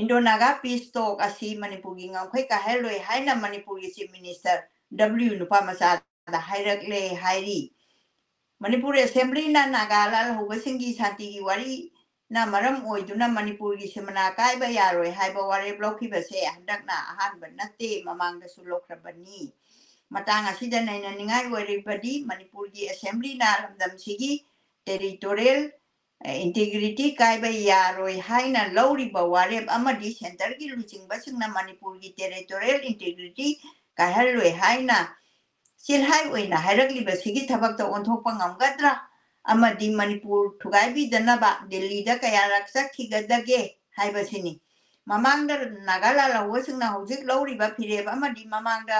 ꯏꯟꯗꯣ ꯅꯥꯒꯥ ꯄꯤꯁ ꯇꯣꯛ ꯑꯁꯤ ꯃꯅꯤꯄꯨꯔꯒꯤ ꯉꯝꯈꯩ ꯀꯥꯏꯍꯜꯂꯣꯏ ꯍꯥꯏꯅ ꯃꯅꯤꯄꯨꯔꯒꯤ ꯆꯤꯐ ꯃꯤꯅꯤꯁꯇꯔ ꯗꯕ꯭ꯂꯤꯎ ꯅꯨꯄꯥ ꯃꯆꯥꯗ ꯍꯥꯏꯔꯛꯂꯦ ꯍꯥꯏꯔꯤ꯫ ꯃꯅꯤꯄꯨꯔ ꯑꯦꯁꯦꯝꯕ꯭ꯂꯤꯅ ꯅꯥꯒꯥ ꯂꯥꯜꯍꯧꯕꯁꯤꯡꯒꯤ ꯁꯥꯟꯇꯤꯒꯤ ꯋꯥꯔꯤꯅ ꯃꯔꯝ ꯑꯣꯏꯗꯨꯅ ꯃꯅꯤꯄꯨꯔꯒꯤ ꯁꯤꯃꯅꯥ ꯀꯥꯏꯕ ꯌꯥꯔꯣꯏ ꯍꯥꯏꯕ ꯋꯥꯔꯦꯞ ꯂꯧꯈꯤꯕꯁꯦ ꯍꯟꯗꯛꯅ ꯑꯍꯥꯟꯕ ꯅꯠꯇꯦ, ꯃꯃꯥꯡꯗꯁꯨ ꯂꯧꯈ꯭ꯔꯕꯅꯤ꯫ ꯃꯇꯥꯡ ꯑꯁꯤꯗ ꯅꯩꯅꯅꯤꯡꯉꯥꯏ ꯑꯣꯏꯔꯤꯕꯗꯤ ꯃꯅꯤꯄꯨꯔꯒꯤ ꯑꯦꯁꯦꯝꯕ꯭ꯂꯤꯅ ꯂꯝꯗꯝꯁꯤꯒꯤ ꯇꯦꯔꯤꯇꯣꯔꯤꯌꯦꯜ ꯏꯟꯇꯤꯒ꯭ꯔꯤꯇꯤ ꯀꯥꯏꯕ ꯌꯥꯔꯣꯏ ꯍꯥꯏꯅ ꯂꯧꯔꯤꯕ ꯋꯥꯔꯦꯞ ꯑꯃꯗꯤ ꯁꯦꯟꯇꯔꯒꯤ ꯂꯨꯆꯤꯡꯕꯁꯤꯡꯅ ꯃꯅꯤꯄꯨꯔꯒꯤ ꯇꯦꯔꯤꯇꯣꯔꯤꯌꯦꯜ ꯏꯟꯇꯤꯒ꯭ꯔꯤꯇꯤ ꯀꯥꯏꯍꯜꯂꯣꯏ ꯍꯥꯏꯅ ꯆꯤꯜꯍꯥꯏ ꯑꯣꯏꯅ ꯍꯥꯏꯔꯛꯂꯤꯕꯁꯤꯒꯤ ꯊꯕꯛꯇ ꯑꯣꯟꯊꯣꯛꯄ ꯉꯝꯒꯗ꯭ꯔꯥ? ꯑꯃꯗꯤ ꯃꯅꯤꯄꯨꯔ ꯊꯨꯒꯥꯏꯕꯤꯗꯅꯕ ꯗꯤꯜꯂꯤꯗ ꯀꯌꯥꯔꯛ ꯆꯠꯈꯤꯒꯗꯒꯦ ꯍꯥꯏꯕꯁꯤꯅꯤ꯫ ꯃꯃꯥꯡꯗ ꯅꯥꯒꯥ ꯂꯥꯜꯍꯧꯕꯁꯤꯡꯅ ꯍꯧꯖꯤꯛ ꯂꯧꯔꯤꯕ ꯐꯤꯔꯦꯞ ꯑꯃꯗꯤ ꯃꯃꯥꯡꯗ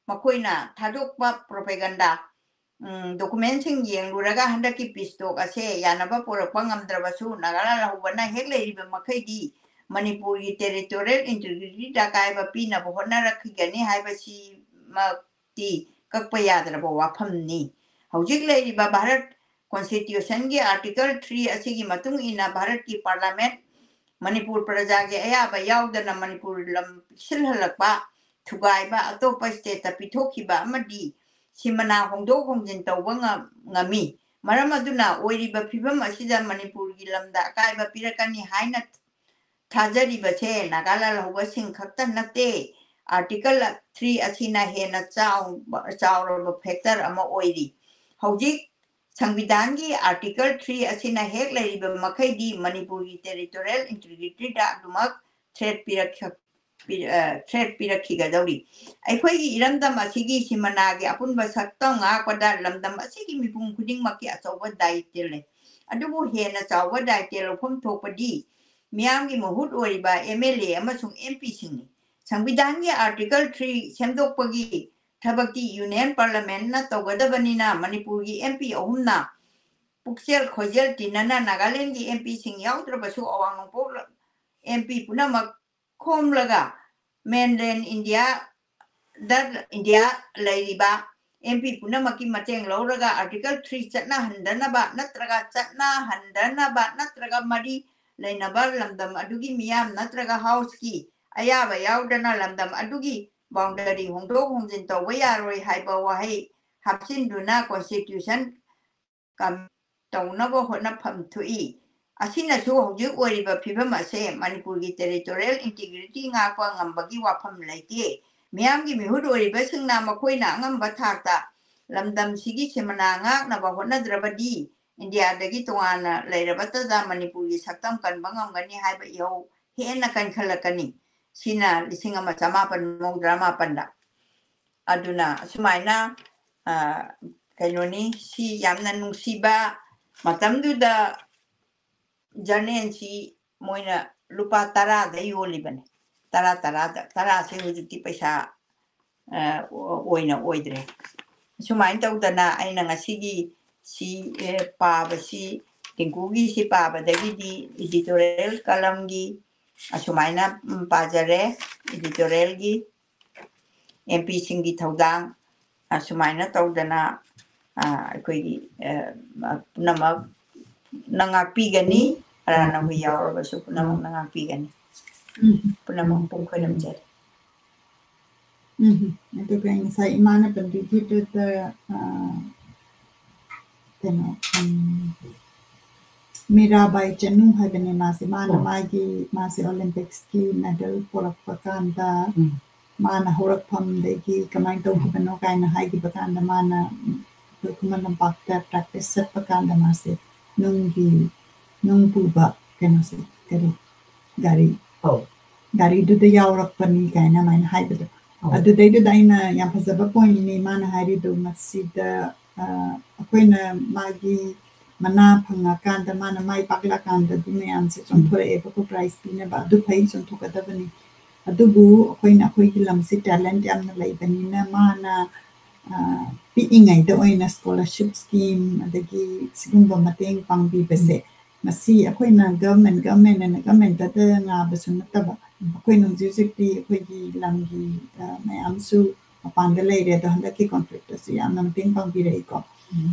ꯃꯈꯣꯏꯅ ꯊꯥꯗꯣꯛꯄ ꯄ꯭ꯔꯣꯄꯦꯒꯟꯗꯥ ꯎꯝ, ꯗꯣꯀꯨꯃꯦꯟꯁꯤꯡ ꯌꯦꯡꯂꯨꯔꯒ ꯍꯟꯗꯛꯀꯤ ꯄꯤꯁ ꯇꯣꯛ ꯑꯁꯦ ꯌꯥꯅꯕ ꯄꯨꯔꯛꯄ ꯉꯝꯗ꯭ꯔꯕꯁꯨ ꯅꯥꯒꯥ ꯂꯥꯜꯍꯧꯕꯅ ꯍꯦꯛ ꯂꯩꯔꯤꯕ ꯃꯈꯩꯗꯤ ꯃꯅꯤꯄꯨꯔꯒꯤ ꯇꯦꯔꯤꯇꯣꯔꯤꯌꯦꯜ ꯏꯟꯇꯤꯒ꯭ꯔꯤꯇꯤꯗ ꯑꯀꯥꯏꯕ ꯄꯤꯅꯕ ꯍꯣꯠꯅꯔꯛꯈꯤꯒꯅꯤ ꯍꯥꯏꯕꯁꯤꯃꯛꯇꯤ ꯀꯛꯄ ꯌꯥꯗ꯭ꯔꯕ ꯋꯥꯐꯝꯅꯤ꯫ ꯍꯧꯖꯤꯛ ꯂꯩꯔꯤꯕ ꯚꯥꯔꯠ Constitution ꯒꯤ Article three ꯑꯁꯤꯒꯤ ꯃꯇꯨꯡ ꯏꯟꯅ ꯚꯥꯔꯠꯀꯤ Parliament ꯃꯅꯤꯄꯨꯔ ꯄ꯭ꯔꯖꯥꯒꯤ ꯑꯌꯥꯕ ꯌꯥꯎꯗꯅ ꯃꯅꯤꯄꯨꯔ ꯂꯝ ꯄꯤꯛꯁꯤꯜꯍꯜꯂꯛꯄ, ꯊꯨꯒꯥꯏꯕ, ꯑꯇꯣꯞꯄ state ꯇ ꯄꯤꯊꯣꯛꯈꯤꯕ ꯑꯃꯗꯤ ꯁꯤꯃꯅꯥ ꯍꯣꯡꯗꯣꯛ ꯍꯣꯡꯖꯤꯟ ꯇꯧꯕ ꯉꯝ-, ꯉꯝꯃꯤ꯫ ꯃꯔꯝ ꯑꯗꯨꯅ ꯑꯣꯏꯔꯤꯕ ꯐꯤꯕꯝ ꯑꯁꯤꯗ ꯃꯅꯤꯄꯨꯔꯒꯤ ꯂꯝꯗ ꯑꯀꯥꯏꯕ ꯄꯤꯔꯛꯀꯅꯤ ꯍꯥꯏꯅ ꯊꯥꯖꯔꯤꯕꯁꯦ ꯅꯥꯒꯥ ꯂꯥꯜꯍꯧꯕꯁꯤꯡ ꯈꯛꯇ ꯅꯠꯇꯦ꯫ Article three ꯑꯁꯤꯅ ꯍꯦꯟꯅ ꯆꯥꯎꯕ, ꯆꯥꯎꯔꯕ factor ꯑꯃ ꯑꯣꯏꯔꯤ꯫ ꯍꯧꯖꯤꯛ ꯁꯪꯕꯤꯙꯥꯟꯒꯤ Article three ꯑꯁꯤꯅ ꯍꯦꯛ ꯂꯩꯔꯤꯕ ꯃꯈꯩꯗꯤ ꯃꯅꯤꯄꯨꯔꯒꯤ territorial integrity ꯗ ꯑꯗꯨꯃꯛ threat ꯄꯤꯔꯛ-, ꯄꯤ-, ꯑ, threat ꯄꯤꯔꯛꯈꯤꯒꯗꯧꯔꯤ꯫ ꯑꯩꯈꯣꯏꯒꯤ ꯏꯔꯝꯗꯝ ꯑꯁꯤꯒꯤ ꯁꯤꯃꯅꯥꯒꯤ ꯑꯄꯨꯟꯕ ꯁꯛꯇꯝ ꯉꯥꯛꯄꯗ ꯂꯝꯗꯝ ꯑꯁꯤꯒꯤ ꯃꯤꯄꯨꯝ ꯈꯨꯗꯤꯡꯃꯛꯀꯤ ꯑꯆꯧꯕ ꯗꯥꯌꯤꯠꯇ ꯂꯩ꯫ ꯑꯗꯨꯕꯨ ꯍꯦꯟꯅ ꯆꯥꯎꯕ ꯗꯥꯌꯤꯠꯇ ꯂꯧꯐꯝ ꯊꯣꯛꯄꯗꯤ ꯃꯤꯌꯥꯝꯒꯤ ꯃꯍꯨꯠ ꯑꯣꯏꯔꯤꯕ M L A ꯑꯃꯁꯨꯡ M P ꯁꯤꯡꯅꯤ꯫ ꯁꯪꯕꯤꯙꯥꯟꯒꯤ Article three ꯁꯦꯝꯗꯣꯛꯄꯒꯤ ꯊꯕꯛꯇꯤ Union Parliament ꯅ ꯇꯧꯒꯗꯕꯅꯤꯅ ꯃꯅꯤꯄꯨꯔꯒꯤ M P ꯑꯍꯨꯝꯅ ꯄꯨꯛꯆꯦꯜ ꯈꯣꯏꯖꯦꯜ ꯇꯤꯟꯅꯅ ꯅꯥꯒꯥꯂꯦꯟꯒꯤ M P ꯁꯤꯡ ꯌꯥꯎꯗ꯭ꯔꯕꯁꯨ ꯑꯋꯥꯡ ꯅꯣꯡꯄꯣꯛ M P ꯄꯨꯝꯅꯃꯛ ꯈꯣꯝꯂꯒ mainland India ꯗ, India ꯂꯩꯔꯤꯕ M P ꯄꯨꯝꯅꯃꯛꯀꯤ ꯃꯇꯦꯡ ꯂꯧꯔꯒ Article three ꯆꯠꯅꯍꯟꯗꯅꯕ ꯅꯠꯇ꯭ꯔꯒ ꯆꯠꯅꯍꯟꯗꯅꯕ ꯅꯠꯇ꯭ꯔꯒ ꯃꯔꯤ ꯂꯩꯅꯕ ꯂꯝꯗꯝ ꯑꯗꯨꯒꯤ ꯃꯤꯌꯥꯝ ꯅꯠꯇ꯭ꯔꯒ House ꯀꯤ ꯑꯌꯥꯕ ꯌꯥꯎꯗꯅ ꯂꯝꯗꯝ ꯑꯗꯨꯒꯤ boundary ꯍꯣꯡꯗꯣꯛ ꯍꯣꯡꯖꯤꯟ ꯇꯧꯕ ꯌꯥꯔꯣꯏ ꯍꯥꯏꯕ ꯋꯥꯍꯩ ꯍꯥꯞꯆꯤꯟꯗꯨꯅ Constitution ꯀꯝ-, ꯇꯧꯅꯕ ꯍꯣꯠꯅꯐꯝ ꯊꯣꯛꯏ꯫ ꯑꯁꯤꯅꯁꯨ ꯍꯧꯖꯤꯛ ꯑꯣꯏꯔꯤꯕ ꯐꯤꯕꯝ ꯑꯁꯦ ꯃꯅꯤꯄꯨꯔꯒꯤ territorial integrity ꯉꯥꯛꯄ ꯉꯝꯕꯒꯤ ꯋꯥꯐꯝ ꯂꯩꯇꯦ꯫ ꯃꯤꯌꯥꯝꯒꯤ ꯃꯤꯍꯨꯠ ꯑꯣꯏꯔꯤꯕꯁꯤꯡꯅ ꯃꯈꯣꯏꯅ ꯑꯉꯝꯕ ꯊꯥꯛꯇ ꯂꯝꯗꯝꯁꯤꯒꯤ ꯁꯤꯃꯅꯥ ꯉꯥꯛꯅꯕ ꯍꯣꯠꯅꯗ꯭ꯔꯕꯗꯤ ꯏꯟꯗꯤꯌꯥꯗꯒꯤ ꯇꯣꯉꯥꯟꯅ ꯂꯩꯔꯕꯇꯗ ꯃꯅꯤꯄꯨꯔꯒꯤ ꯁꯛꯇꯝ ꯀꯟꯕ ꯉꯝꯒꯅꯤ ꯍꯥꯏꯕ ꯏꯍꯧ ꯍꯦꯟꯅ ꯀꯟꯈꯠꯂꯛꯀꯅꯤ꯫ ꯁꯤꯅ ꯂꯤꯁꯤꯡ ꯑꯃ ꯆꯃꯥꯄꯟ ꯃꯧꯗ꯭ꯔꯥ ꯃꯥꯄꯟꯗ꯫ ꯑꯗꯨꯅ ꯑꯁꯨꯃꯥꯏꯅ, ꯑ, ꯀꯩꯅꯣꯅꯤ, ꯁꯤ ꯌꯥꯝꯅ ꯅꯨꯡꯁꯤꯕ ꯃꯇꯝꯗꯨꯗ journal ꯁꯤ ꯃꯣꯏꯅ ꯂꯨꯄꯥ ꯇꯔꯥꯗ ꯌꯣꯜꯂꯤꯕꯅꯤ꯫ ꯇꯔꯥ, ꯇꯔꯥꯗ꯫ ꯇꯔꯥꯁꯦ ꯍꯧꯖꯤꯛꯇꯤ ꯄꯩꯁꯥ, ꯑ, ꯑꯣꯏꯅ ꯑꯣꯏꯗ꯭ꯔꯦ꯫ ꯁꯨꯃꯥꯏꯅ ꯇꯧꯗꯅ ꯑꯩꯅ ꯉꯁꯤꯒꯤ ꯁꯤ, ꯑ, ꯄꯥꯕꯁꯤ ꯇꯤꯡꯀꯨꯒꯤ ꯁꯤ ꯄꯥꯕꯗꯒꯤꯗꯤ editorial column ꯒꯤ ꯑꯁꯨꯃꯥꯏꯅ, ꯎꯝ, ꯄꯥꯖꯔꯦ꯫ Editorial ꯒꯤ M P ꯁꯤꯡꯒꯤ ꯊꯧꯗꯥꯡ, ꯑꯁꯨꯃꯥꯏꯅ ꯇꯧꯗꯅ, ꯑ, ꯑꯩꯈꯣꯏꯒꯤ, ꯑ, ꯄꯨꯝꯅꯃꯛꯅ ꯉꯥꯛꯄꯤꯒꯅꯤ, ꯑꯔꯥꯟꯅ ꯍꯨꯏ ꯌꯥꯎꯔꯕꯁꯨ ꯄꯨꯝꯅꯃꯛꯅ ꯉꯥꯛꯄꯤꯒꯅꯤ꯫ ꯎꯝ꯫ ꯄꯨꯝꯅꯃꯛꯄꯨ ꯈꯣꯏꯔꯝꯖꯔꯤ꯫ ꯎꯝ꯫ ꯑꯗꯨꯒ ꯉꯁꯥꯏ ꯏꯃꯥꯅ ꯄꯟꯕꯤꯈꯤꯕꯗ, ꯑ, ꯀꯩꯅꯣ, ꯎꯝ, ꯃꯤꯔꯥꯕꯥꯏ ꯆꯅꯨ ꯍꯥꯏꯕꯅꯦ ꯃꯥꯁꯦ꯫ ꯃꯥꯅ ꯑꯣ꯫ ꯃꯥꯒꯤ, ꯃꯥꯁꯦ Olympics ꯀꯤ medal ꯄꯣꯔꯛꯄ ꯀꯥꯟꯗ ꯎꯝ꯫ ꯃꯥꯅ ꯍꯧꯔꯛꯐꯝꯗꯒꯤ ꯀꯃꯥꯏꯅ ꯇꯧꯈꯤꯕꯅꯣ ꯀꯥꯏꯅ ꯍꯥꯏꯈꯤꯕ ꯀꯥꯟꯗ ꯃꯥꯅ, ꯎꯝ, ꯑꯩꯈꯣꯏ ꯈꯨꯃꯟ ꯂꯝꯄꯥꯛꯇ practice ꯆꯠꯄ ꯀꯥꯟꯗ ꯃꯥꯁꯦ ꯅꯨꯡꯒꯤ, ꯅꯨꯡ ꯄꯨꯕ ꯀꯩꯅꯣꯁꯦ, ꯀꯔꯤ, ꯒꯥꯔꯤ, ꯑꯧ꯫ ꯒꯥꯔꯤꯗꯨꯗ ꯌꯥꯎꯔꯛꯄꯅꯤ ꯀꯥꯏꯅ ꯑꯗꯨꯃꯥꯏꯅ ꯍꯥꯏꯕꯗꯣ꯫ ꯑꯧ꯫ ꯑꯗꯨꯗꯩꯗꯨꯗ ꯑꯩꯅ ꯌꯥꯝ ꯐꯖꯕ point ꯅꯤ ꯃꯥꯅ ꯍꯥꯏꯔꯤꯗꯣ꯫ ꯃꯁꯤꯗ, ꯑ, ꯑꯩꯈꯣꯏꯅ ꯃꯥꯒꯤ ꯃꯅꯥ ꯐꯪꯉꯀꯥꯟꯗ, ꯃꯥꯅ ꯃꯥꯏ ꯄꯥꯛꯂꯛꯀꯥꯟꯗꯗꯤ ꯃꯌꯥꯝꯁꯦ ꯎꯝ꯫ ꯆꯣꯡꯊꯣꯔꯛꯑꯦꯕꯀꯣ, prize ꯄꯤꯅꯕ꯫ ꯑꯗꯨ ꯐꯩ, ꯆꯣꯡꯊꯣꯛꯀꯗꯕꯅꯤ꯫ ꯑꯗꯨꯕꯨ ꯑꯩꯈꯣꯏꯅ, ꯑꯩꯈꯣꯏꯒꯤ ꯂꯝꯁꯤ talent ꯌꯥꯝꯅ ꯂꯩꯕꯅꯤꯅ ꯃꯥꯅ, ꯑ, ꯄꯤꯛꯏꯉꯩꯗ ꯑꯣꯏꯅ scholarship scheme ꯑꯗꯒꯤ ꯁꯤꯒꯨꯝꯕ ꯃꯇꯦꯡ ꯄꯥꯡꯕꯤꯕꯁꯦ, ꯎꯝ꯫ ꯃꯁꯤ ꯑꯩꯈꯣꯏꯅ government, government ꯑꯅ government ꯇ ꯉꯥꯕꯁꯨ ꯅꯠꯇꯕ, ꯎꯝ꯫ ꯑꯩꯈꯣꯏꯅ ꯍꯧꯖꯤꯛ ꯍꯧꯖꯤꯛꯇꯤ ꯑꯩꯈꯣꯏꯒꯤ ꯂꯝꯒꯤ, ꯑ, ꯃꯌꯥꯝꯁꯨ ꯃꯄꯥꯟꯗ ꯂꯩꯔꯦ, ꯑꯗꯣ ꯍꯟꯗꯛꯀꯤ conflict ꯇꯁꯨ ꯌꯥꯝꯅ ꯃꯇꯦꯡ ꯄꯥꯡꯕꯤꯔꯛꯏꯀꯣ꯫ ꯎꯝ꯫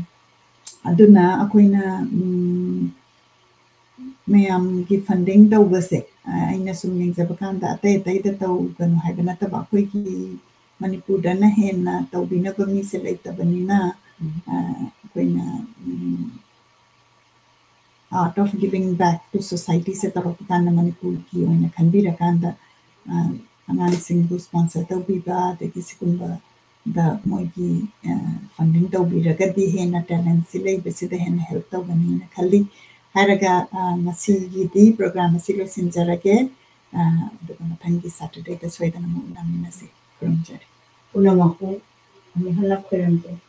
ꯑꯗꯨꯅ ꯑꯩꯈꯣꯏꯅ, ꯎꯝ, ꯃꯌꯥꯝꯒꯤ funding ꯇꯧꯕꯁꯦ, ꯑ, ꯑꯩꯅ ꯁꯨꯝ ꯌꯦꯡꯖꯕ ꯀꯥꯟꯗ ꯑꯇꯩ ꯑꯇꯩꯗ ꯇꯧꯒꯅꯨ ꯍꯥꯏꯕ ꯅꯠꯇꯕ, ꯑꯩꯈꯣꯏꯒꯤ ꯃꯅꯤꯄꯨꯔꯗꯅ ꯍꯦꯟꯅ ꯇꯧꯕꯤꯅꯕ ꯃꯤꯁꯦ ꯂꯩꯇꯕꯅꯤꯅ, ꯎꯝ꯫ ꯑ, ꯑꯩꯈꯣꯏꯅ, ꯎꯝ, Art of Giving Back to Society ꯁꯦ ꯇꯧꯔꯛꯄ ꯀꯥꯟꯗ ꯃꯅꯤꯄꯨꯔꯒꯤ ꯑꯣꯏꯅ ꯈꯟꯕꯤꯔꯀꯥꯟꯗ, ꯑ, ꯑꯉꯥꯡꯁꯤꯡꯕꯨ sponsor ꯇꯧꯕꯤꯕ, ꯑꯗꯒꯤ ꯁꯤꯒꯨꯝꯕꯗ ꯃꯣꯏꯒꯤ, ꯑ, funding ꯇꯧꯕꯤꯔꯒꯗꯤ ꯍꯦꯟꯅ talent ꯁꯤ ꯂꯩꯕꯁꯤꯗ ꯍꯦꯟꯅ help ꯇꯧꯒꯅꯤꯅ ꯈꯜꯂꯤ꯫ ꯍꯥꯏꯔꯒ, ꯑ, ꯉꯁꯤꯒꯤꯗꯤ program ꯑꯁꯤ ꯂꯣꯏꯁꯤꯟꯖꯔꯒꯦ꯫ ꯑ, ꯑꯗꯨꯒ ꯃꯊꯪꯒꯤ Saturday ꯗ ꯁꯣꯏꯗꯅ ꯑꯃꯨꯛ ꯎꯅꯃꯤꯟꯅꯁꯤ꯫ ꯈꯨꯔꯨꯝꯖꯔꯤ꯫ ꯄꯨꯝꯅꯃꯛꯄꯨ ꯑꯃꯨꯛ ꯍꯟꯅ ꯈꯣꯏꯔꯝꯖꯔꯤ꯫